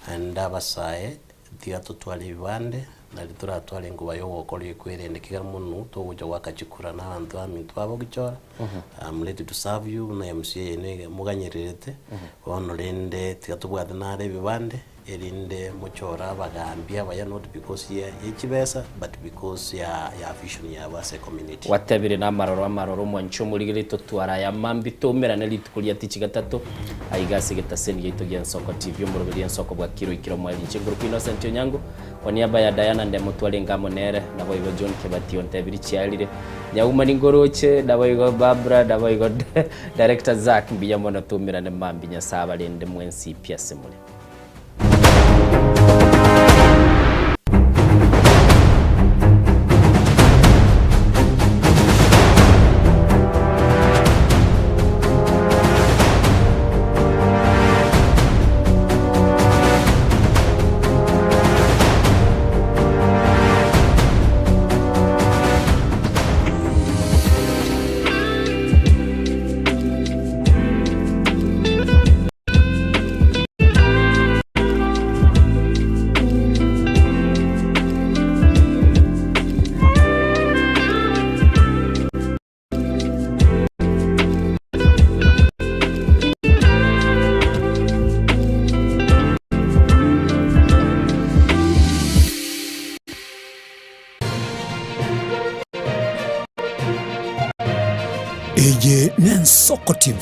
and abasae tiga totware ebibande nari toratware enkuba ya ogokora ekwerende kegera mono togocha goaka chikura na abanto baminto babogichora. I'm ready to serve you buna MCA ene moganyererete bono rende tiga tobwate nare ebibande erinde mochore abagambi abaya not because ya chibesa but because ya ya vision yabo ase community. Watebire na amaroro amaroro omwancho omorigere totwara aya mambi toumerane rituko ria tichi gatato aiga ase getaseni giaito gia Ensoko TV omoroberi Ensoko bwa kiro ikiro mweri inche nguru Innocent Onyango kwa niaba ya Diana Ndemo twarenge amo nere nabo igo John Kebati ontebiri chiarire Nyauma ningoroche nabo igo Barbara nabo igo Director Zack mbuya mono toumerane mambi Nyasaye abarende mwensi pi ase more. Eye n'Ensoko TV.